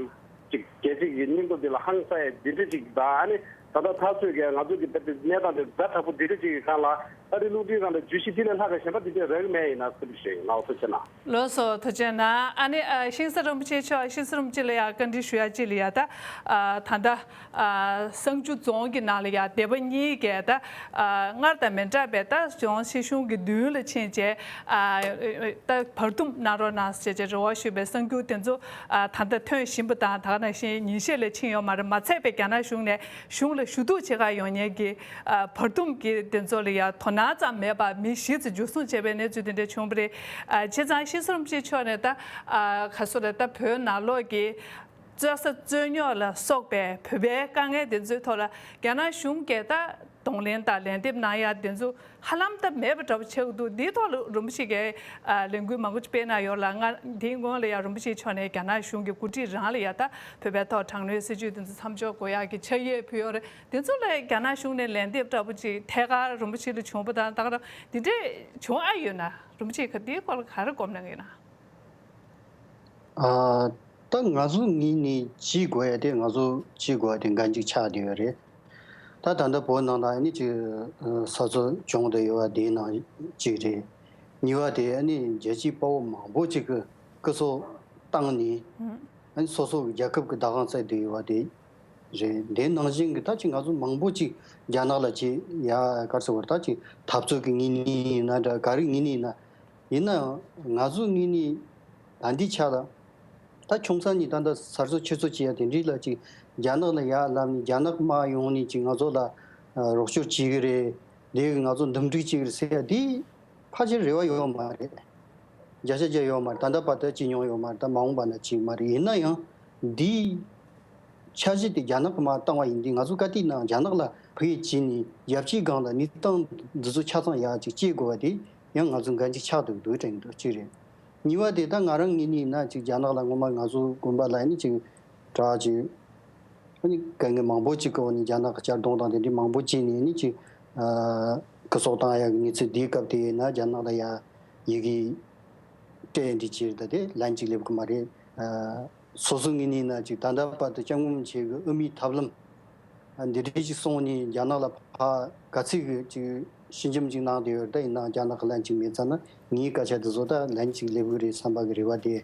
ཅིག་རྒྱལ་སྤྱི་གི་སྙིང་སྟོབས་འདི་ལ་ཧང་སངས་ཡ་འདི་འདྲ་ཅིག་དང་། ཨ་ནི་ད་ལྟ་ཐག་ཆོད་ཀྱི་ང་ཚོ་གི་ད་ལྟ་གནས་སྟངས་འདི་ཛ་དྲག་པོ་འདི་འདྲ་ཅིག་གི་སྒང་ལ་ཨ་རིའི་རླུང་འཕྲིན་ཁང་ལ་བརྗོད་གཞི་འདི་ལས་ལྷག་ག་གཞན་པ་འདི་འདྲ་རག་གི་མེད། ཡིན་ན་བསམ་པ་ཞིག་ཡིན། ལགས་སོ། ཐུགས་རྗེ་གནང་། ལགས་སོ། ཐུགས་རྗེ་གནང་། ཨ་ནི་ཨ་ཤིང་བཟའ་རིན་པོ་ཆེ་མཆོག། ཤིང་བཟའ་རིན་པོ་ཆེ་ལ་ཡ་བཀའ་འདྲི་ཞུ་ཡ་ཅིག་ལ་ཡ་ད། ཨ། ད་ལྟ་ཨ་གསང་སྒྱུར་རྫོང་གི་ནང་ལ་ཡ་སྡེ་པ་གཉིས་ཀས་ད། ཨ། སྔར་དང་མི་འདྲ་བའི་ད་རྫོང་སྲིད་གཞུང་གི་མདུན་ལ་ཕྱིན་བྱས། ཨ། ད་བར་འདུམ་གནང་རོགས་གནང་ཟེར་བྱས་རེ་བ་ཞུས་པའི་གསར་འགྱུར་དེ་ཚོ། ཨ། ད་ལྟ་ཐོན་བཞིན་པ་དང་། ད་ག་ནང་བཞིན་ཉིན་ཤས་ལས་ཕྱིན་ཡོད་མ་རེད། མ་ཚད་པའི་རྒྱ་ནག་གཞུང་ནས་གཞུང་ལ་ཞུ་གཏུག་བྱེད་གར་ཡོང་མཁན་གྱི། ཨ། བར་འདུམ་གྱི་དེ་ཚོ་ལ་ཡ་དོ་སྣང་ཙམ་མེད་པར་མི་བཞི་ཙམ་འཇུ་བཟུང་བྱས་པའི་གནས་ཚུལ་དེ་འདྲ་བྱུང་བ་རེད། ཨ། བྱས་ཙང་ཤིང་བཟའ་རིན་པོ་ཆེ་མཆོག་ནས་ད། ཨ། ག་སོ་རེད། ད་བོད་ནང་ལོགས་ཀྱི་རྩྭ་ས་རྩོད་རྙོག་ལ་སོགས་པའི་བོད་པའི་དཀའ་ངལ་དེ་ཚོའི་ཐོག་ལ་རྒྱ་ནག་གཞུང་གིས་ད་གདོང་ལེན་དང་ལན་འདེབས་གནང་ཡ་དེ་ཚོ་ཧ་ལམ་ད་མེད་པ་འདྲ་པོ་ཆགས་ཀྱི་འདུག། འདིའི་ཐོག་ལ་རིན་པོ་ཆེ་གིས། ཨ། ལས་འགུལ་མང་པོ་ཅིག་སྤེལ་གནང་ཡོད་ལ། ང་འདིའི་སྔོན་ལ་ཡང་རིན་པོ་ཆེ་མཆོག་ནས་རྒྱ་ནག་གཞུང་གི་འགོ་ཁྲིད་རང་ལ་ཡ་ད་བོད་པའི་ཐོག་དྲག་གནོན་སྲིད་བྱུས་དེ་ཚོ་མཚམས་འཇོག་དགོས་ཡག་གི་ཕྱག་ཡིག་ཕུལ་ཡོད་རེད། དེ་ཚོ་ལ་རྒྱ་ནག་གཞུང་ནས་ལན་འདེབས་འདྲ་པོ་ཅིག་ཐད་ཀར་རིན་པོ་ཆེ་ལ་བྱུང་པ་དང་། ད་ག་རང་འདི་འདྲས་བྱུང་ཨ་ཡོད་ན། རིན་པོ་ཆེ་ག་འདིའི་སྐོར་ལ་ག་རེ་སྒོམ་གནང་གི་ཡིན་ན། ཨ། ད་ང་ཚོ་ངོས་ནས་བྱེད་དགོས་ཡ་དེ། ང་ཚོ་བྱེད་དགོས་ཡ་དེ་འགན་གཅིག་ཆགས་བསྡད་ཡོད་རེད། ད་ད་ལྟ་བོད་ནང་ལ་ཨ་ནི་ཅིག་ས་རྩོད་བྱུང་བསྡད་ཡོད་པ་དེའི་ནང་གཅིག་རེད། གཉིས་པ་དེ་ཨ་ནི་རྒྱལ་སྤྱིའི་དཔའ་བོ་མང་པོ་ཅིག་གིས་སྐུ་སྲོག་བཏང་ནས། ཨ་ནི་སོ་སོ་གི་རྒྱལ་ཁབ་ཀྱི་བདག་དབང་རྩོད་བསྡད་ཡོད་པ་དེ་རེད། དེ་ནང་བཞིན་གྱི་ད་ཅིག་ང་ཚོ་མང་པོ་ཅིག་རྒྱ་ནག་ལ་ཅིག་ཡ་ག་རེ་ཟེར་བ་རེད། ད་ཅིག་འཐབ་རྩོད་ཀྱི་ངོས་ནས་ཡིན་ན་འདྲ། ག་རེ་ངོས་ནས་ཡིན་ན། ཡིན་ནའང་ང་ཚོའི་ངོས་ནས་ད་འདི་ཆ་ལ། ད་ཆུང་ས་ནས་ད་ལྟ་ས་རྩོད་ཆུ་རྩོད་བྱེད་ཡ་དེ་འདྲ་ལ་ཅིག་རྒྱ་ནག་ལ་ཡ་ལབ་ནས་རྒྱ་ནག་དམག་ཡོང་ནས་ཅིག་ང་ཚོ་ལ་རོགས་སྐྱོར་བྱེད་ཀྱི་རེད། དེ་གིས་ང་ཚོ་འདུམ་འགྲིག་བྱེད་ཀྱི་རེད་ཟེར་ཡ་དེ་ཕལ་ཆེར་རེ་བ་ཡོད་མ་རེད། བརྒྱ་ཆ་བརྒྱ་ཡོད་མ་རེད། ད་ལྟ་བར་དུ་བྱེད་མྱོང་ཡོད་མ་རེད། ད་མ་འོངས་པ་ན་བྱེད་མ་རེད། ཡིན་ན་ཡང་འདིའི་འཆར་གཞི་དེ་རྒྱ་ནག་གིས་མར་བཏང་བ་ཡིན་དུས། ང་ཚོ་ག་དུས་ནའང་རྒྱ་ནག་ལ་ཕུ་ཡེ་བྱས་ནས་རྒྱལ་སྤྱིའི་སྒང་ལ་གནས་སྟངས་འདི་ཚོ་ཆ་ཚང་ཡག་ཅིག་བྱེད་དགོས་པ་དེ་ཡང་ང་ཚོ་འགན་ཅིག་ཆགས་འདུག་འདུག་དྲན་འདུག་གཅིག་རེད། གཉིས་པ་དེ་ད་ང་རང་ངོས་ནས་ཡིན་ན་ཅིག་རྒྱ་ནག་ལ་སྔོན་མ་ང་ཚོ་དགོན་པ་ལ་ཡིན་ཅིག་དྲག་ཅིག་ཨ་ནི་དཀའ་ངལ་མང་པོ་ཅིག་གི་འོག་ནས་རྒྱ་ནག་གིས་གཅར་རྡུང་དང་དེ་འདྲའི་མང་པོ་བྱས་ནས་ནི་ཅིག་ཨ་སྐུ་སྲོག་བཏང་ཡག་གི་གནས་ཚུལ། དེའི་སྐབས་དེ་ཡིན་ན་རྒྱ་ནག་ལ་ཡ་ཡི་གེ་སྤྲད་འདྲི་བྱས། ད་དེ་ལན་ཅིག་སླེབས་གི་མ་རེད། ཨ་སོ་སོའི་ངོས་ནས་ཡིན་ན་ཅིག་ད་ལྟ་བར་དུ་སྐྱབས་མགོན་རིན་པོ་ཆེ་གི་དབུ་མའི་ཐབས་ལམ་ཨ་འདི་འདྲ་ཅིག་སོང་ནས་རྒྱ་ནག་ལ་ཕར་ག་ཚོད་ཀྱི་ཅིག་ཞི་འཇམ་ཅིག་གནང་བསྡད་ཡོད་རེད། ད་ཡིན་ནའང་རྒྱ་ནག་གིས་ལན་ཅིག་མེད་ཙང་ན། ངའི་སྐད་ཆ་དེ་ཚོ་ད་ལན་ཅིག་སླེབས་གི་རེད་བསམ་པ་གི་རེ་བ་དེ་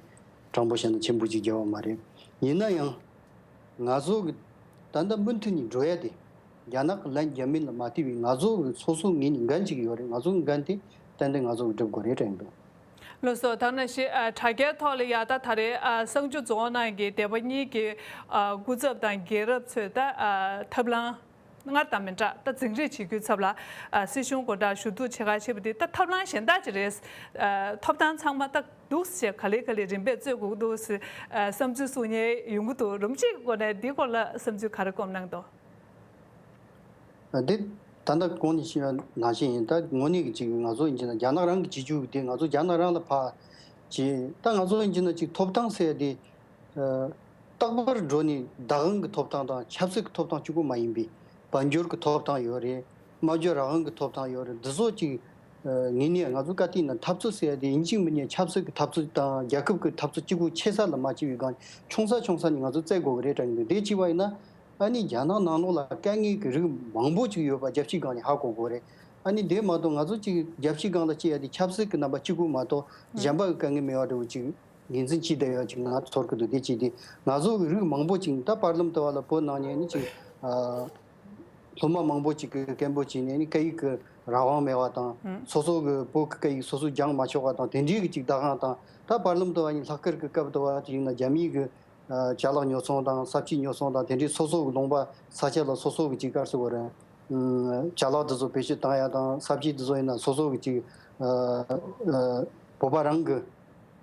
དྲང་པོ་བཤད་ན་ཆེན་པོ་ཅིག་རྒྱག་པ་མ་རེད། ཡིན་ན་ཡང་ང་ཚོ་གི་ད་ལྟ་མུ་མཐུད་ནས་འགྲོ་ཡ་དེ། རྒྱ་ནག་གིས་ལན་རྒྱག་མིན་ལ་མ་ལྟོས་པའི་ང་ཚོ་གི་སོ་སོའི་ངོས་ནས་འགན་ཅིག་ཡོད་རེད། ང་ཚོ་གི་འགན་དེ་ཏན་ཏན་ང་ཚོ་གིས་སྒྲུབ་དགོས་རེད་དྲན་འདུག། ལགས་སོ། ད་ནང་བཞིན་ཨ་དྲ་རྒྱའི་ཐོག་ལ་ཡ་ད་ད་རེས་ཨ་གསང་སྒྱུར་རྫོང་ནང་གི་སྡེ་པ་གཉིས་ཀྱི་ཨ་སྐུ་ཚབ་དང་རྒན་རབས་ཚོས་ད་ཨ་ཐབས་ལམ་སྔར་དང་མི་འདྲ། ད་འཛིང་རེས་བྱེད་རྒྱུའི་ཚབ་ལ་ཨ་སྲིད་གཞུང་མགོ་འདྲ་ཞུ་གཏུག་བྱེད་ག་བྱེད་པ་དེ་ད་ཐབས་ལམ་གཞན་དག་ཅིག་རེད། ཨ་ཐོབ་ཐང་ཚང་མ་ད་འདུག་ཟེར་ག་ལེ་ག་ལེ་རིམ་པས་རྩོད་དགོས་ཀྱི་འདུག་ཟེར་ཨ་བསམ་ཚུལ་གསུང་མཁན་ཡོང་གི་འདུག། རིན་པོ་ཆེའི་སྒོ་ནས་འདིའི་སྐོར་ལ་བསམ་ཚུལ་ག་རེ་སྒོམ་གནང་འདུག། འདི་ད་ལྟ་གོང་ནས་ཞུས་པ་ནང་བཞིན་ཡིན། ད་དངོས་གནས་ཀྱི་ཅིག་ང་ཚོ་ཡིན་གྱི་ན་རྒྱ་ནག་རང་གི་བྱེད་རྒྱུ་དེ་ང་ཚོ་རྒྱ་ནག་རང་ལ་ཕར་བྱེད། ད་ང་ཚོ་ཡིན་གྱི་ན་ཅིག་ཐོབ་ཐང་ཟེར་ཡ་དེ་ཨ་རྟག་པར་འགྲོ་ནས་བདག་དབང་གི་ཐོབ་ཐང་དང་ཆབ་སྲིད་ཀྱི་ཐོབ་ཐང་གཅིག་པོ་མ་ཡིན་པའི་དཔལ་འབྱོར་གྱི་ཐོབ་ཐང་ཡོད་རེད། སྨྲ་བརྗོད་རང་དབང་གི་ཐོབ་ཐང་ཡོད་རེད། འདི་ཚོ་ཅིག་ཨ་ངེས་ནས་ང་ཚོ་ག་དུས་ན་འཐབ་རྩོད་ཟེར་ཡ་དེ་ཡིན་གཅིག་མིན་གཉིས་ཆབ་སྲིད་ཀྱི་འཐབ་རྩོད་དང་རྒྱལ་ཁབ་ཀྱི་འཐབ་རྩོད་གཅིག་པུ་ཆེ་ས་ལ་མ་སྐྱེས་པའི་སྒང་ཆུང་ས་ཆུང་ས་ནས་ང་ཚོ་རྩོད་དགོས་ཀྱི་རེད་དྲན་གྱི་འདུག། དེ་བྱས་པ་ཡིན་ན། ཨ་ནི་རྒྱ་ནག་ནང་ལོགས་ལ་དཀའ་ངལ་གྱི་རིགས་མང་པོ་ཅིག་ཡོད་པ་རྒྱལ་སྤྱིའི་སྒང་ནས་ཧ་གོ་དགོས་རེད། ཨ་ནི་དེ་མ་གཏོགས་ང་ཚོ་ཅིག་རྒྱལ་སྤྱིའི་སྒང་ལ་སྐྱེ་ཡ་དེ་ཆབ་སྲིད་ཀྱི་རྣམ་པ་གཅིག་པུ་མ་གཏོགས་གཞན་པ་གི་དཀའ་ངལ་མེད་པ་འདྲ་བོ་ཅིག་ངོས་འཛིན་བྱས་བསྡད་ཡོད་ཅིག་ང་ཚོར་གི་འདུག་དེ་ཅིག་དེ་ང་ཚོ་གི་རིགས་མང་པོ་ཅིག་ད་བར་ལམ་དུ་བ་ལ་བོད་ནང་ནས་ནི་ཅིག་ཨ། སློབ་མ་མང་པོ་ཅིག་གིས་སྐད་འབོད་བྱས་ནས་ནི་སྐད་ཡིག་གི་རང་དབང་མེད་པ་དང་། ཨང་། སོ་སོ་གི་བོད་ཀྱི་སྐད་ཡིག་སོ་སོས་སྦྱང་མ་ཆོག་པ་དང་དེ་འདྲའི་གི་ཅིག་བདག་དབང་དང་། ད་བར་ལམ་དུ་བ་ཡིན་ལྷག་དཀར་གྱི་སྐབས་དུ་བ་ཅིག་ཡིན་ན་རྒྱ་མིའི་གི་ཅ་ལག་ཉོ་ཚོང་དང་ས་ཕྱིའི་ཉོ་ཚོང་དང་དེ་འདྲའི་སོ་སོ་གི་ལུང་པ་ས་ཆ་ལ་སོ་སོ་གི་ཅིག་ག་རེ་ཟེར་དགོས་རེད། ཅ་ལག་དེ་ཚོ་བེད་སྤྱོད་བཏང་ཡ་དང་ས་ཕྱིའི་དེ་ཚོ་ཡིན་ན་སོ་སོ་གི་ཅིག་བོད་པ་རང་གི་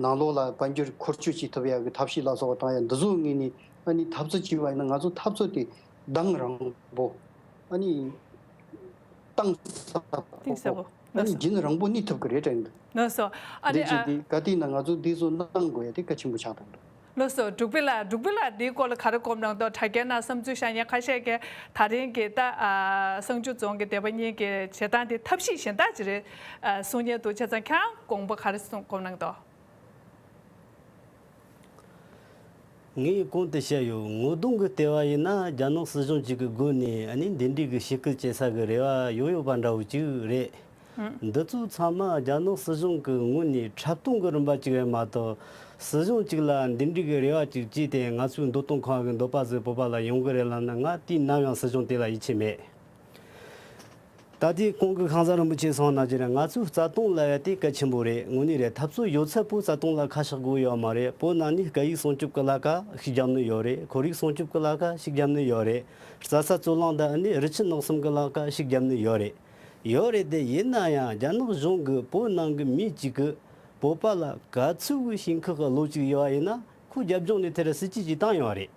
ནང་ལོགས་ལ་དཔལ་འབྱོར་འཁོར་སྐྱོད་བྱེད་ཐུབ་ཡ་གི་ཐབས་ཤེས་ལ་སོགས་པ་བཏང་ཡ་འདི་ཚོའི་ངོས་ནས་ཨ་ནི་འཐབ་རྩོད་བྱས་པ་ཡིན་ན་ང་ཚོ་འཐབ་རྩོད་དེ་གདངས་རིང་པོ། ཨ་ནི་གཏིང་ཟབ་པོ། གཏིང་ཟབ་པོ། ཨ་ནི་རྒྱུན་རིང་པོ་གནས་ཐུབ་ཀྱི་རེད་དྲན་འདུག་ལགས་སོ། ཨ་ནི་འདི་བྱས་ཏེ་ག་དུས་ན་ང་ཚོ་འདི་ཚོ་གནང་དགོས་ཡ་དེ་གལ་ཆེན་པོ་ཆགས་བསྡད་འདུག་ལགས་སོ། འབྲུག་པའི་ལགས། འབྲུག་པའི་ལགས་འདིའི་སྐོར་ལ་ག་རེ་དགོངས་གནང་འདུག་དྲ་རྒྱའི་ནང་བསམ་ཚུལ་བཞག་མཁན་ཁ་ཤས་ཀྱིས་ད་རིང་གི་ད་ཨ་བསང་ཆུ་རྫོང་གི་སྡེ་པ་གཉིས་ཀྱི་བྱེད་སྟངས་དེ་ཐབས་ཤེས་གཞན་དག་ཅིག་རེད་ཨ་གསུང་མཁན་འདུག་བྱས་ཙང་ཁྱེད་རང་དགོངས་པ་ག་རེ་གསུང་དགོངས་གནང་འདུག་ངས་གོང་དུ་བཤད་ཡོད། ངོ་གདོང་གི་ལྟེ་བ་ཡིན་ན་རྒྱ་ནག་སྲིད་གཞུང་གཅིག་གི་སྒོ་ནས་ཨ་ནི་འདི་འདྲའི་གི་ཞི་སྐུལ་བྱེད་ས་གི་རེ་བ་ཡོད་ཡོད་པ་འདྲ་བོ་ཅིག་རེད། ཨང་། འདི་ཚོ་ཚང་མ་རྒྱ་ནག་སྲིད་གཞུང་གི་ངོས་ནས་འཁྲབ་སྟོན་གི་རིམ་པ་ཅིག་རེད་མ་གཏོགས། སྲིད་གཞུང་གཅིག་ལ་འདི་འདྲའི་གི་རེ་བ་ཅིག་བྱས་ཏེ་ང་ཚོའི་འདོད་གཏོང་ཁང་གི་འདོད་པ་ཟིག་བོད་པ་ལ་ཡོང་གི་རེད་ལབ་ན་ང་དུས་ནམ་ཡང་སྲིད་གཞུང་དེ་ལ་ཡིད་ཆེས་མེད། ད་ལྟའི་གོང་གི་ཁང་གསར་རིན་པོ་ཆེ་གསུངས་ནང་བཞིན་རེད། ང་ཚོའི་རྩ་དོན་ལབ་ཡ་དེ་གལ་ཆེན་པོ་རེད། དངོས་གནས་རེད། འཐབ་རྩོད་ཡོད་ཚད་པོ་རྩ་དོན་ལ་ཁ་ཕྱོགས་དགོས་ཡོད་མ་རེད། བོད་ནང་ནས་སྐད་ཡིག་སྲུང་སྐྱོབ་ཀྱི་ལས་ཀ་ཤུགས་བརྒྱབ་ནི་ཡོད་རེད། ཁོར་ཡུག་སྲུང་སྐྱོབ་ཀྱི་ལས་ཀ་ཤུགས་བརྒྱབ་ནི་ཡོད་རེད། རྩྭ་ས་རྩོད་གླེང་དང་ཨ་ནི་རི་ཆུ་གནམ་གཤིས་ཀྱི་ལས་ཀ་ཤུགས་བརྒྱབ་ནི་ཡོད་རེད། ཡོད་རེད་དེ་ཡིན་ན་ཡང་རྒྱ་ནག་གཞུང་གིས་བོད་ནང་གི་མི་གཅིག་གིས་བོད་པ་ལ་ག་ཚོད་ཀྱི་ཞེན་ཁོག་གི་བློ་གཅིག་ཡོད་པ་ཡིན་ན་ཁོ་རྒྱབ་ལྗོངས་ནས་དེར་སྲིད་ཇུས་ཅིག་བཏང་ཡོད་རེད།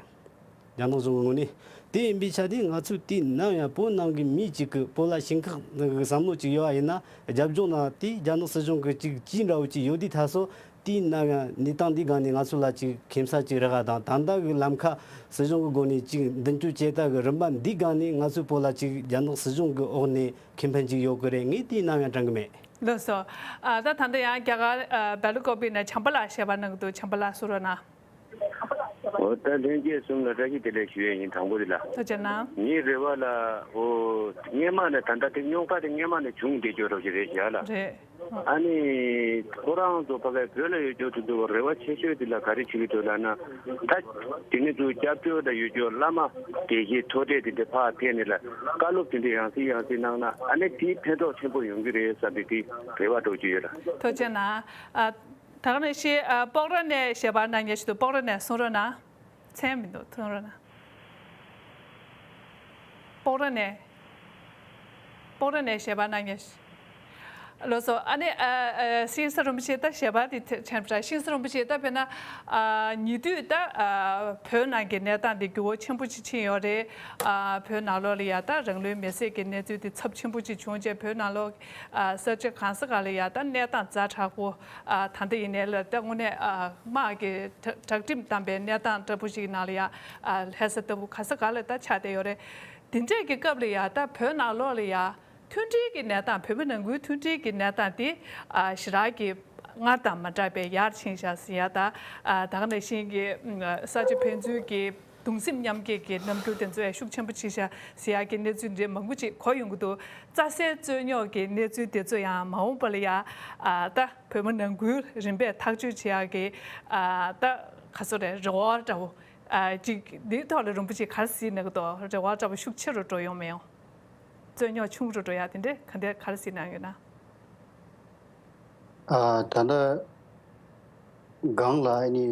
རྒྱ་ནག་གཞུང་གི་ངོས་ནས། དེ་ཡིན་པའི་ཆ་དེ་ང་ཚོས་དུས་ནམ་ཡང་བོད་ནང་གི་མི་གཅིག་གིས་བོད་ལ་ཞེན་ཁོག་གི་བསམ་བློ་གཅིག་ཡོད་པ་ཡིན་ན་རྒྱབ་ལྗོངས་ན་དེ་རྒྱ་ནག་སྲིད་གཞུང་གི་གཅིག་ཅི་འདྲ་བོ་གཅིག་ཡོད་དུས་ད་སོ་དུས་ནམ་ཡང་གནས་སྟངས་འདི་སྒང་ནས་ང་ཚོ་ལ་གཅིག་ཁེ་ས་གཅིག་རག་ག་དང་ད་ལྟ་གི་ལམ་ཁ་སྲིད་གཞུང་གི་སྒོ་ནས་གཅིག་མདུན་སྐྱོད་བྱེད་ཐབས་གི་རིམ་པ་འདི་སྒང་ནས་ང་ཚོའི་བོད་ལ་གཅིག་རྒྱ་ནག་སྲིད་གཞུང་གི་འོག་ནས་ཁེ་ཕན་གཅིག་ཡོད་གི་རེད་ངས་དུས་ནམ་ཡང་དྲན་གི་མེད། ལགས་སོ། ཨ་ད་ད་ལྟ་ཡང་རྒྱ་གར་ཨ་སྦེལ་ཀོབ་ནས་བྱམས་པ་ལགས་ཞལ་པར་གནང་གི་འདུག་བྱམས་པ་ལགས་གསུང་རོགས་གནང་། འོ་ད་ལྷན་རྒྱས་གསུམ་ལ་བཀྲ་ཤིས་བདེ་ལེགས་ཞུ་ཡས་ཡིན། དང་པོ་དེ་ལ། ཐུགས་རྗེ་གནང་། ངའི་རེ་བ་ལ་འོ་སྔས་མ་ནས་ད་ལྟ་དེ་རྙོག་དྲ་དེ་སྔས་མ་ནས་བྱུང་བསྡད་ཀྱོག་རོགས་ཞིག་རེད་བཞག་ལ། རེད། ཨ་ནི་ཁོ་རང་ཚོ་ཕ་གའི་བོད་ལ་ཡོད་ཀྱོག་དེ་ཚོ་རེ་བ་ཆེ་ཤོས་དེ་ལ་ག་རེ་བྱེད་ཀྱི་འདུག་ལབ་ན། ད་དེ་ནི་ཚོ་སྐྱབས་བཅོལ་དང་ཡོད་ཀྱོག་བླ་མ་དགེ་བཤེས་མཐོ་གྲས་དེ་འདྲ་ཕར་ཕེབས་ནས་ལ་བཀའ་སློབ་དེ་འདྲ་ཡང་སེ་ཡང་སེ་གནང་ན་ཨ་ནི་དེའི་ཕན་ཐོགས་ཆེན་པོ་ཡོང་གི་རེད་བསམ་པའི་དེ་རེ་བ་འདྲ་བོ་ཅིག་ཡོད་ལ། ཐུགས་རྗེ་གནང་། ཨ། ད་ག་ནང་བཞིན་ཨ་སྤོག་ར་ནས་ཞལ་པར་གནང་མཁན་ཞིག་འདུག་སྤོག་ར་ནས་གསུང་རོགས་གནང་། མཚན་མི་འདུག་གསུང་རོགས་གནང་། སྤོག་ར་ནས། སྤོག་ར་ནས་ཞལ་པར་གནང་མཁན་ཞིག་ལགས་སོ། ཨ་ནི་ཨ་ཨ་ཤིང་བཟའ་རིན་པོ་ཆེ་ད་ཞལ་པར་དེ་ཐེ་ཆེན་པོ་ཤིང་བཟའ་རིན་པོ་ཆེ་ད་དཔེར་ན་ཨ་ཉེ་དུས་ད་ཨ་བོད་ནང་གི་གནས་སྟངས་དེ་འགྱུར་བ་ཆེན་པོ་ཅིག་ཕྱིན་ཡོད་རེད། ཨ་བོད་ནང་ལོགས་ལ་ཡ་ད་རང་ལུས་མེར་སྲེག་གི་གནས་ཚུལ་དེ་ཚབས་ཆེན་པོ་ཅིག་བྱུང་རྗེས་བོད་ནང་ལོགས་ཨ་ས་ཆ་གང་ས་ག་ལ་ཡ་ད་གནས་སྟངས་ཛ་དྲག་པོ། ཨ་ད་ལྟ་ཡིན་ནའི་ལ་ད་དངོས་གནས་ཨ་དམག་གི་དྲག་དྲག་ཁྲིམས་བསྡམས་པའི་གནས་སྟངས་འདྲ་པོ་ཞིག་ནང་ལ་ཡ་ཨ་ལྷ་ས་ལྟ་བུ་ག་ས་ག་ལ་ད་ཆགས་བསྡད་ཡོད་རེད། དེ་འདྲས་ཀྱི་སྐབས་ལ་ཡ་ད་བོད་ནང་ལོགས་ལ་ཡ་མཐུན་སྒྲིལ་གྱི་གནས་སྟངས་བོད་མི་ནང་ཁུལ་མཐུན་སྒྲིལ་གྱི་གནས་སྟངས་དེ་ཨ་ཞེ་དྲག་གི་སྔར་དང་མ་འདྲ་བའི་ཡར་ཕྱིན་ཤག་ཟེར་ཡ་ད་ཨ་ད་ག་ནང་བཞིན་གྱི་ས་ཆ་ཕན་ཚུན་གྱི་གདུང་སེམས་མཉམ་སྐྱེད་ཀྱི་རྣམ་འགྱུར་དེ་ཚོ་ཡང་ཤུགས་ཆེན་པོ་ཕྱིན་ཤག་ཟེར་ཡག་གི་གནས་ཚུལ་འདི་མང་པོ་ཅིག་གོ་ཡོང་གི་འདུག་རྩྭ་སའི་རྩོད་རྙོག་གི་གནས་ཚུལ་དེ་ཚོ་ཡང་མ་འོངས་པ་ལ་ཡང་ཨ་ད་བོད་མི་ནང་ཁུལ་རིམ་པས་ཐག་གཅོད་བྱེད་ཡག་གི་ཨ་ད་ག་ཚོད་རེད། རེ་བ་འདྲ་བོ་ཨ་ཅིག་འདིའི་ཐོག་ལ་རིན་པོ་ཆེ་ག་རེ་གཟིགས་གནང་གི་འདུག་རེ་བ་འདྲ་བོ་ཤུགས་ཆེ་རུ་འགྲོ་ཡོང་མི་ཡོང་། རྩོད་རྙོག་ཆུང་རུ་འགྲོ་ཡག་དེ་འདྲས་ག་འདྲས་ག་རེ་གཟིགས་གནང་ཡོད་ན། ཨ་ད་ལྟ་སྒང་ལ་ཨ་ནི་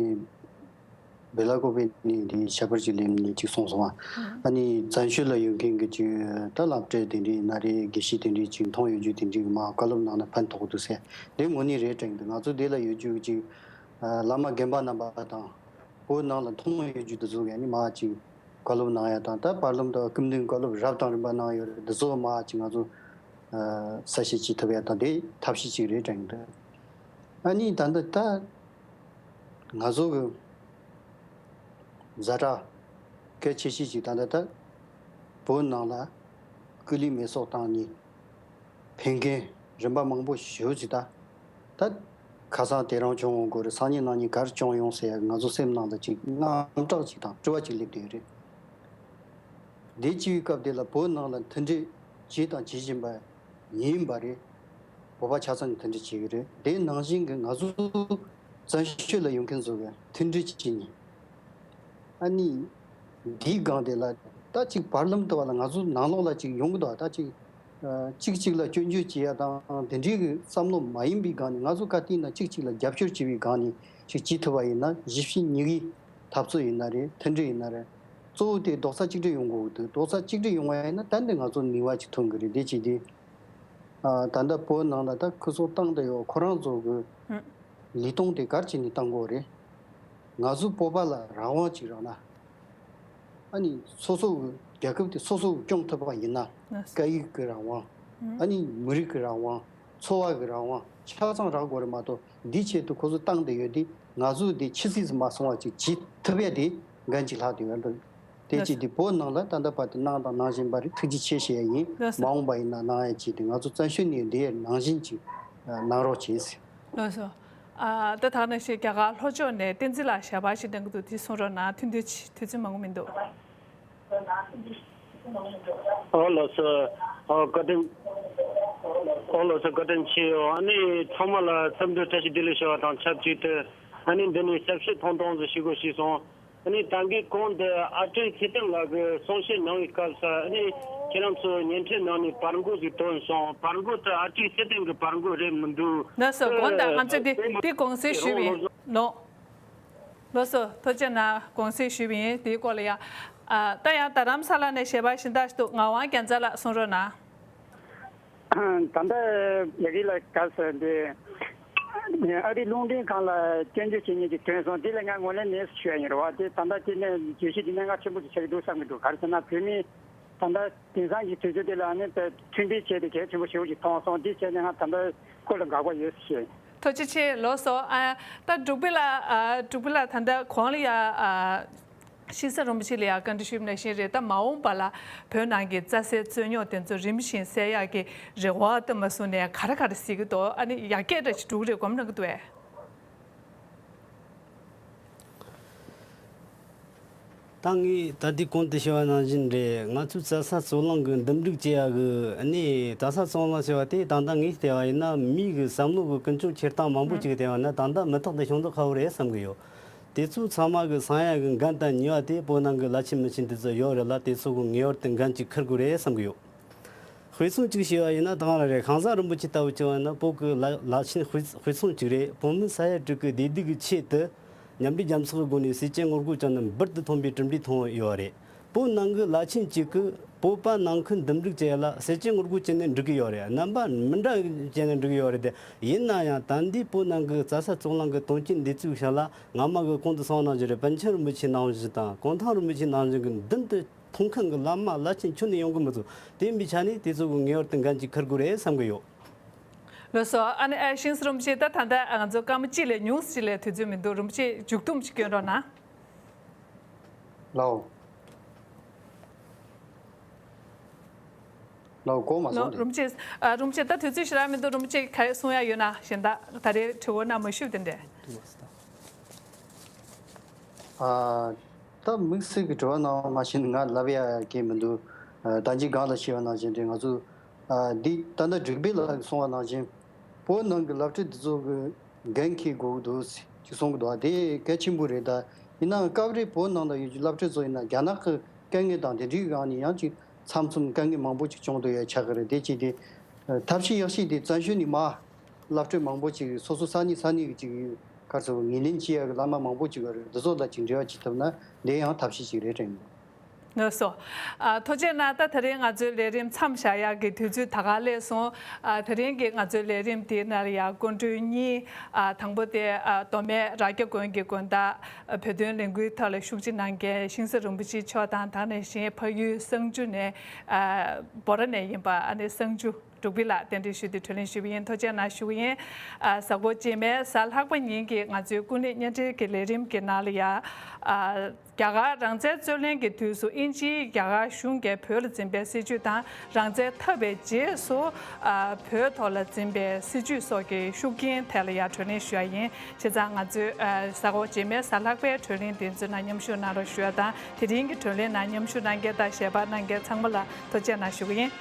སྦེ་ལ་ཀོ་པེ་ནི་དེ་ཁྱད་པར་ཅིག་ལེན་ནས་ཅིག་གསུངས་སོང་བ། ཨ་ནི་བཙན་བྱོལ་ལ་ཡོད་མཁན་གྱི་ཅིག་ད་སློབ་གྲྭའི་དེ་འདྲའི་ན་རེ་དགེ་བཤེས་དེ་འདྲའི་ཅིག་མཐོང་ཡོད་རྒྱུ་དེ་འདྲའི་མ་བཀའ་སློབ་གནང་ན་ཕན་ཐོགས་འདུག་ཟེར་དེ་དངོས་གནས་རེད་དྲན་གི་འདུག་ང་ཚོ་དེ་ལ་ཡོད་རྒྱུ་ཅིག་བླ་མ་རྒན་པ་རྣམ་པ་དང་། བོད་ནང་ལ་མཐོང་ཡོད་རྒྱུ་དེ་ཚོ་གས་ནི་མ་ཅིག་བཀའ་སློབ་གནང་ཡ་དང་ད་བར་ལམ་དུ་སྐུ་མདུན་བཀའ་སློབ་རབ་དང་རིམ་པ་གནང་ཡོད་རེད། འདི་ཚོ་མ་ཅིག་ང་ཚོ་ཨ་གསལ་བཤད་བྱེད་ཐུབ་ཡ་དང་དེ་ཐབས་ཤེས་ཅིག་རེད་དྲན་གྱི་འདུག་ཨ་ནི་ད་ལྟ་ད་ང་ཚོ་གི་ཛ་དྲག་གལ་ཆེ་ཤོས་ཅིག་ད་ལྟ་ད་བོད་ནང་ལ་སྐུ་ལུས་མེ་སྲེག་བཏང་ནི། ཕན་མཁན་རིམ་པ་མང་པོ་ཞེ་པོ་ཅིག་ད། ད་ཁ་སང་དེ་རིང་བྱུང་ཡོང་གི་རེད། སང་ཉིན་གནངས་ཉིན་ག་རེ་བྱུང་ཡོང་ཟེར་ཡ་ང་ཚོ་སེམས་ནང་ལ་ཅིག་དངངས་སྐྲག་ཅིག་དང་དྲི་བ་ཅིག་སླེབས་བསྡད་ཡོད་རེད། དེ་བྱས་པའི་སྐབས་དེ་ལ་བོད་ནང་ལ་མཐུན་སྒྲིལ་བྱས་དང་བྱེད་བཞིན་པ་ཡིན་པ་རེད། བོད་པ་ཆ་ཚང་གི་མཐུན་སྒྲིལ་བྱེད་ཀྱི་རེད། དེ་ནང་བཞིན་གྱི་ང་ཚོ་བཙན་བྱོལ་ལ་ཡོད་མཁན་ཚོ་གི་མཐུན་སྒྲིལ་བྱེད་ཉིན། ཨ་ནི་འདིའི་སྒང་དེ་ལ་ད་ཅིག་བར་ལམ་དུ་བ་ལ་ང་ཚོ་ནང་ལོགས་ལ་ཅིག་ཡོང་གི་འདུག་ད་ཅིག་ཨ་གཅིག་གཅིག་ལ་སྐྱོན་བརྗོད་བྱེད་ཡ་དང་དེ་འདྲའི་གི་བསམ་བློ་མ་ཡིན་པའི་སྒང་ནས། ང་ཚོ་ག་དུས་ཡིན་ན་གཅིག་གཅིག་ལ་རྒྱབ་སྐྱོར་བྱེད་པའི་སྒང་ནས་ཅིག་བྱེད་ཐུབ་པ་ཡིན་ན། གཞིས་བྱེས་གཉིས་ཀའི་འཐབ་རྩོད་ཡིན་ན་རེད། མཐུན་སྒྲིལ་ཡིན་ན་རེད། གཙོ་བོ་དེ་རྡོག་རྩ་གཅིག་སྒྲིལ་ཡོང་དགོས་ཀྱི་འདུག་རྡོག་རྩ་གཅིག་སྒྲིལ་ཡོང་བ་ཡིན་ན་ད་འདི་ང་ཚོ་ནུས་པ་ཅིག་ཐོན་གྱི་རེད། དེ་བྱས་ཏེ་ཨ་ད་ལྟ་བོད་ནང་ལ་ད་ཁུ་སོ་བཏང་བསྡད་ཡོད། ཁོ་རང་ཚོ་གི་ལས་སྟངས་དེ་ག་རེ་བྱས་ནས་བཏང་དགོས་རེད། ང་ཚོ་བོད་པ་ལ་རང་དབང་ཅིག་རག་ན། ཨ་ནི་སོ་སོ་གི་རྒྱལ་ཁབ་དེ་སོ་སོ་གི་སྐྱོང་ཐུབ་པ་ཡིན་ན། སྐད་ཡིག་གི་རང་དབང་། ཨ་ནི་མི་རིགས་ཀྱི་རང་དབང་། འཚོ་བ་གི་རང་དབང་ཆ་ཚང་རག་དགོས་རེད་མ་གཏོགས། འདིའི་ཆེད་དུ་ཁོ་ཚོ་བཏང་བསྡད་ཡོད་དེ། ང་ཚོ་དེ་ཕྱི་སྲིད་དུ་མ་སོང་བ་ཅིག་བྱེད་ཐུབ་ཡ་དེ་འགན་ཅིག་ལྷག་བསྡད་ཡོད་འདུག་དེ་ཅིག་དེ་བོད་ནང་ལ་ད་ལྟ་བར་དུ་གནང་དང་གནང་བཞིན་པ་རེད། ཐུགས་རྗེ་ཆེ་ཞུ་ཡ་ཡིན། མ་འོངས་པ་ཡིན་ན་གནང་ཡ་ཅིག་དེ་ང་ཚོ་བཙན་བྱོལ་ནས་འདི་ཡ་ནང་བཞིན་ཅིག་གནང་རོགས་བྱེད་ཟེར། ལགས་སོ། ཨ་ད་ཐག་ནང་བཞིན་རྒྱ་གར་ལྷོ་ཕྱོགས་ནས་བསྟན་འཛིན་ལགས་ཞལ་པར་ཞིག་གནང་གི་འདུག་དེ་གསུང་རོགས་གནང་། ཐུང་ཐུང་ཅིག་དུས་ཚོད་མང་པོ་མི་འདུག་ཨོ་ལགས་སོ། ཨོ་བཀའ་དྲིན། ཨོ་ལགས་སོ། བཀའ་དྲིན་ཆེ་ཡོད། ཨ་ནི་ཚང་མ་ལ་འཚམས་འདྲི་བཀྲ་ཤིས་བདེ་ལེགས་ཞུ་བ་དང་ཆབས་ཅིག་ཏུ། ཨ་ནི་འདི་ནས་ཞབས་ཕྱི་ཐུང་ཐུང་ཞིག་ཞུ་དགོས་ཞེས་གསུངས། ཨ་ནི་ད་གིན་གོང་དུ་ཨ་ཀྲིག་ཚེ་བརྟན་ལགས་ཀྱིས་གསུང་བཤད་གནང་བའི་སྐབས་སུ། ཨ་ནི་ཁྱེད་རང་ཚོ་བརྙན་འཕྲིན་ནང་ནས་པར་མགོ་ཞིག་ཐོན་སོང་། པར་མགོ་དེ་ཨ་ཀྲིག་ཚེ་བརྟན་གྱི་པར་མགོ་རེད་མི་འདུག་ལགས་སོ། དགོངས་དག་ང་ཚོས་འདི་འདི་དགོངས་སེལ་ཞུས་པ་ཡིན་ནོ། ལགས་སོ། ཐུགས་རྗེ་གནང་། དགོངས་སེལ་ཞུས་པ་ཡིན། དེའི་སྐོར་ལ་ཡ། ཨ་ད་ཡང་རྡ་རམ་ས་ལ་ནས་ཞལ་པར་གཞན་དག་ཞིག་འདུག་ངག་དབང་རྒྱལ་མཚན་ལགས་གསུང་རོགས་གནང་། ད་ལྟ་ཡ་གི་ལ་ག་ཟེར་འདི། ཨ་རིའི་རླུང་འཕྲིན་ཁང་ལ་སྐྱོན་བརྗོད་བྱེད་མཁན་ཅིག་ཐོན་སོང་། དེ་ལ་ང་ངོས་ལེན་མེད་ཟེར་ཞུ་ཡ་ཡིན་རེད་བ། དེ་ད་ལྟ་དེ་ནས་བརྗོད་གཞི་འདི་གནད་འགག་ཆེན་པོ་ཅིག་ཆགས་ཀྱི་འདུག་བསམ་གྱི་འདུག་ག་རེ་ཟེར་ན་བོད་མི་ད་ལྟ་དེང་སང་གི་དུས་ཚོད་དེ་ལ་ནི་མཐུན་སྒྲིལ་བྱས་ཏེ་གལ་ཆེན་པོ་ཞེ་པོ་ཅིག་མཐོང་སོང་། དེ་བྱས་ནས་ང་ད་ལྟ་ཁོ་ལ་དགག་པ་ཡོད་ཟེར་ཞུ་ཡ་ཡིན། ཐུགས་རྗེ་ཆེ། ལགས་སོ། ཨ་ད་འབྲུག་པའི་ལགས། ཨ་འབྲུག་པའི་ལགས་ད་ལྟ་གོང་ལ་ཡ་ཨ་ཤིང་བཟའ་རིན་པོ་ཆེ་ལ་ཡ་བཀའ་འདྲི་ཞུས་པ་ནང་བཞིན་རེད། ད་མ་འོངས་པ་ལ་བོད་ནང་གི་རྩྭ་སའི་རྩོད་རྙོག་དེ་ཚོ་རིམ་བཞིན་སེལ་ཡག་གི་རེ་བ་ལྟ་མ་བཟུང་ནས་ག་རེ་ག་རེ་གཟིགས་ཀྱི་འདུག་ཨ་ནི་ཡར་རྒྱས་འདྲ་ཞིག་འགྲོ་གི་རེད་སྒོམ་གནང་གི་འདུག་གས། ད་ངས་ད་ལྟའི་གོང་དུ་ཞུས་པ་ནང་བཞིན་རེད། ང་ཚོའི་རྩྭ་ས་རྩོད་གླེང་གི་འདུམ་འགྲིག་བྱེད་ཡག་གི་ཨ་ནི་རྩྭ་ས་རྩོད་གླེང་ཟེར་བ་དེ་ད་ལྟ་ངས་བལྟས་པ་ཡིན་ན་མིའི་གི་བསམ་བློ་གི་ཀུན་སྤྱོད་འཁྱེར་སྟངས་མང་པོ་ཅིག་བལྟས་པ་ན་ད་ལྟ་མུ་མཐུད་དུ་བྱུང་མདོག་ཁ་པོ་རེད་བསམ་གི་ཡོད། དེ་ཚོ་ཚང་མ་གི་སང་ཡག་གི་འགན་དང་ནུས་པ་དེ་བོད་ནང་གི་བླ་ཆེན་མི་ཆེན་དེ་ཚོ་ཡོད་རེད་ལ། དེ་ཚོ་གི་ངེས་པར་དུ་འགན་ཅིག་འཁུར་དགོས་རེད་བསམ་གི་ཡོད། དཔེ་མཚོན་གཅིག་བྱས་པ་ཡིན་ན་ད་ག་རང་རེད། ཤིང་བཟའ་རིན་པོ་ཆེ་ལྟ་བུ་བྱས་པ་ཡིན་ན་བོད་ཀྱི་བླ་བླ་ཆེན་དཔེ་དཔེ་མཚོན་གཅིག་རེད། བོད་མི་ས་ཡ་དྲུག་གི་བདེ་སྡུག་གི་ཆེད་དུ་མཉམ་འབྲེལ་རྒྱལ་ཚོགས་ཀྱི་སྒོ་ནས་ཟས་བཅད་ངོ་རྒོལ་བྱུང་ན་འབུར་དུ་ཐོན་པའི་གྲུབ་འབྲས་ཐོན་ཡོད་རེད། བོད་ནང་གི་བླ་ཆེན་གཅིག་གིས་བོད་པ་ནང་ཁུལ་འདུམ་འགྲིག་བྱེད་ཡ་ལ་ཟས་བཅད་ངོ་རྒོལ་བྱས་ནས་འགྲིག་གི་ཡོད་རེད། རྣམ་པ་མི་འདྲ་བྱས་ནས་འགྲིག་གི་ཡོད་རེད་དེ། ཡིན་ན་ཡང་ད་འདི་བོད་ནང་གི་རྩྭ་ས་རྩོད་གླེང་གི་དོན་རྐྱེན་འདི་ཚོའི་ཞར་ལ་སྔ་མ་གི་གོང་དུ་སོང་ནང་བཞིན་རེད། པཎ་ཆེན་རིན་པོ་ཆེ་ནང་བཞིན་དང་གུང་ཐང་རིན་པོ་ཆེ་ནང་བཞིན་གྱི་མདུན་དུ་ཐོན་མཁན་གྱི་བླ་མ་བླ་ཆེན་ཁྱོན་ནས་ཡོང་གི་མི་འདུག་དེ་ཡིན་པའི་ཆ་ནས་དེ་ཚོ་གི་ངེས་པར་དུ་འགན་ཅིག་འཁུར་དགོས་རེད་བསམ་གི་ཡོད། ལགས་སོ། ཨ་ནི་ཨ་ཤིང་བཟའ་རིན་པོ་ཆེ། ད་ད་ལྟ་ང་ཚོ་སྐར་མ་གཅིག་ལས་ཉུང་ཞིག་ལས་དུས་ཚོད་མི་འདུག་རིན་པོ་ཆེ་མཇུག་སྡོམ་ཞིག་སྐྱོན་རོགས་གནང་། ལའོ། ལའོ་གོ་མ་ལོ་སོང་དེ། རིན་པོ་ཆེ། ཨ་རིན་པོ་ཆེ་ད་དུས་ཚོད་ཞེ་དྲག་མི་འདུག་རིན་པོ་ཆེ་ག་རེ་གསུང་ཡ་ཡོད་ན་གཞན་དག་ད་རེས་དྲི་བ་གནང་མ་ཤོད་དེ་འདྲས། ཨ། ད་དམིགས་བསལ་གྱི་དྲི་བ་གནང་བ་མ་གཞི་ནས་ང་ལབ་ཡ་གི་མི་འདུག་ཨ་ད་ཅི་སྒང་ལ་ཞུས་པ་ནང་བཞིན་རེད། ང་ཚོ་ཨ་འདི་ད་ལྟ་འབྲུག་པའི་ལགས་གསུང་བ་ནང་བཞིན་བོད་ནང་གི་སློབ་ཕྲུག་འདི་ཚོ་གི་འགན་འཁྱེར་དགོས་འདུག་ཅེས་གསུང་གི་འདུག་དེ་གལ་ཆེན་པོ་རེད། ད་ཡིན་ནའང་སྐབས་རེ་བོད་ནང་ལ་ཡོད་རྒྱུ་སློབ་ཕྲུག་ཚོ་ཡིན་ན་རྒྱ་ནག་གི་དཀའ་ངལ་དང་དེ་འདྲའི་སྒང་ནས་ཡང་ཅིག་མཚམས་མཚམས་དཀའ་ངལ་མང་པོ་ཅིག་བྱུང་འདུག་ཡ་ཆགས་ཀྱི་རེད། དེ་ཅིག་དེ་ཐབས་ཤེས་ཡག་ཤོས་དེ་བཙན་བྱོལ་ནས་མར་སློབ་ཕྲུག་མང་པོ་ཅིག་སོ་སོ་ས་གནས་ས་གནས་ཀྱི་ཅིག་ག་རེ་ཟེར་ངོས་ལེན་བྱེད་ཡ་གི་བླ་མ་མང་པོ་ཅིག་ཡོད་རེད། འདི་ཚོ་ལ་ཅིག་འབྲེལ་བ་བྱེད་ཐུབ་ན་དེ་ཡང་ཐབས་ཤེས་ཅིག་རེད་དྲན་གྱི་འདུག་ལགས་སོ། ཨ་ཐུགས་རྗེ་གནང་། ད་དེ་རིང་ང་ཚོའི་ལས་རིམ་མཚམས་བཞག་ཡག་གི་དུས་ཚོད་ད་ག་སླེབས་སོང་། ཨ་དེ་རིང་གི་ང་ཚོའི་ལས་རིམ་དེའི་ནང་ལ་ཡང་སྐུ་མགྲོན་གཉིས། ཨ་དང་པོ་དེ་ཨ་མདོ་སྨད་རྭ་རྒྱ་དགོན་གྱི་དགོན་བདག་ཨ་བོད་དོན་ལས་འགུལ་ཐོག་ལ་ཤུགས་ཆེ་གནང་མཁན་ཤིང་བཟའ་རིན་པོ་ཆེ་མཆོག་དང་། དེ་ནང་བཞིན་ཕ་ཡུལ་གསང་ཆུ་ནས་ཨ་འབོ་ར་ནས་ཡིན་པ་ཨ་ནི་གསང་ཆུ་ འབྲུག་པི་ལགས་རྟེན་འབྲེལ་ཞུས་ཏེ་གྲོས་གླེང་ཞུས་པ་ཡིན། ཐུགས་རྗེ་གནང་ཞུ་གི་ཡིན། ཨ་གཟའ་འཁོར་རྗེས་མའི་གཟའ་ལྷག་པ་ཉིན་གྱི་ང་ཚོའི་ཀུན་གླེང་བརྙན་འཕྲིན་གྱི་ལས་རིམ་གྱི་ནང་ལ་ཡ། ཨ་རྒྱ་གར་རང་བཙན་རྩོད་ལེན་གྱི་དུས་སུ་དབྱིན་ཇིའི་རྒྱ་གར་གཞུང་གིས་བོད་ལ་འཛིན་པའི་སྲིད་བྱུས་དང་། རང་བཙན་ཐོབ་པའི་རྗེས་སུ་ཨ་བོད་ཐོག་ལ་འཛིན་པའི་སྲིད་བྱུས་སོགས་ཀྱི་ཤུགས་རྐྱེན་ཐད་ལ་ཡ་གྲོས་གླེང་ཞུ་ཡ་ཡིན། བྱས་ཙང་ང་ཚོའི་ཨ་གཟའ་འཁོར་རྗེས་མའི་གཟའ་ལྷག་པའི་གྲོས་གླེང་འདི་ཚོའི་ནང་མཉམ་ཞུགས་གནང་རོགས་ཞུ་ཡ་དང་། དེ་རིང་གི་གྲོས་གླེང་ནང་མཉམ་ཞུགས་གནང་མཁན་དང་ཞལ་པར་གནང་མཁན་ཚང་མ་ལ་ཐུགས་རྗེ་གནང་ཞུ་གི་ཡིན།